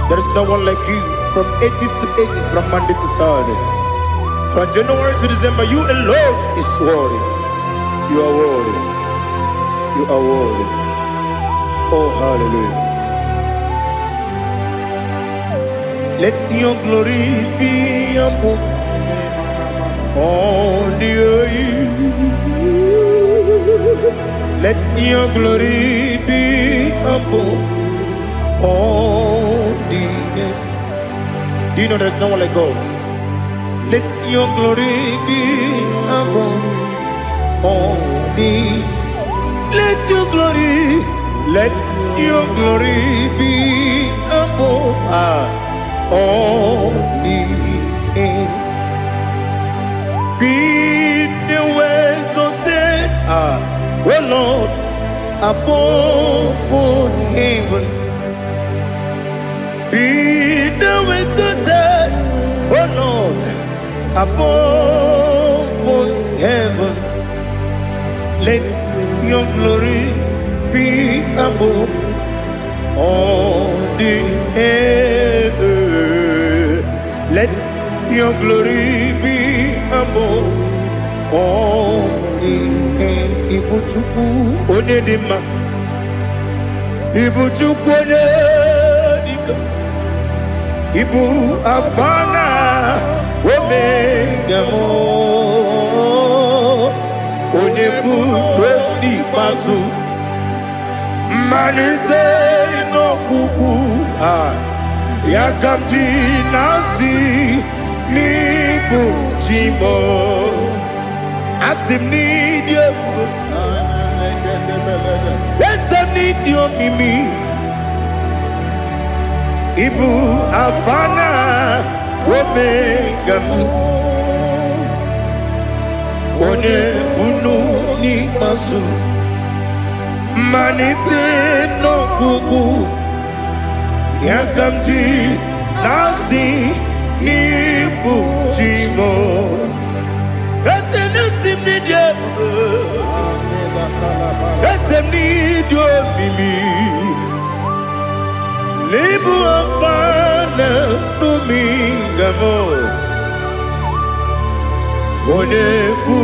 [SPEAKER 1] There is no one like you from ages to ages, from Monday to Sunday. From January to December, you alone is worthy. You are worthy. You are worthy. Oh, hallelujah. Let your glory be above all the earth. Let your glory be above all the earth. Do you know there's no one like God? Let your glory be above all the. Let your glory, let your glory be above all the earth. Be thou exalted, O Lord, above all heaven. Be thou exalted, O Lord, above all heaven. Let your glory be above all the earth. Let your glory be above all the earth. Ibu Chukwu onye dị mma. Ibu Chukwu onye dike. Ibu Alfa na Omega m. Onye bụ n'ikpeazụ. Mmalite n'ọgwụgwụ a. Ya ka m ji na-asị n'ịbụ chi m. Asị m n'ịdị ebube. Eze m, n'ịdị omimi. Ibu Alfa na Omega m. Onye bunu n'ikpeazụ. Mmalite n'ọgwụgwụ. Ya ka m ji na-asị n'ịbụ chi m. Eze na-esi m n'ịdị ebube. Eze m, n'ịdị omimi. N'ịbụ Alfa na Omega m. Onye bụ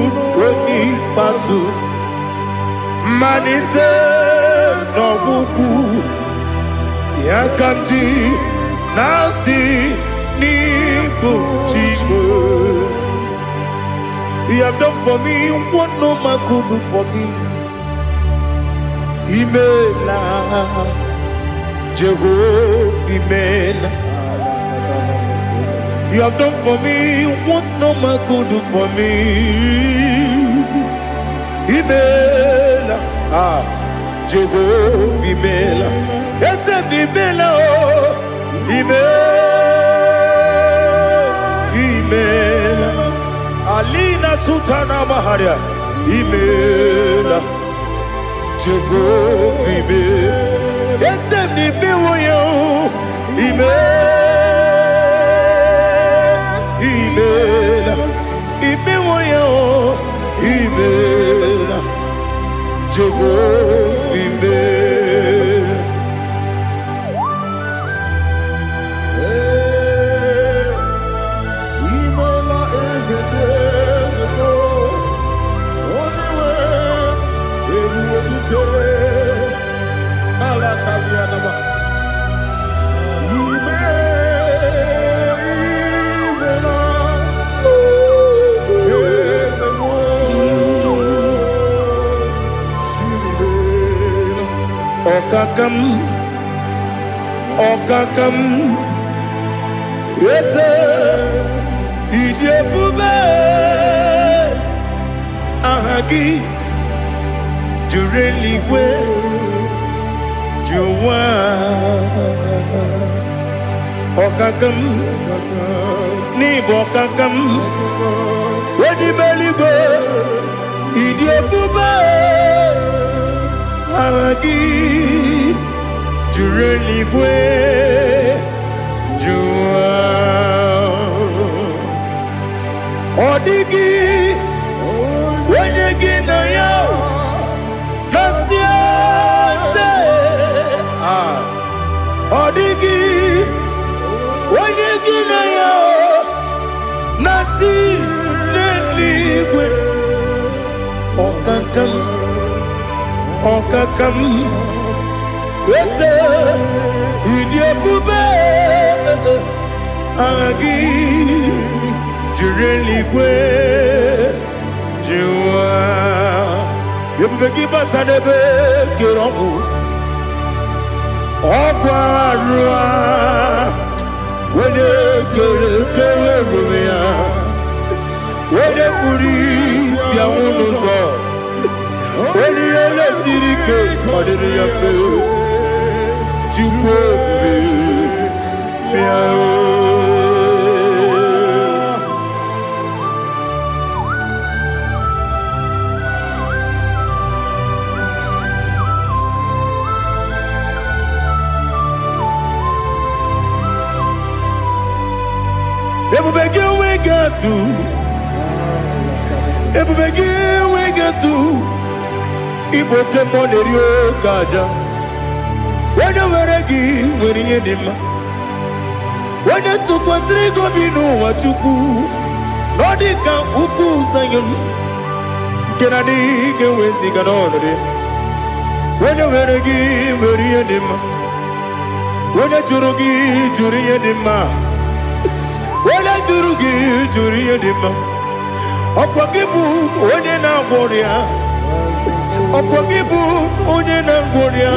[SPEAKER 1] onye ikpeazụ. Mmalite n'ọgwụgwụ. Ya ka m ji na-asị n'ịbụ chi m. You have done for me what no man could do for me. Imela, Jehovah, imela. You have done for me what no man could do for me. Imela, ah, Jehovah Imela. Eze m imela o, Imela, Imela. Alina Sultana Maharia, Imela, Jehovah Imela. Eze m imewo ya o, Imela, Imela, imewo ya o, Imela, Jehovah Imela.
[SPEAKER 2] Imela eze eze onye nwe ebube dike ala kabianaba. Ime imela eze mo imela.
[SPEAKER 1] Ọkaka m, ọkaka m, eze, ịdị ebube, aha gị juru eluigwe ju ụwa. Ọkaka m, n'ịbụ ọkaka m, onye ime eluigwe, ịdị ebube, aha gị juru eluigwe ju ụwa. Ọ dịghị onye gị na ya na-asị eze. Ah, ọ dịghị onye gị na ya na-atị n'eluigwe. Ọkaka m, ọkaka m, eze, ịdị ebube, aha gị juru eluigwe ju ụwa. Ebube gị bata n'ebe kere ọgwụ ọgwụ arụ a, onye kere kere ebube ya, onye kpuru isi anwụ n'ụzọ, onye ihe siri ike ọ dịrị ya mfe. Chukwu ebube, bịa o. Ebube gị enweghị atụ, ebube gị enweghị atụ. Ịbụ oke mmụọ na-eri oke aja. Onye nwere gị nwere ihe dị mma. Onye tụkwasịrị gị obi n'ụwa, Chukwu, na ọ dị ka ukwu Zayọn nke na adịghị ga-eweziga n'ọnọdụ ya. Onye nwere gị nwere ihe dị mma. Onye jụrụ gị jụrụ ihe dị mma. Onye jụrụ gị jụrụ ihe dị mma. Ọkwa gị bụ onye na-agwọ ọrịa. Ọkwa gị bụ onye na-agwọ ọrịa.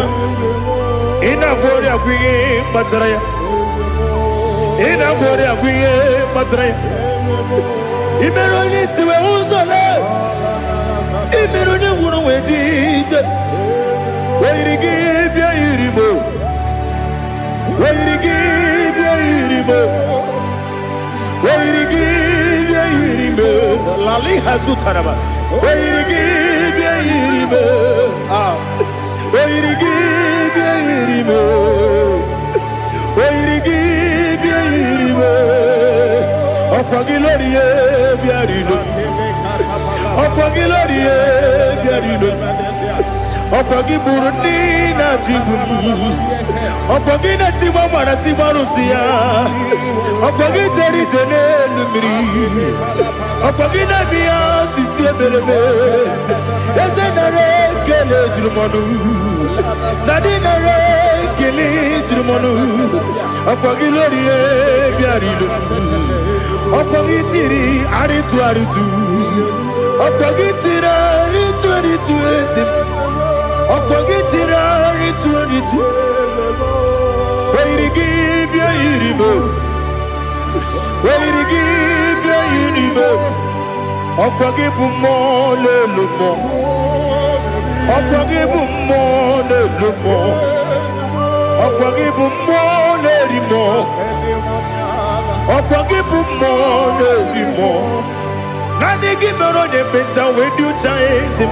[SPEAKER 1] Ị na-agwọ ọrịa bụ ihe kpatara ya. Ị na-agwọ ọrịa bụ ihe kpatara ya. Ị mere onye isi wee ụzọ lee. Ị mere onye nwụrụ wee ji ije. O yiri gị bịa yiri mo. O yiri gị bịa yiri mo. O yiri gị bịa yiri mo. Lali hazutaraba. O yiri gị bịa yiri mo. Ah. O yiri gị bịa yiri mo. O yiri gị bịa yiri mo. Ọkwa gị lórí e bịa rilo. Ọkwa gị lórí e bịa rilo. Ọkwa gị gburu ndị na-achị igbu m. Ọkwa gị na-etigbu agbara tigbu arụsị ya. Ọkwa gị jere ije n'elu mmiri. Ọkwa gị na-eme ya osisi emereme. Eze, nara ekele juru m ọnụ. Daddy, nara ekele juru m ọnụ. Ọkwa gị lórí e bịara ilo. Ọkwa gị tiri arịtụ arịtụ. Ọkwa gị tiri arịtụ arịtụ, eze m. Ọkwa gị tiri arịtụ arịtụ. O yiri gị bịa yiri m. O yiri gị bịa yiri ibe. Ọkwa gị bụ mmụọ na-elu mmụọ. Ọkwa gị bụ mmụọ na-elu mmụọ. Ọkwa gị bụ mmụọ na-eri mmụọ. Ọkwa gị bụ mmụọ na-eri mmụọ. Naanị gị mere onye ekpenta wee dị ụcha, eze m.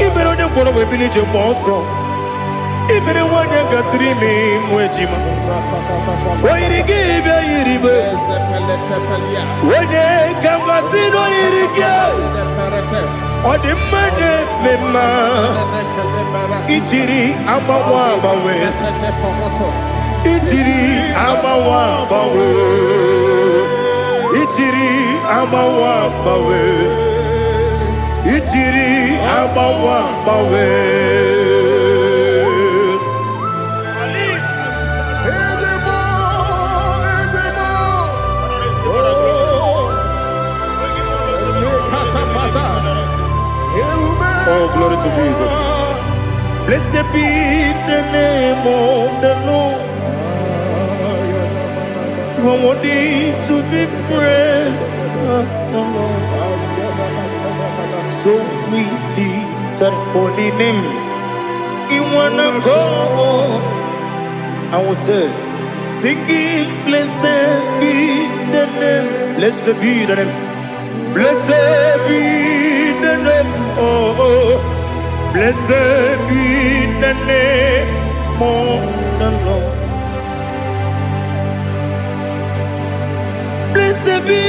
[SPEAKER 1] Ị mere onye ngwọrọ wee bili ije mgbe ọsọ. Ị mere nwaanyị gatụrụ ime mụ ejima. O yiri gị bịa yiri ibe. Onye ka m gasị na o yiri gị. Ọ dị mma na-eme mma. Ijiri agbanwe agbanwe. Ijiri agbanwe agbanwe. Ijiri agbanwe agbanwe. Ijiri agbanwe agbanwe. Ali.
[SPEAKER 2] Ezigbo, ezigbo. Oh, lekatapata. Ebube.
[SPEAKER 1] Oh, glory to Jesus. Blessed be the name of the Lord. You are worthy to be praised, the Lord. So we lift that holy name. In one accord, I will say, singing, blessed be the name. Blessed be the name. Blessed be the name. Oh. Blessed be the name of the Lord. Blessed be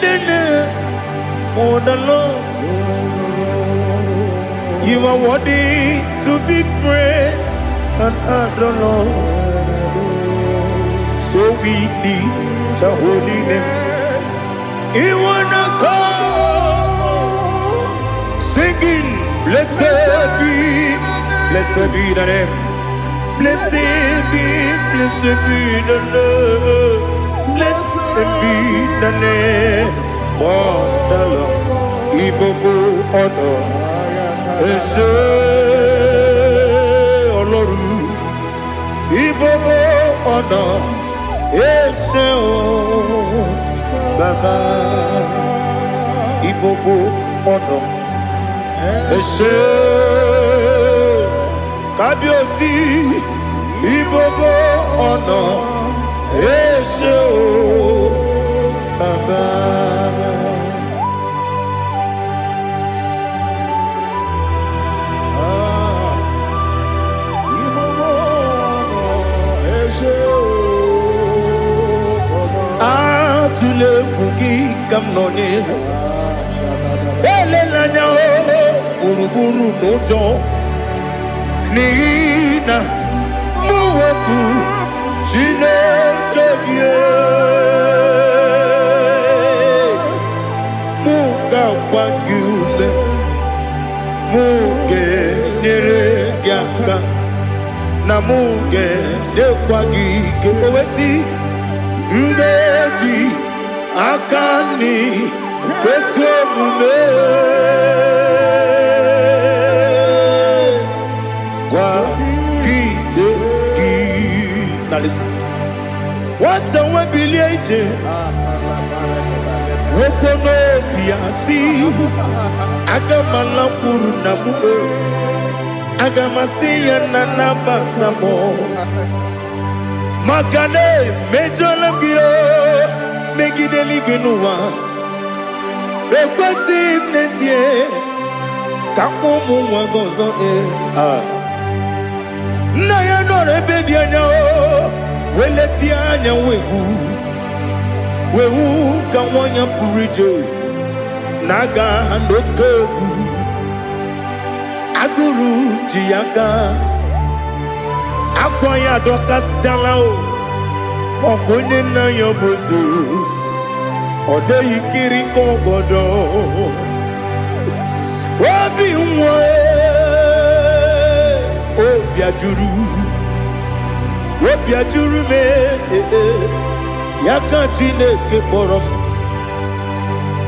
[SPEAKER 1] the name of the Lord. You are worthy to be praised and adored, Lord. So we lift the holy name. You wanna come singing, blessed be the name. Blessed be the name. Blessed be the name of the Lord. Ìgbogbo ọ̀nà ẹ ṣé Ọlọ́run. Ìgbogbo ọ̀nà ẹ ṣé o Bàbá. Ìgbogbo ọ̀nà ẹ ṣé Kábíyèsí. Ìgbogbo ọ̀nà ẹ ṣé o Bàbá.
[SPEAKER 2] Ah, ìgbogbo ọ̀nà ẹ ṣé o, Bàbá.
[SPEAKER 1] Atụla egwu, gị ka m nọ n'ihu. Elela anya o gburugburu n'ụjọ, n'ihi na mụ bụ Chineke gị. Mụ ga-agba gị ume, mụ ga-enyere gị aka, na mụ ga-enyekwa gị ike. O wee sị, m ga-eji aka nri kwesị omume kwagide gị. Na listen. Nwata nwe bilie ije, nwoke n'obi ya si, aga m alakwuru nna m o, aga m asị ya na nabata m, maka na emejọla m gị o megide eluigwe n'ụwa. Ekwesịghị m n'ezie ka mkpọ ụmụ nwa gị ọzọ. Ee. Ah. Nna ya nọrọ ebe dị anya o weletie anya wee hụ wee hụ ka nwa ya pụrụ ije na-aga n'oke egwu. Agụrụ ji ya aka, akwa ya adọkasịchala o. Ọkwa onye nna ya bụ eze, ọ dịghị kiri ka ọgọdọ obi nwa. Obi ajụrụ, obi ajụrụ m. Ee, ya ka Chineke kpọrọ m.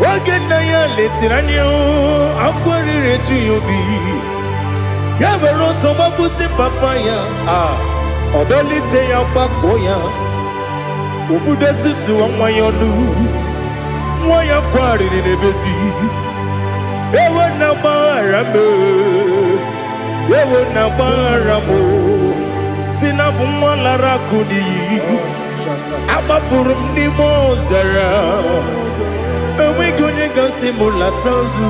[SPEAKER 1] Oge nna ya letere anya, akwa riri eju ya obi. Ya were ọsọ gbapute papa ya, a ọ dọlite ya, gbakọọ ya. Obodo susuwa nwa ya ọnụ, nwa ya kwarịrị n'ebezi. Ewo na gbaghara m, ewo na gbaghara m, si na bụ nwa lara akụ n'iyi. Agbafuru m n'ime ọzara, enweghị onye gasị m lata nzu.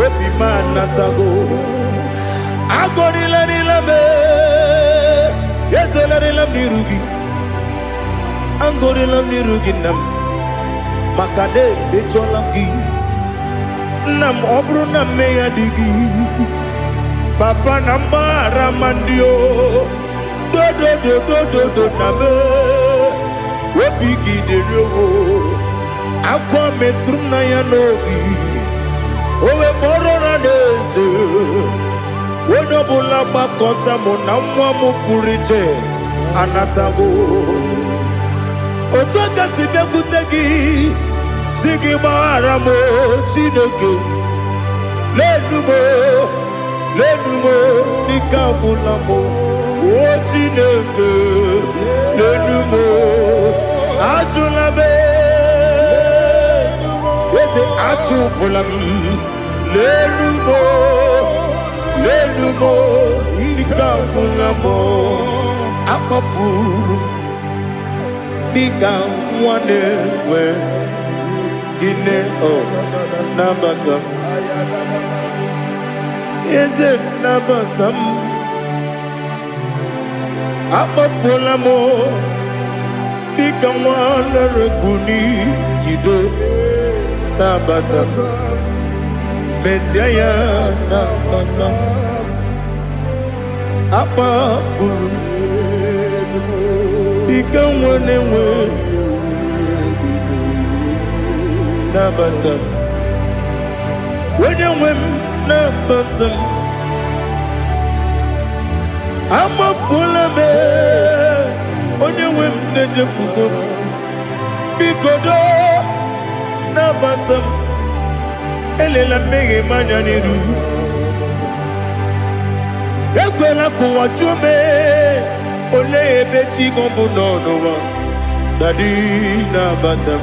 [SPEAKER 1] Obi m anatago. Agọrịlarịla m, ezelarịla m n'iru gị. Agọrịla m n'iru gị, nna m, maka na emejọla m gị, nna m. Ọ bụrụ na mmehie dị gị, papa, na mgbaghara ma ndị o dodododododo na me obi gị dịrị o. Akwa metụrụ m na ya n'obi, o wee kpọrọ na n'eze. Onye ọbụla gbakọta mụ na nwa m pụrụ iche anatago. Otu aka si bịakwute gị, si gị gbaghara m, Chineke. Lenu m, lenu m, n'ike agwụla m. O Chineke, lenu m, ajụla m. Eze, achụpụla m. Lenu m, lenu m, ike agwụla m. Akpọfuru m dịka nwa na-enwe gịnị o. Nabata m, eze, nabata m. Akpọfuola m dịka nwa lere n'iyido. Nabata m, mezie ya, nabata m. Akpafuru m dịka nwa na-enwe, nabata m. Onye nwe m, nabata m. Amafuola m, onye nwe m, na-ejefugo m. Biko doo, nabata m. Elela mmehie m anya n'iru. Ekwela ka ụwa jụọ m, olee ebe chi gị bụ nọ n'ụwa. Daddy, nabata m.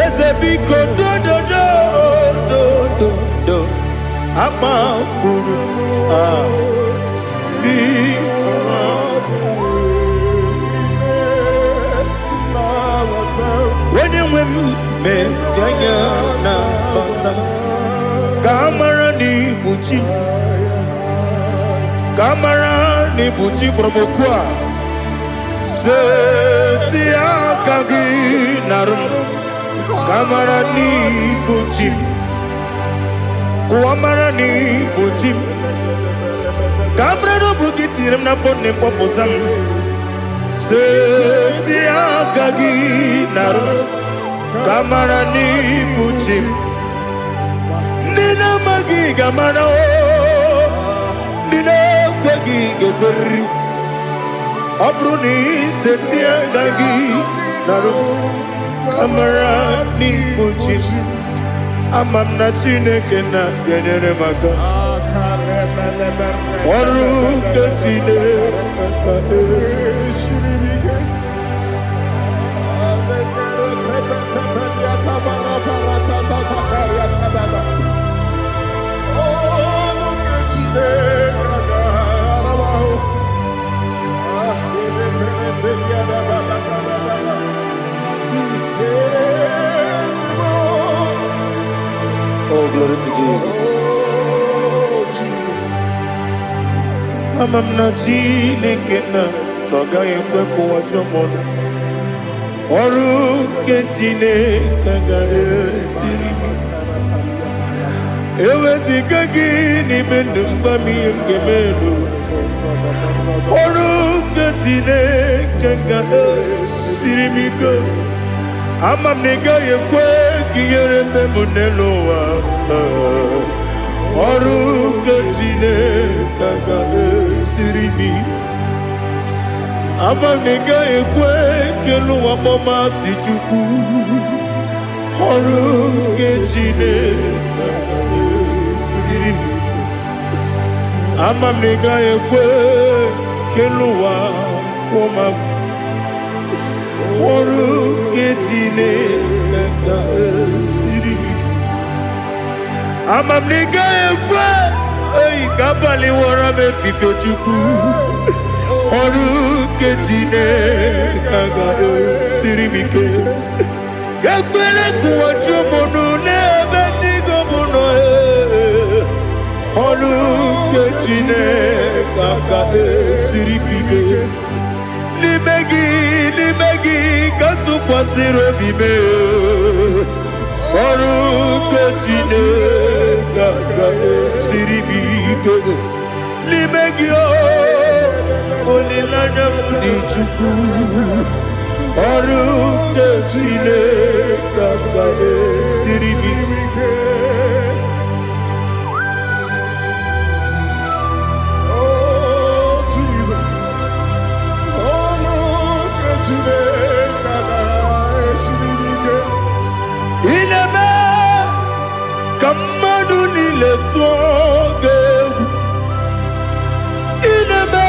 [SPEAKER 1] Eze, biko, dododo dododo. Amafuru m, ah, biko. Onye nwe m, mezi anya, nabata m, ka a mara na ibu chi m, ka a mara na ibu chi kpọrọ m okwu a. Seti aka gị narụ m, ka a mara na ibu chi m, ka ụwa mara na ibu chi m, ka a mara na ọ bụ gị tinyere m n'afọ nne m, kpọpụta m. Seti aka gị narụ m, ka a mara na ibu chi m. Ndị na-amaghị ga-amara o, ndị na-ekweghị ga-ekweriri. Ọ bụrụ na iseti aka gị narụ m, ka mara n'ibu chi m. Ama m na Chineke na ga-enyere m aka. Ọrụ nke Chineke. Oh, glory to Jesus. Ama m na Chineke na ọ gaghị ekwe ka ụwa jụọ m ọnụ. Ọrụ nke Chineke agaghị esiri m ike. Eweziga gị n'ime ndụ m, gwa m ihe m ga-eme n'ụwa. Ọrụ nke Chineke ga-esiri m ike. Ama m na ị gaghị ekwe ka ihere mme m n'elu ụwa. Ọrụ nke Chineke ga-esiri m ike. Ama m na ị gaghị ekwe ka elu ụwa kpọmasị Chukwu. Ọrụ nke Chineke ga-esiri m ike. Ama m na ị gaghị ekwe ka elu ụwa kwụọ m. Ọrụ nke Chineke ga-esiri m ike. Ama m na ị gaghị ekwe oyi ka abalị wọrọ m efife. Chukwu, ọrụ nke Chineke ga-esiri m ike. Ekwela ka ụwa jụọ m ọnụ n'ebe chi gị bụ nọ. Ee. Ọrụ nke Chineke ga-esiri m ike. N'ime gị, n'ime gị ka m tụkwasịrị obi m. Ee. Ọrụ nke Chineke ga-esiri m ike. N'ime gị o, olileanya m dị. Chukwu, ọrụ nke Chineke ga-esiri m ike.
[SPEAKER 2] Oh, Jesus. Ọrụ nke Chineke ga-esiri m ike.
[SPEAKER 1] Ị na-eme ka mmadụ niile tụọ gị egwu. Ị na-eme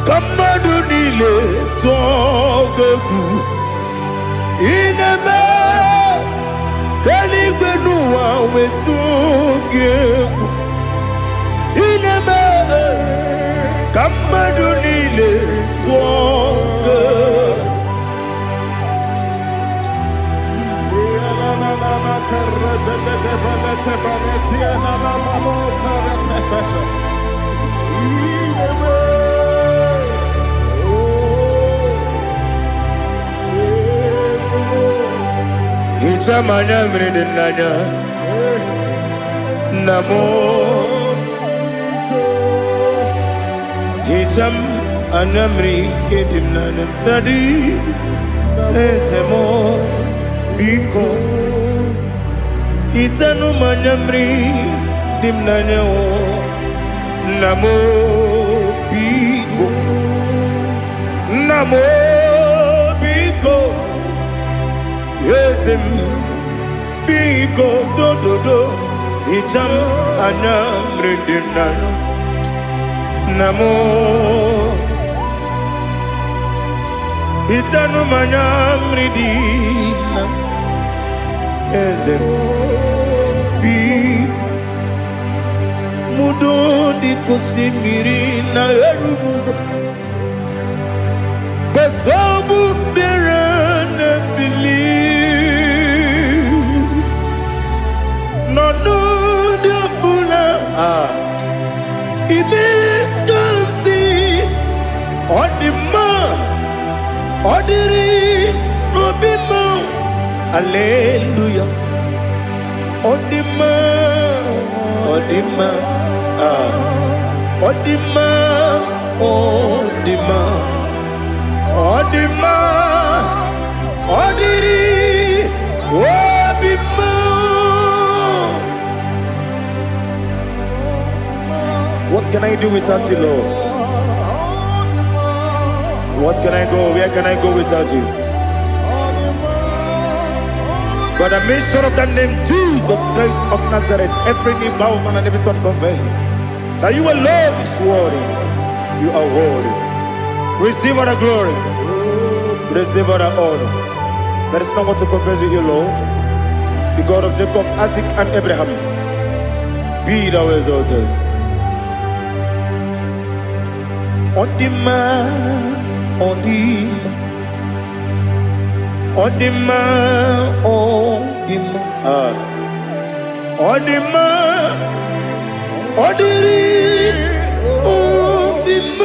[SPEAKER 1] ka mmadụ niile tụọ gị egwu. Ị na-eme ka eluigwe n'ụwa wee tụọ gị egwu. Ị na-eme ka mmadụ niile tụọ gị egwu. Hichaa m anya mmiri dị n'anya, nna m. Hichaa m anya mmiri nke dị m n'anya, Daddy, eze m, biko hichanụ m anya mmiri dị m n'anya o. Nna m, biko. Nna m, biko. Eze m, biko, dododo, hichaa m anya mmiri dị m n'anya. Nna m, hichanụ m anya mmiri dị na eze m, biko. Mudo dị ka osimiri na-eru n'ụzọ gbasogbu mmiri na-ebili nọ n'ụdị ọbụla. Ah, ime ka m si ọ dị mma, ọ dịrị n'obi m. Aleluya, ọ dị mma, ọ dị mma. Ah, ọ dị mma, ọ dị mma, ọ dị mma, ọ dịrị obi m. What can I do without you, Lord? What can I go? Where can I go without you? By the mention of that name, Jesus Christ of Nazareth, every knee bows down and every tongue confess that you alone is worthy. You are worthy. Receive all the glory. Receive all the honor. There is no one to compare with you, Lord. The God of Jacob, Isaac, and Abraham. Be thou exalted. Ọ dị mma, ọ dị mma, ọ dị mma, ọ dị mma. Ah. Ọ dị mma, ọ dịrị obi m.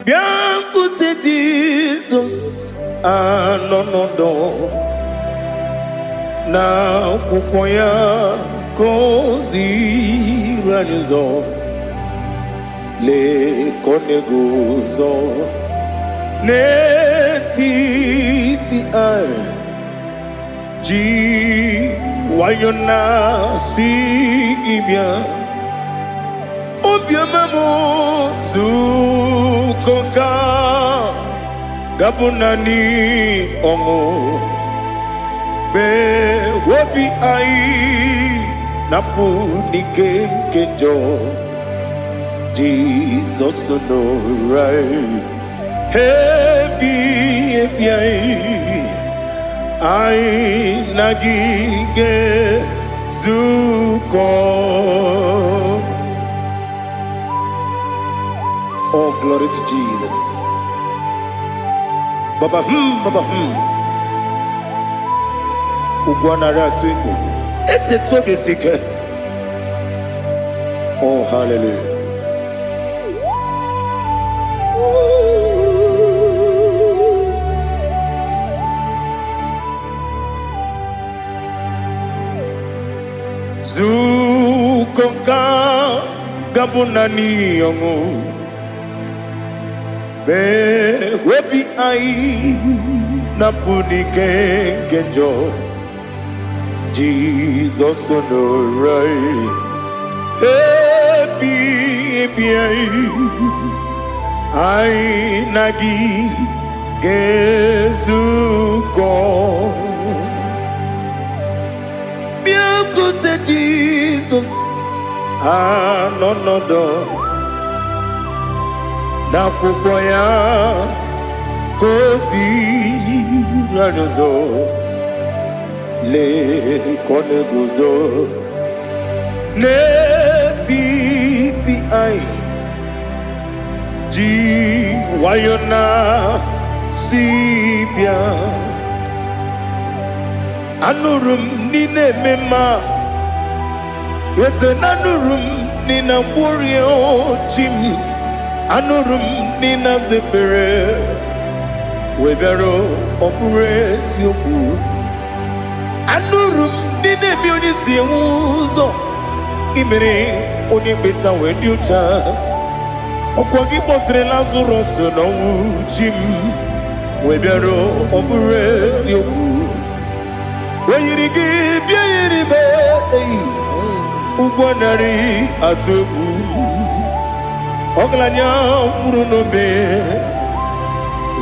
[SPEAKER 1] Bịakwute Jizọs anọ n'ọdọ na akwụkwọ ya ka o ziri anyị ụzọ. Lee ka ọ na-eguzo n'etiti anyị ji nwayọ na-asị gị bịa. Obiọma m zukọ ka gabụ naanị ọṅụ mee obi anyị napụ n'ike nke njọ. Jizọs nọrọ ebi ebi anyị anyị na gị ga-ezukọ. Oh, glory to Jesus. Baba baba Ugwu anaghị atụ egwu. Etetu obi esi ike. Oh, hallelujah. Zukọ nka ga-abụ naanị ọṅụ. Mee obi anyị napụ n'ike nke njọ. Jizọs nọrọ anyị. Ebi ebi anyị. Anyị na gị ga-ezukọ. Bịakwute Jizọs anọ nọdụ n'akwụkwọ ya ka o ziri anyị ụzọ. Lee ka ọ na-eguzo n'etiti anyị ji nwayọ na si bịa. Anụrụ m n'ị na-eme mma, eze na anụrụ m n'ị na-agwọrịa chi m, anụrụ m n'ị na-aza ekpere, wee bịara ọ bụrụ eziokwu. Anụrụ m ndị na-eme onye si enwe ụzọ, imere onye mkpeta wee dị ụcha. Ọkwa gị kpọtere Lazarọs n'ọnwụ chi m, wee bịara ọ bụrụ eziokwu. O yiri gị bịa yiri be eyi, ụgwọ narị atụ egwu. Ọgaranya nwụrụ n'obe,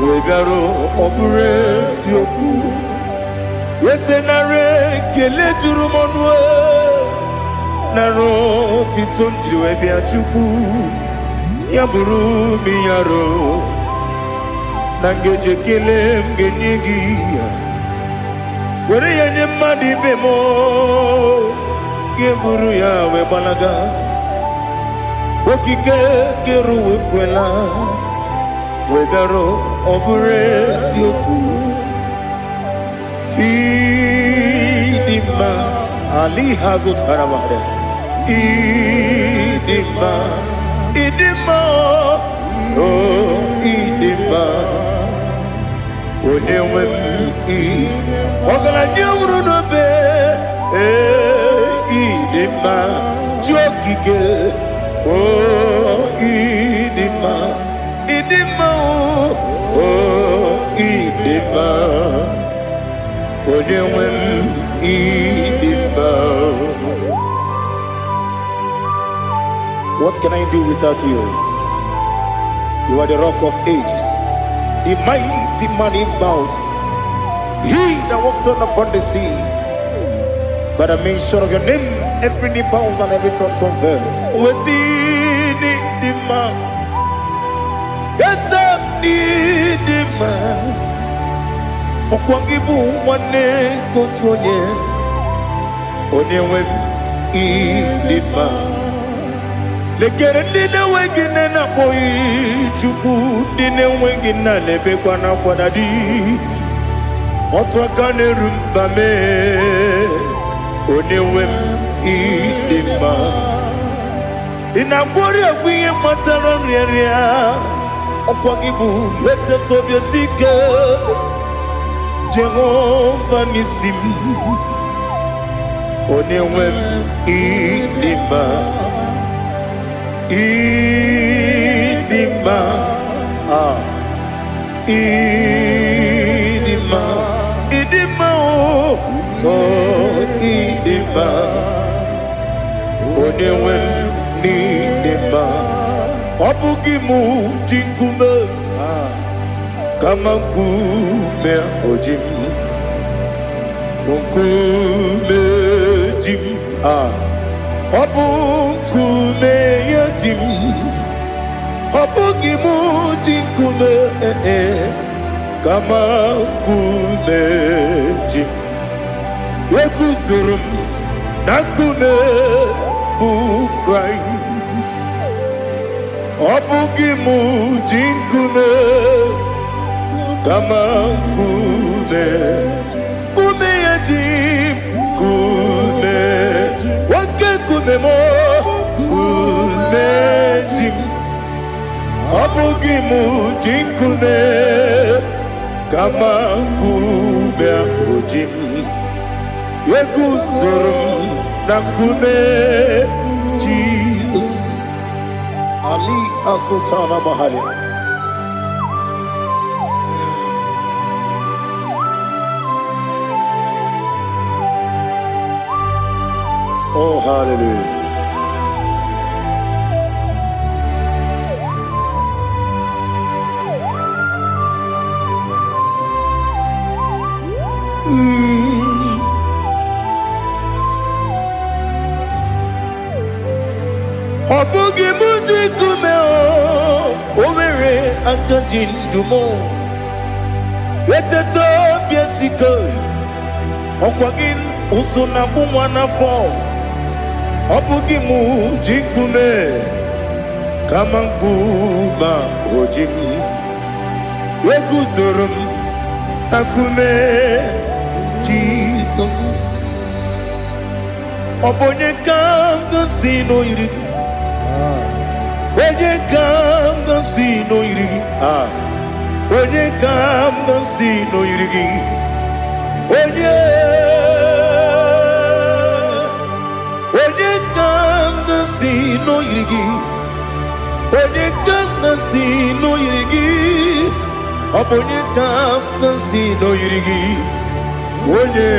[SPEAKER 1] wee bịara ọ bụrụ eziokwu. Eze nara ekele juru m ọnụ e, nara otito m jiri wee bịa Chukwu, ya bụrụ m yaro na ngeji ekele m ga-enye gị ya. Were ya nye mmadụ ibe m o, gị buru ya wee gbalaga. Okike kere ụwa ekwela, wee bịara ọ bụrụ eziokwu. Ịdị mma ali hazụtara mmadụ. Ịdị mma, ịdị mma, o ịdị mma, onye nwe m ị ọgaranya nwụrụ n'obe. Ee, ịdị mma, chi okike, o ịdị mma, ịdị mma, o ịdị mma, onye nwe m ịdị mma. What can I do without you? You are the rock of ages, the mighty man in battle, he that walked on upon the sea. By the mention of your name, every knee bows and every tongue confess. We see the man. Yes, the man. Ọkwa gị bụ nwanne nke otu onye, onye nwe m ịdị mma. Lekere ndị na-enweghị nne na-akpọghị Chukwu, ndị na-enweghị nna na-ebekwa n'akwa na di. Otu aka na-eru mba mee, onye nwe m ịdị mma. Ị na-agwọrị agwụ ihe kpatara nrịanrịa, ọkwa gị bụ eteta obi esi ike. Jehova n'isi m, onye nwe m ịdị mma, ịdị mma, ah, ịdị mma, ịdị mma, o oh, ịdị mma, onye nwe m n'ịdị mma. Ọ bụghị mụ ji nkume, kama nkume oji m, nkume ji m, ah, ọ bụ nkume ya ji m. Ọ bụghị m ji nkume, eh, kama nkume ji m. Eguzoro m na nkume bụ Kraịst. Ọ bụghị m ji nkume, kama nkume, nkume ya ji m. Nkume, oke nkume m, nkume ji m. Ọ bụghị m ji nkume, kama nkume ahụ ji m. Eguzoro m na nkume Jizọs. Ali Asultana Mahali. Oh, hallelujah. Ọ bụghị m ji nkume, o nwere aka ji ndụ m. Eteta obi esiko, ọkwa gị ụsụ na-akpụ nwa n'afọ. Ọ bụghị m ji nkume, kama nkume o ji m. Eguzoro m na nkume Jizọs. Ọ bụ onye ka m gosi n'oyiri gị? Onye ka m gosi n'oyiri gị? Ah, onye ka m gosi n'oyiri gị? Onye, onye ka m gosi n'oyiri gị? Onye ka m gosi n'oyiri gị? Ọ bụ onye ka m gosi n'oyiri gị? Onye?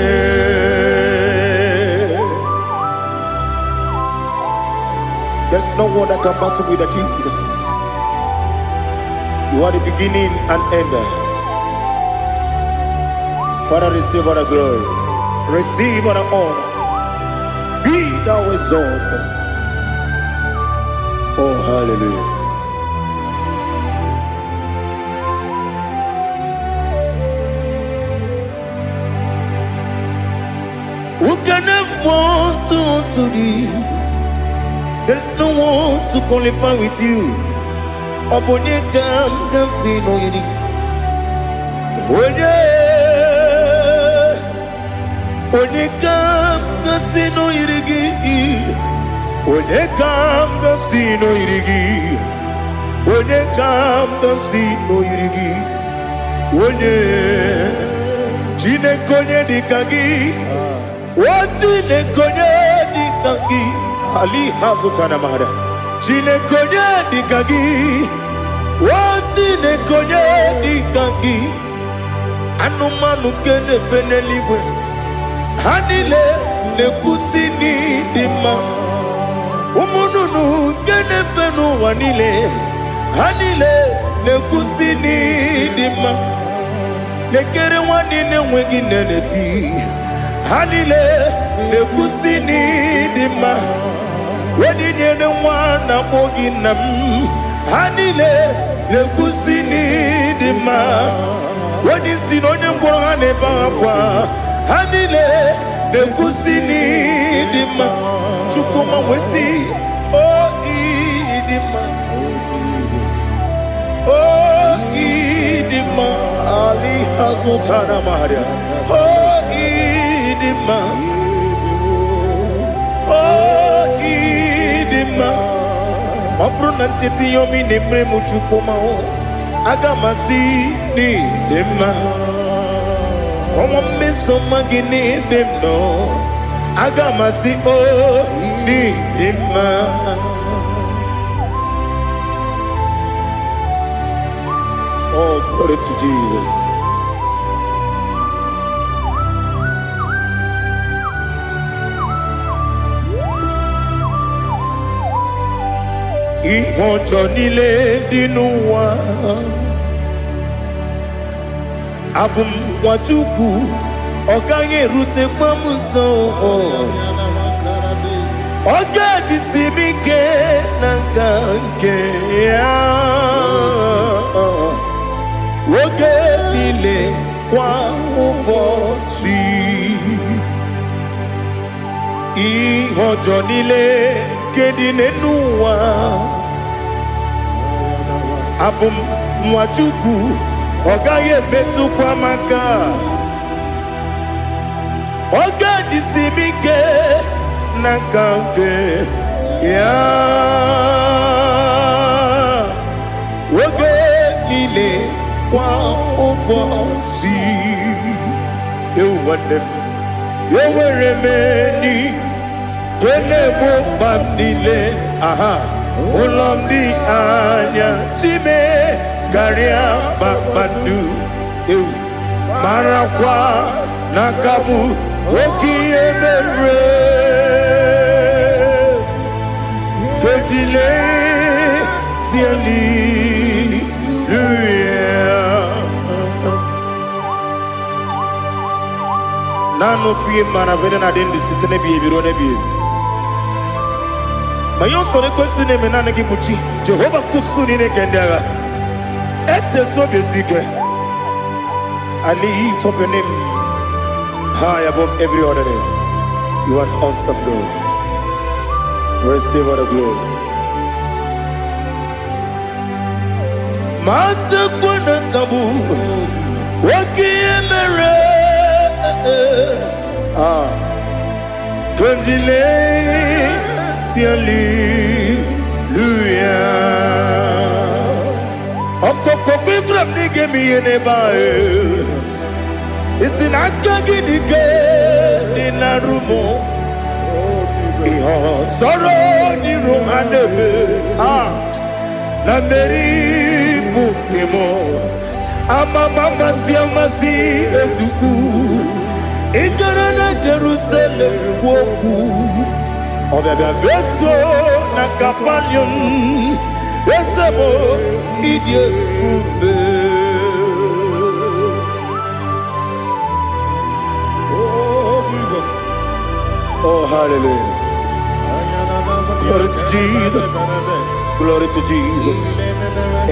[SPEAKER 1] There's no one that can battle with the Jesus. You are the beginning and end. Father, receive all the glory. Receive all the honor. Be thou exalted. Oh, hallelujah. Who can have one to thee? There's no one to qualify with you. Ọ bụ onye ka m ga-asị n'oyiri? Onye, onye ka m ga-asị n'oyiri gị? Onye ka m ga-asị n'oyiri gị? Onye ka m ga-asị n'oyiri gị? Onye, Chineke, onye dị ka gị? O Chineke, onye dị ka gị? Ali hazụtara mara. Chineke, onye dị ka gị? O Chineke, onye dị ka gị? Anụmanụ nke na-efe n'eluigwe, ha niile na-ekwusi n'ịdị mma. Ụmụ nnụnụ nke na-efe n'ụwa niile, ha niile na-ekwusi n'ịdị mma. Lekere nwanne na-enweghị nne na-eti, ha niile na-ekwusi n'ịdị mma. Onye nyere nwa na-akpọ gị nna m, ha niile na-ekwusi n'ịdị mma. Onye isi na onye ngwọrọ, ha na-ebe akwa, ha niile na-ekwusi n'ịdị mma. Chukwuma nwesị o ịdị mma, o ịdị mma. Ali azụtara maria. O ịdị mma, o ịdị mma. Ọ bụrụ na ncheta ihe omi na-emere m, Chukwuma o, aga m asị n'ịdị mma. Kọnwa mmeso ọma gị n'ebe m nọ, aga m asị o n'ịdị mma. Oh, glory to Jesus. Ihe ọjọọ niile dị n'ụwa, abụ m Nwachukwu, ọ gaghị erutekwa m nso. Ọ ga-ejisi m ike na nka nke ya oge niile, kwa ụbọchị. Ihe ọjọọ niile nke dị n'elu ụwa, abụ m nwa Chukwu, ọ gaghị emetụkwa m aka. Ọ ga-ejisi m ike n'aka nke ya oge niile, kwa ụbọchị. Ewu nwanne m, enwere m enyi nke na-egbo mkpa m niile. Aha ụlọ m dị anya chime karịa kpakpando. Ewu, marakwa na aka bụ oke ihe mere kejile hallelujah. Naanị ofu ihe mara bụ na adị ndụ site n'ebighị ebi ruo n'ebighị ebi. Ma ihe usoro ekwesị na-eme, naanị gị bụ chi Jehova nkusu niile nke ndị agha. Etetu obi esi ike. I lift up your name high above every other name. You are an awesome God. Receive all the glory. Matakwa na ka bụ oke ihe mere. Ah, kondile hallelujah. Ọkọkọ gwara m na ị ga-eme ihe n'ebe ahụ. Isi na aka gị dị ike dị na rumo. Ihe ọsọrọ n'iru ha na-eme. Ah, na mmeri bụ nke m. Amama amasị amasị ezukwu. Ị gara na Jerusalem kwuo okwu. Ọbịabịa meso na Kapanium. Eze m, ịdị ebube.
[SPEAKER 2] Oh, Jesus.
[SPEAKER 1] Oh, hallelujah. Glory to Jesus. Glory to Jesus.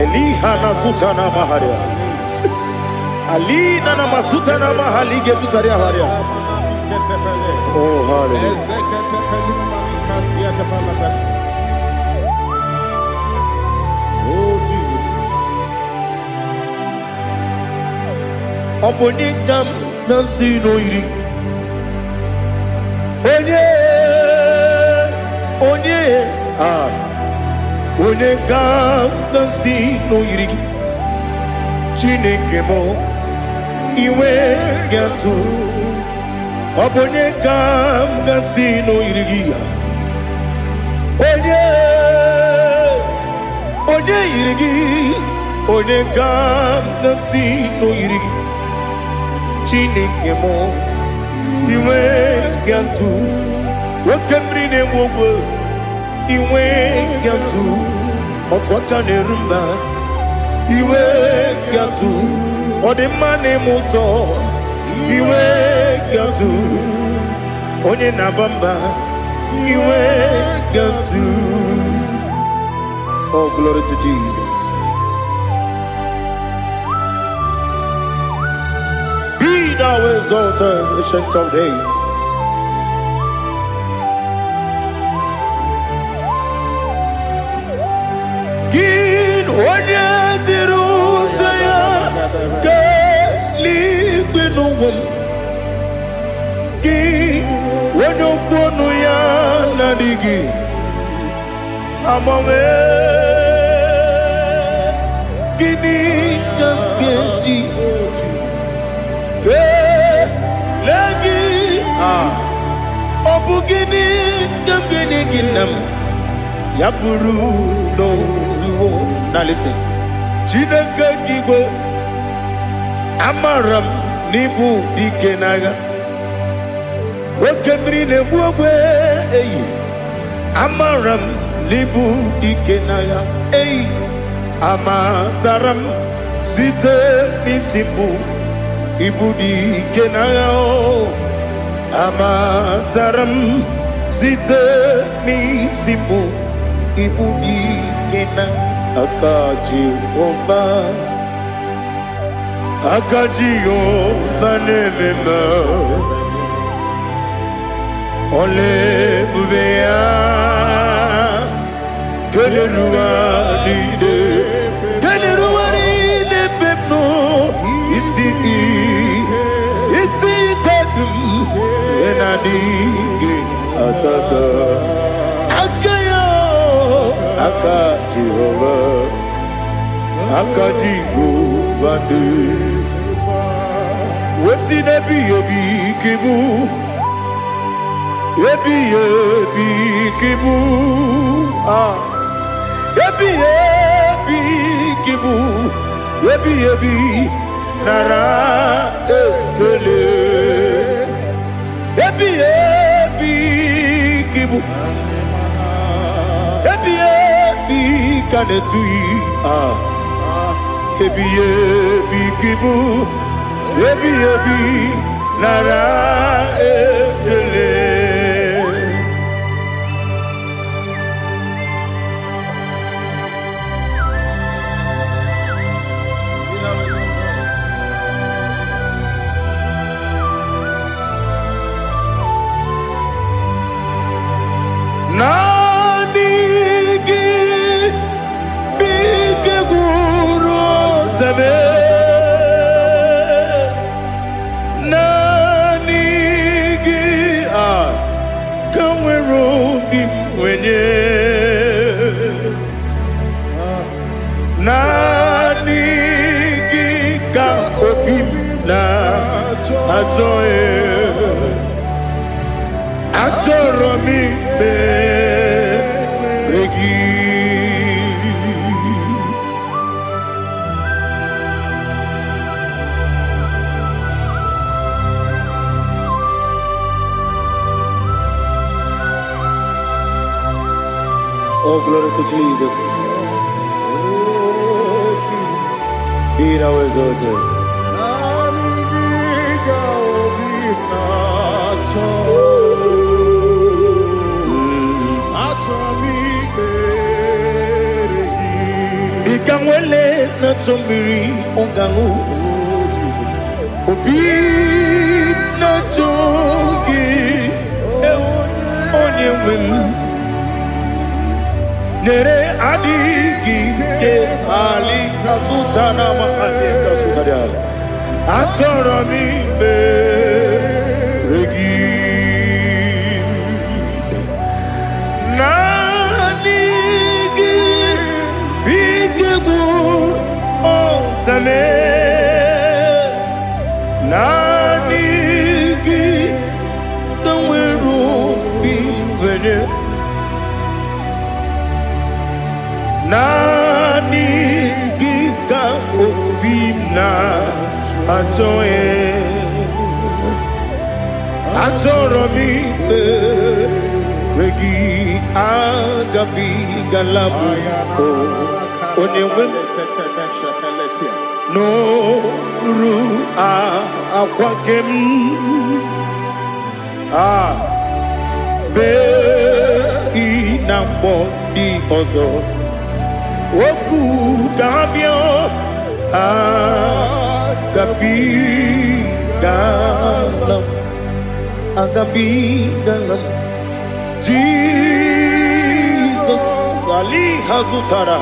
[SPEAKER 1] Eliha na sutana maharia. Alina na masutana mahali gezutaria haria. Oh, hallelujah.
[SPEAKER 2] Oh, Jesus.
[SPEAKER 1] Ọ bụ onye ka m na-asị n'oyiri? Onye, onye, ah, onye ka m na-asị n'oyiri gị? Chineke m, iwe ga-atụ. Ọ bụ onye ka m ga-asị n'oyiri gị ya? Onye, onye yiri gị? Onye ka m ga-asị n'oyiri gị? Chineke m, iwe ga-atụ. Oke mmiri na-egbu ogwe, iwe ga-atụ. Otu aka na-eru mba, iwe ga-atụ. Ọ dị mma na-eme ụtọ, iwe ga-atụ. Onye na-aba mba, iwe ga-atụ. Oh, glory to Jesus. Be thou exalted, Ancient of Days. Gị onye jiri ute ya kelee n'ụwa m, gị onye okwu ọnụ ya na-adịghị agbanwe, gịnị ka m ga-eji kelee gị? Ah, ọ bụ gịnị ka m ga-enye gị, nna m, ya bụrụ n'ozuo? Na listen, Chineke gị igwe, amara m n'ịbụ dike n'agha. Oke mmiri na-egbu ogbe eyi, amara m n'ịbụ dike n'agha. Eyi, amatara m site n'isi mbụ, ịbụ dike n'agha. O amatara m. Site n'isi mbụ ibu dị ike na aka Jehova. Aka Jehova na-eme mma. Ọla ebube ya keleruwa niile, keleruwa niile ebe m nọ. Isi isi ike dị m na-adịghị atata aka ya. Aka Jehova, aka Jehova dị wesi n'ebighị ebi ka ịbụ, ebighị ebi ka ịbụ, ah, ebighị ebi ka ịbụ, ebighị ebi, nara ekele. Ebighị ebi ka ịbụ, ebighị ebi ka na-etughị, ah, ebighị ebi ka ịbụ, ebighị ebi, nara ekele. Naanị gị bụ ike gwụrụ ọtebe. Naanị gị a ka nwere obi m nwenye. Naanị gị ka obi m na-achọ. Achọrọ m ikpere gị. Oh, glory to Jesus. Be thou exalted.
[SPEAKER 2] Naanị gị ka obi m na-achọ. Achọ m ikpere gị.
[SPEAKER 1] Dịka nwele na-achọ mmiri ọ ga-aṅụ, obi na-achọ gị, ewu, onye nwe m. Nyere adịghị ike ali kasụta na makani kasụtara. Achọrọ m ikpere gị. Naanị gị bụ ike gwụrụ ọtame. Naanị gị ka nwere obi nwere. Naanị gị ka obi m na-achọ. Achọrọ m ikpere gị. Agabigala m o onye nwe m n'oru akwa nke m a bee ị na-akpọ ndị ọzọ okwu ka ha bịa. Agabigala m, agabigala m. Jizọs ali ha zụtara.